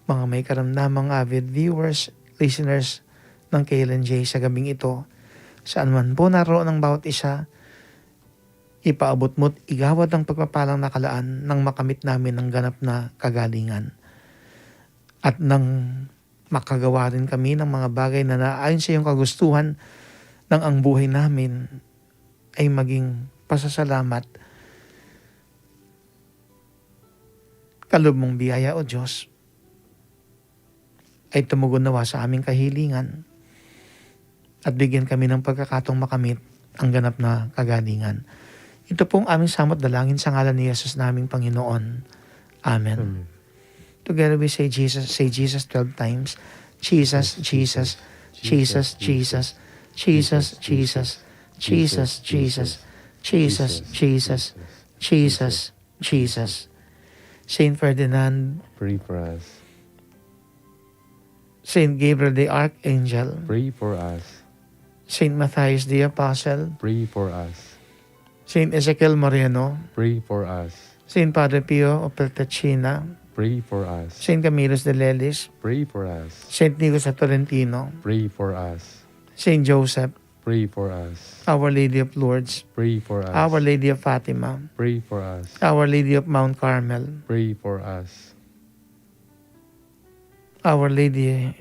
mga may karamdamang avid viewers, listeners ng K L N J sa gabing ito, saan man po naroon ang bawat isa, ipaabot mo't igawad ang pagpapalang nakalaan nang makamit namin ang ganap na kagalingan. At nang makagawa rin kami ng mga bagay na naayon sa iyong kagustuhan, nang ang buhay namin ay maging pasasalamat. Kaloob mong biyaya, O Diyos, ay tumugon nawa sa aming kahilingan at bigyan kami ng pagkakataong makamit ang ganap na kagalingan. Ito pong aming samot dalangin sa ngalan ni Jesus naming Panginoon. Amen. Amen. Together we say Jesus, say Jesus twelve times. Jesus, Jesus, Jesus, Jesus, Jesus, Jesus, Jesus, Jesus, Jesus, Jesus, Jesus, Jesus. Saint Ferdinand. Pray for us. Saint Gabriel the Archangel. Pray for us. Saint Matthias the Apostle. Pray for us. Saint Ezekiel Moreno. Pray for us. Saint Padre Pio of Pietrelcina. Pray for us. Saint Camillus de Lelis. Pray for us. Saint Nicholas of Tolentino. Pray for us. Saint Joseph. Pray for us. Our Lady of Lourdes. Pray for us. Our Lady of Fatima. Pray for us. Our Lady of Mount Carmel. Pray for us. Our Lady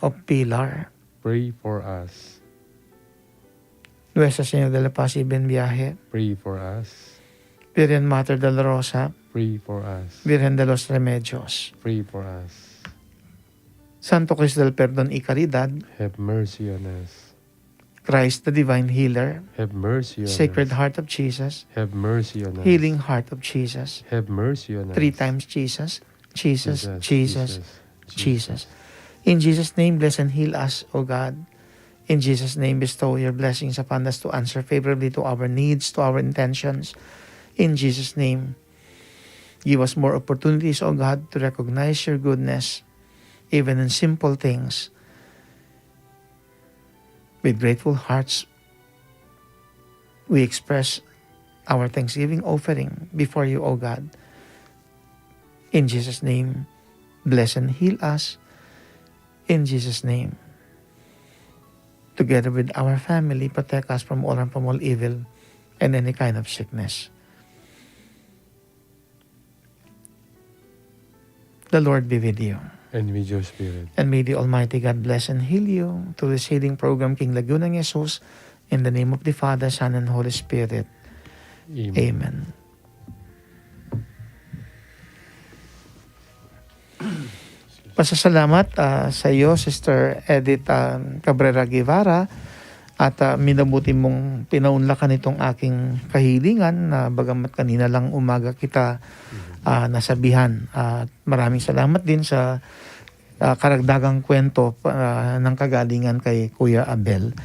of Pilar. Pray for us. Nuestra Señora de la Paz y Buen Viaje. Pray for us. Virgen Mater de la Rosa. Pray for us. Virgen de los Remedios. Pray for us. Santo Cristo del Perdon y Caridad. Have mercy on us. Christ the Divine Healer. Have mercy on us. Sacred Heart of Jesus. Have mercy on us. Healing Heart of Jesus. Have mercy on us. Three times Jesus, Jesus, Jesus, Jesus, Jesus, Jesus. In Jesus' name, bless and heal us, O God. In Jesus' name, bestow your blessings upon us to answer favorably to our needs, to our intentions. In Jesus' name, Give us more opportunities, O God, to recognize your goodness, even in simple things. With grateful hearts, we express our thanksgiving offering before you, O God. In Jesus' name, bless and heal us. In Jesus' name, together with our family, protect us from all harm, from all evil, and any kind of sickness. The Lord be with you. And with your spirit. And may the Almighty God bless and heal you through this healing program, King Lagyu nang Jesus, in the name of the Father, Son, and Holy Spirit. Amen. Amen. Pasasalamat, ah, sa iyo, Sister Edith, ah, Cabrera Guevara, at, ah, minabuti mong pinaunlakan itong aking kahilingan na bagamat kanina lang umaga kita, ah, nasabihan. At maraming salamat din sa, ah, karagdagang kwento, ah, ng kagalingan kay Kuya Abel.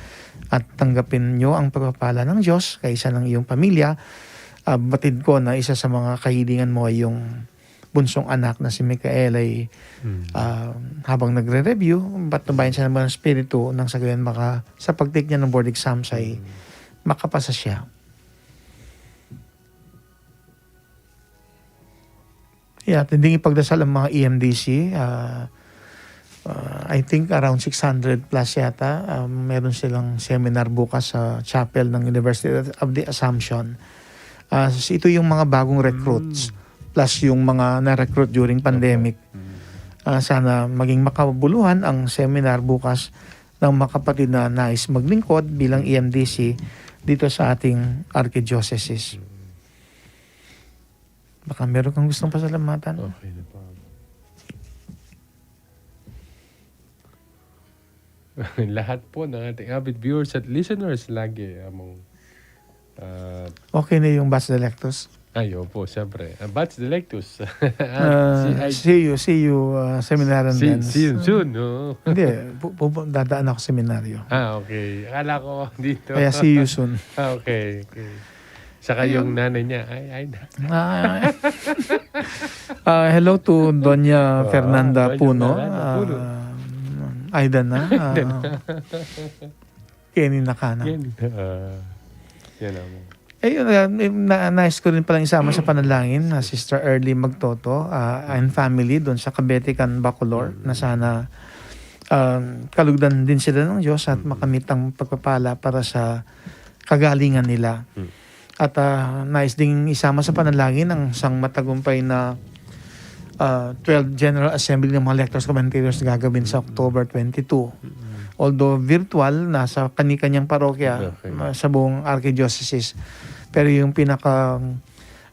At tanggapin niyo ang pagpapala ng Diyos kaysa ng iyong pamilya. Ah, batid ko na isa sa mga kahilingan mo ay yung bunsong anak na si Michael ay, Hmm. ah, habang nagre-review, patnubayan siya ng Banal Espiritu nang sa gayon maka-, sa pag-take niya ng board exams ay Hmm. makapasa siya. Yeah, at hindi ipagdasal ang mga E M D C, ah, ah, I think around six hundred plus yata, ah, meron silang seminar bukas sa chapel ng University of the Assumption. Ah, s-, ito yung mga bagong recruits, Mm. plus yung mga na-recruit during pandemic. Mm. Ah, sana maging makabuluhan ang seminar bukas ng mga kapatid na nais maglingkod bilang E M D C dito sa ating archdiocese. Mm. Baka meron kang gustong pasalamatan? Okay na po. Lahat po ng ating avid viewers at listeners, lagi among, ah, Okay na yung Bats Delectus? Ay, opo, siyempre. Ah, Bats Delectus. Ah, Ah, si-, ay, see you, see you, ah, Seminarian see, Lens. See you soon, oo. Hindi, pu-, pu-, dadaan ako seminaryo. Ah, okay. Akala ko dito. Kaya see you soon. Ah, okay, okay. Saka Ayun. yung nanay niya, ay, ay, na. Ah, ah, hello to Doña Oo, Fernanda Doña Puno. Fernanda Puno. Ah, Aidan na. Ah, Kenny Nakana. Kenny, ah, yan ang Ayun, ah, na, nais ko rin palang isama sa panalangin na Sister Early Magtoto, ah, and family doon sa Kabetican, Bacolor, Mm. na sana, um, kalugdan din sila ng Diyos at Mm. makamit ang pagpapala para sa kagalingan nila. Mm. At, ah, nais ding isama sa panalangin ang isang matagumpay na, ah, twelve General Assembly ng mga Lectors Commentators na gagawin sa Mm. October twenty-two. Mm. Although virtual, nasa kani-kanyang parokya, Okay. ma-, sa buong archdiocese. Pero yung pinaka,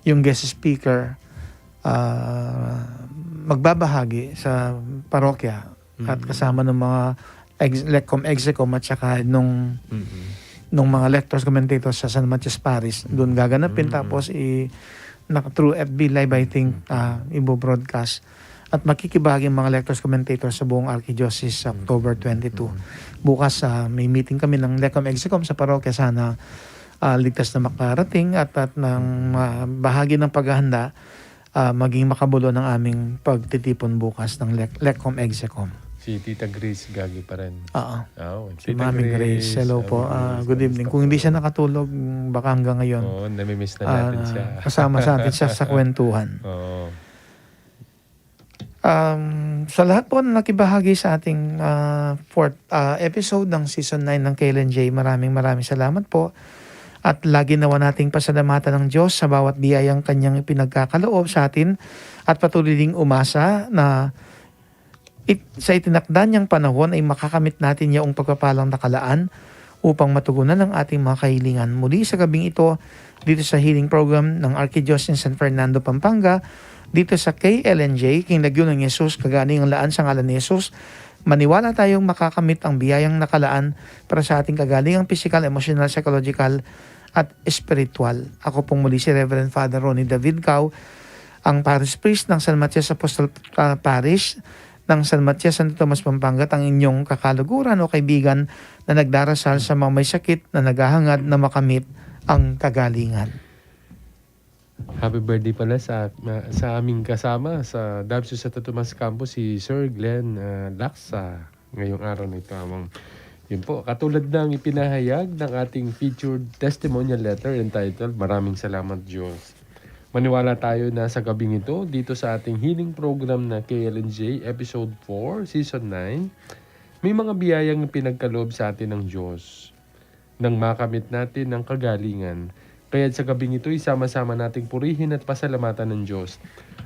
yung guest speaker, ah, magbabahagi sa parokya at Mm. kasama ng mga ex-, lecom, execom at saka nung, Mm-mm. nung mga lectors commentators sa San Matias Parish, doon gaganapin. Mm-mm. Tapos i-, naka, through F B Live, I think, Mm-mm. ah, ibo-broadcast. At makikibahagi ang mga lectors commentators sa buong archdiocese sa Mm-mm. October twenty-two. Mm-mm. Bukas, ah, may meeting kami ng lecom execom sa parokya. Sana, ah, ligtas na makarating at, at ng, ah, bahagi ng paghahanda ah, maging makabuluhan ang aming pagtitipon bukas ng Lec-, Lecom Execom. Si Tita Grace gagi pa rin. Oo. Oo, Si Tita Mami Grace, Grace, hello Mami po. Ah, Grace, good evening. kamusta Kung hindi po? siya nakatulog, mm, baka hanggang ngayon, Oo, namimiss na ah, natin siya. kasama sa atin siya sa kwentuhan. Oo. Um, sa lahat po na nakibahagi sa ating, ah, fourth, ah, episode ng season nine ng K L N J, maraming, maraming salamat po. At lagi nawa nating pasalamatan ang Diyos sa bawat biyayang kanyang ipinagkakaloob sa atin at patuloy ding umasa na it-, sa itinakda niyang panahon ay makakamit natin yaong pagpapalang nakalaan upang matugunan ang ating mga kahilingan. Muli sa gabing ito, dito sa healing program ng Archdiocese ng San Fernando, Pampanga, dito sa K L N J, King Lagyu ng Jesus, Kagalingang Laan sa Ngalan ni Jesus, maniwala tayong makakamit ang biyayang nakalaan para sa ating kagalingang pisikal, emosyonal, psychological, at espiritual. Ako pong muli si Reverend Father Ronnie David Cao, ang Parish Priest ng San Matias Apostol, ah, Parish ng San Matias, Santo Tomas, Pampanga, at ang inyong kakaluguran o kaibigan na nagdarasal sa mga may sakit na naghahangad na makamit ang kagalingan. Happy birthday pala sa, sa aming kasama sa Diocese of Santo Tomas Campus, si Sir Glenn, ah, Laksa, ngayong araw na ito, Among. Yun po, katulad ng ipinahayag ng ating featured testimonial letter entitled Maraming Salamat, Diyos. Maniwala tayo na sa gabing ito, dito sa ating healing program na K L N J Episode four, Season nine, may mga biyayang pinagkaloob sa atin ng Diyos nang makamit natin ang kagalingan. Kaya't sa gabing ito, isama-sama nating purihin at pasalamatan ng Diyos.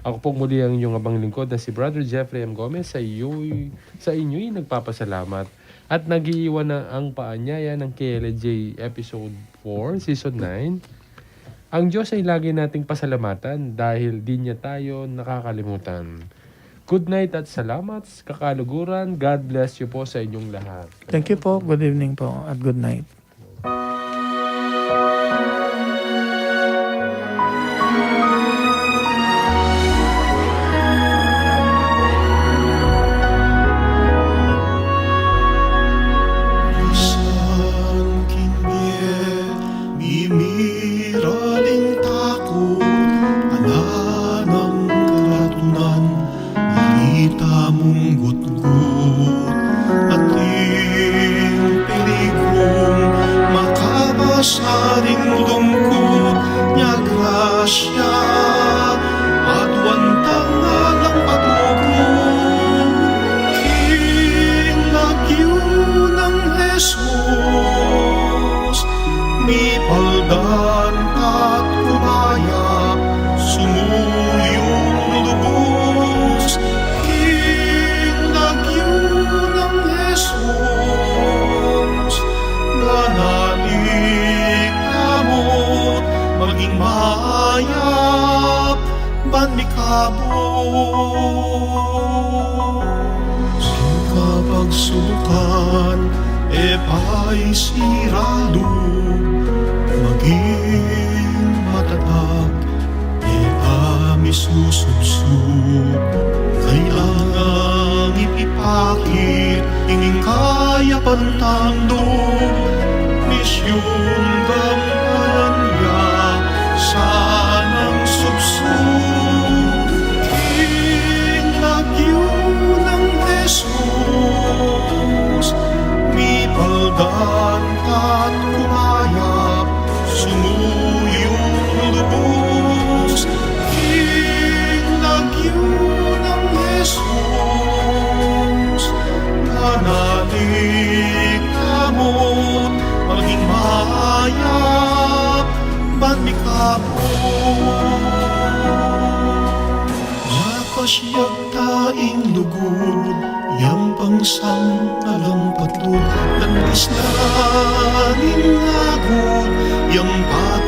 Ako pong muli ang inyong abang lingkod na si Brother Jeffrey M. Gomez, sa iyo'y, sa inyo'y nagpapasalamat at nag-iiwan na ang paanyaya ng K L N J Episode four, Season nine. Ang Diyos ay lagi nating pasalamatan dahil di niya tayo nakakalimutan. Good night at salamat, kakaluguran. God bless you po sa inyong lahat. Thank you po. Good evening po at good night. Misan king bie, mimira ling takut, ala nang karatunan, balita mung gutgut, ating peligrung makabasa ring lungkut nya grasya, aduan tang alang patugut king lagyu nang Jesus. Mipaldan at kumayap, sumuyung lubus king lagyu nang Jesus. Manalig tamu't maging mayap ban mikabus. King kapagsubukan, e paisira lub, maging matatag, e ta misusubsub. Kailangang ipipakit ing kayapan tang lub, misyun gampanan ya sanang subsub king lagyu nang Jesus. Mipaldan at kumayap, sumuyung lubus king lagyu nang Jesus. Manalig tamu't maging mayap ban mikabus. Mapasyag ta ing lugud, yang pang sang alang patud, lantis na ning agud, yang pat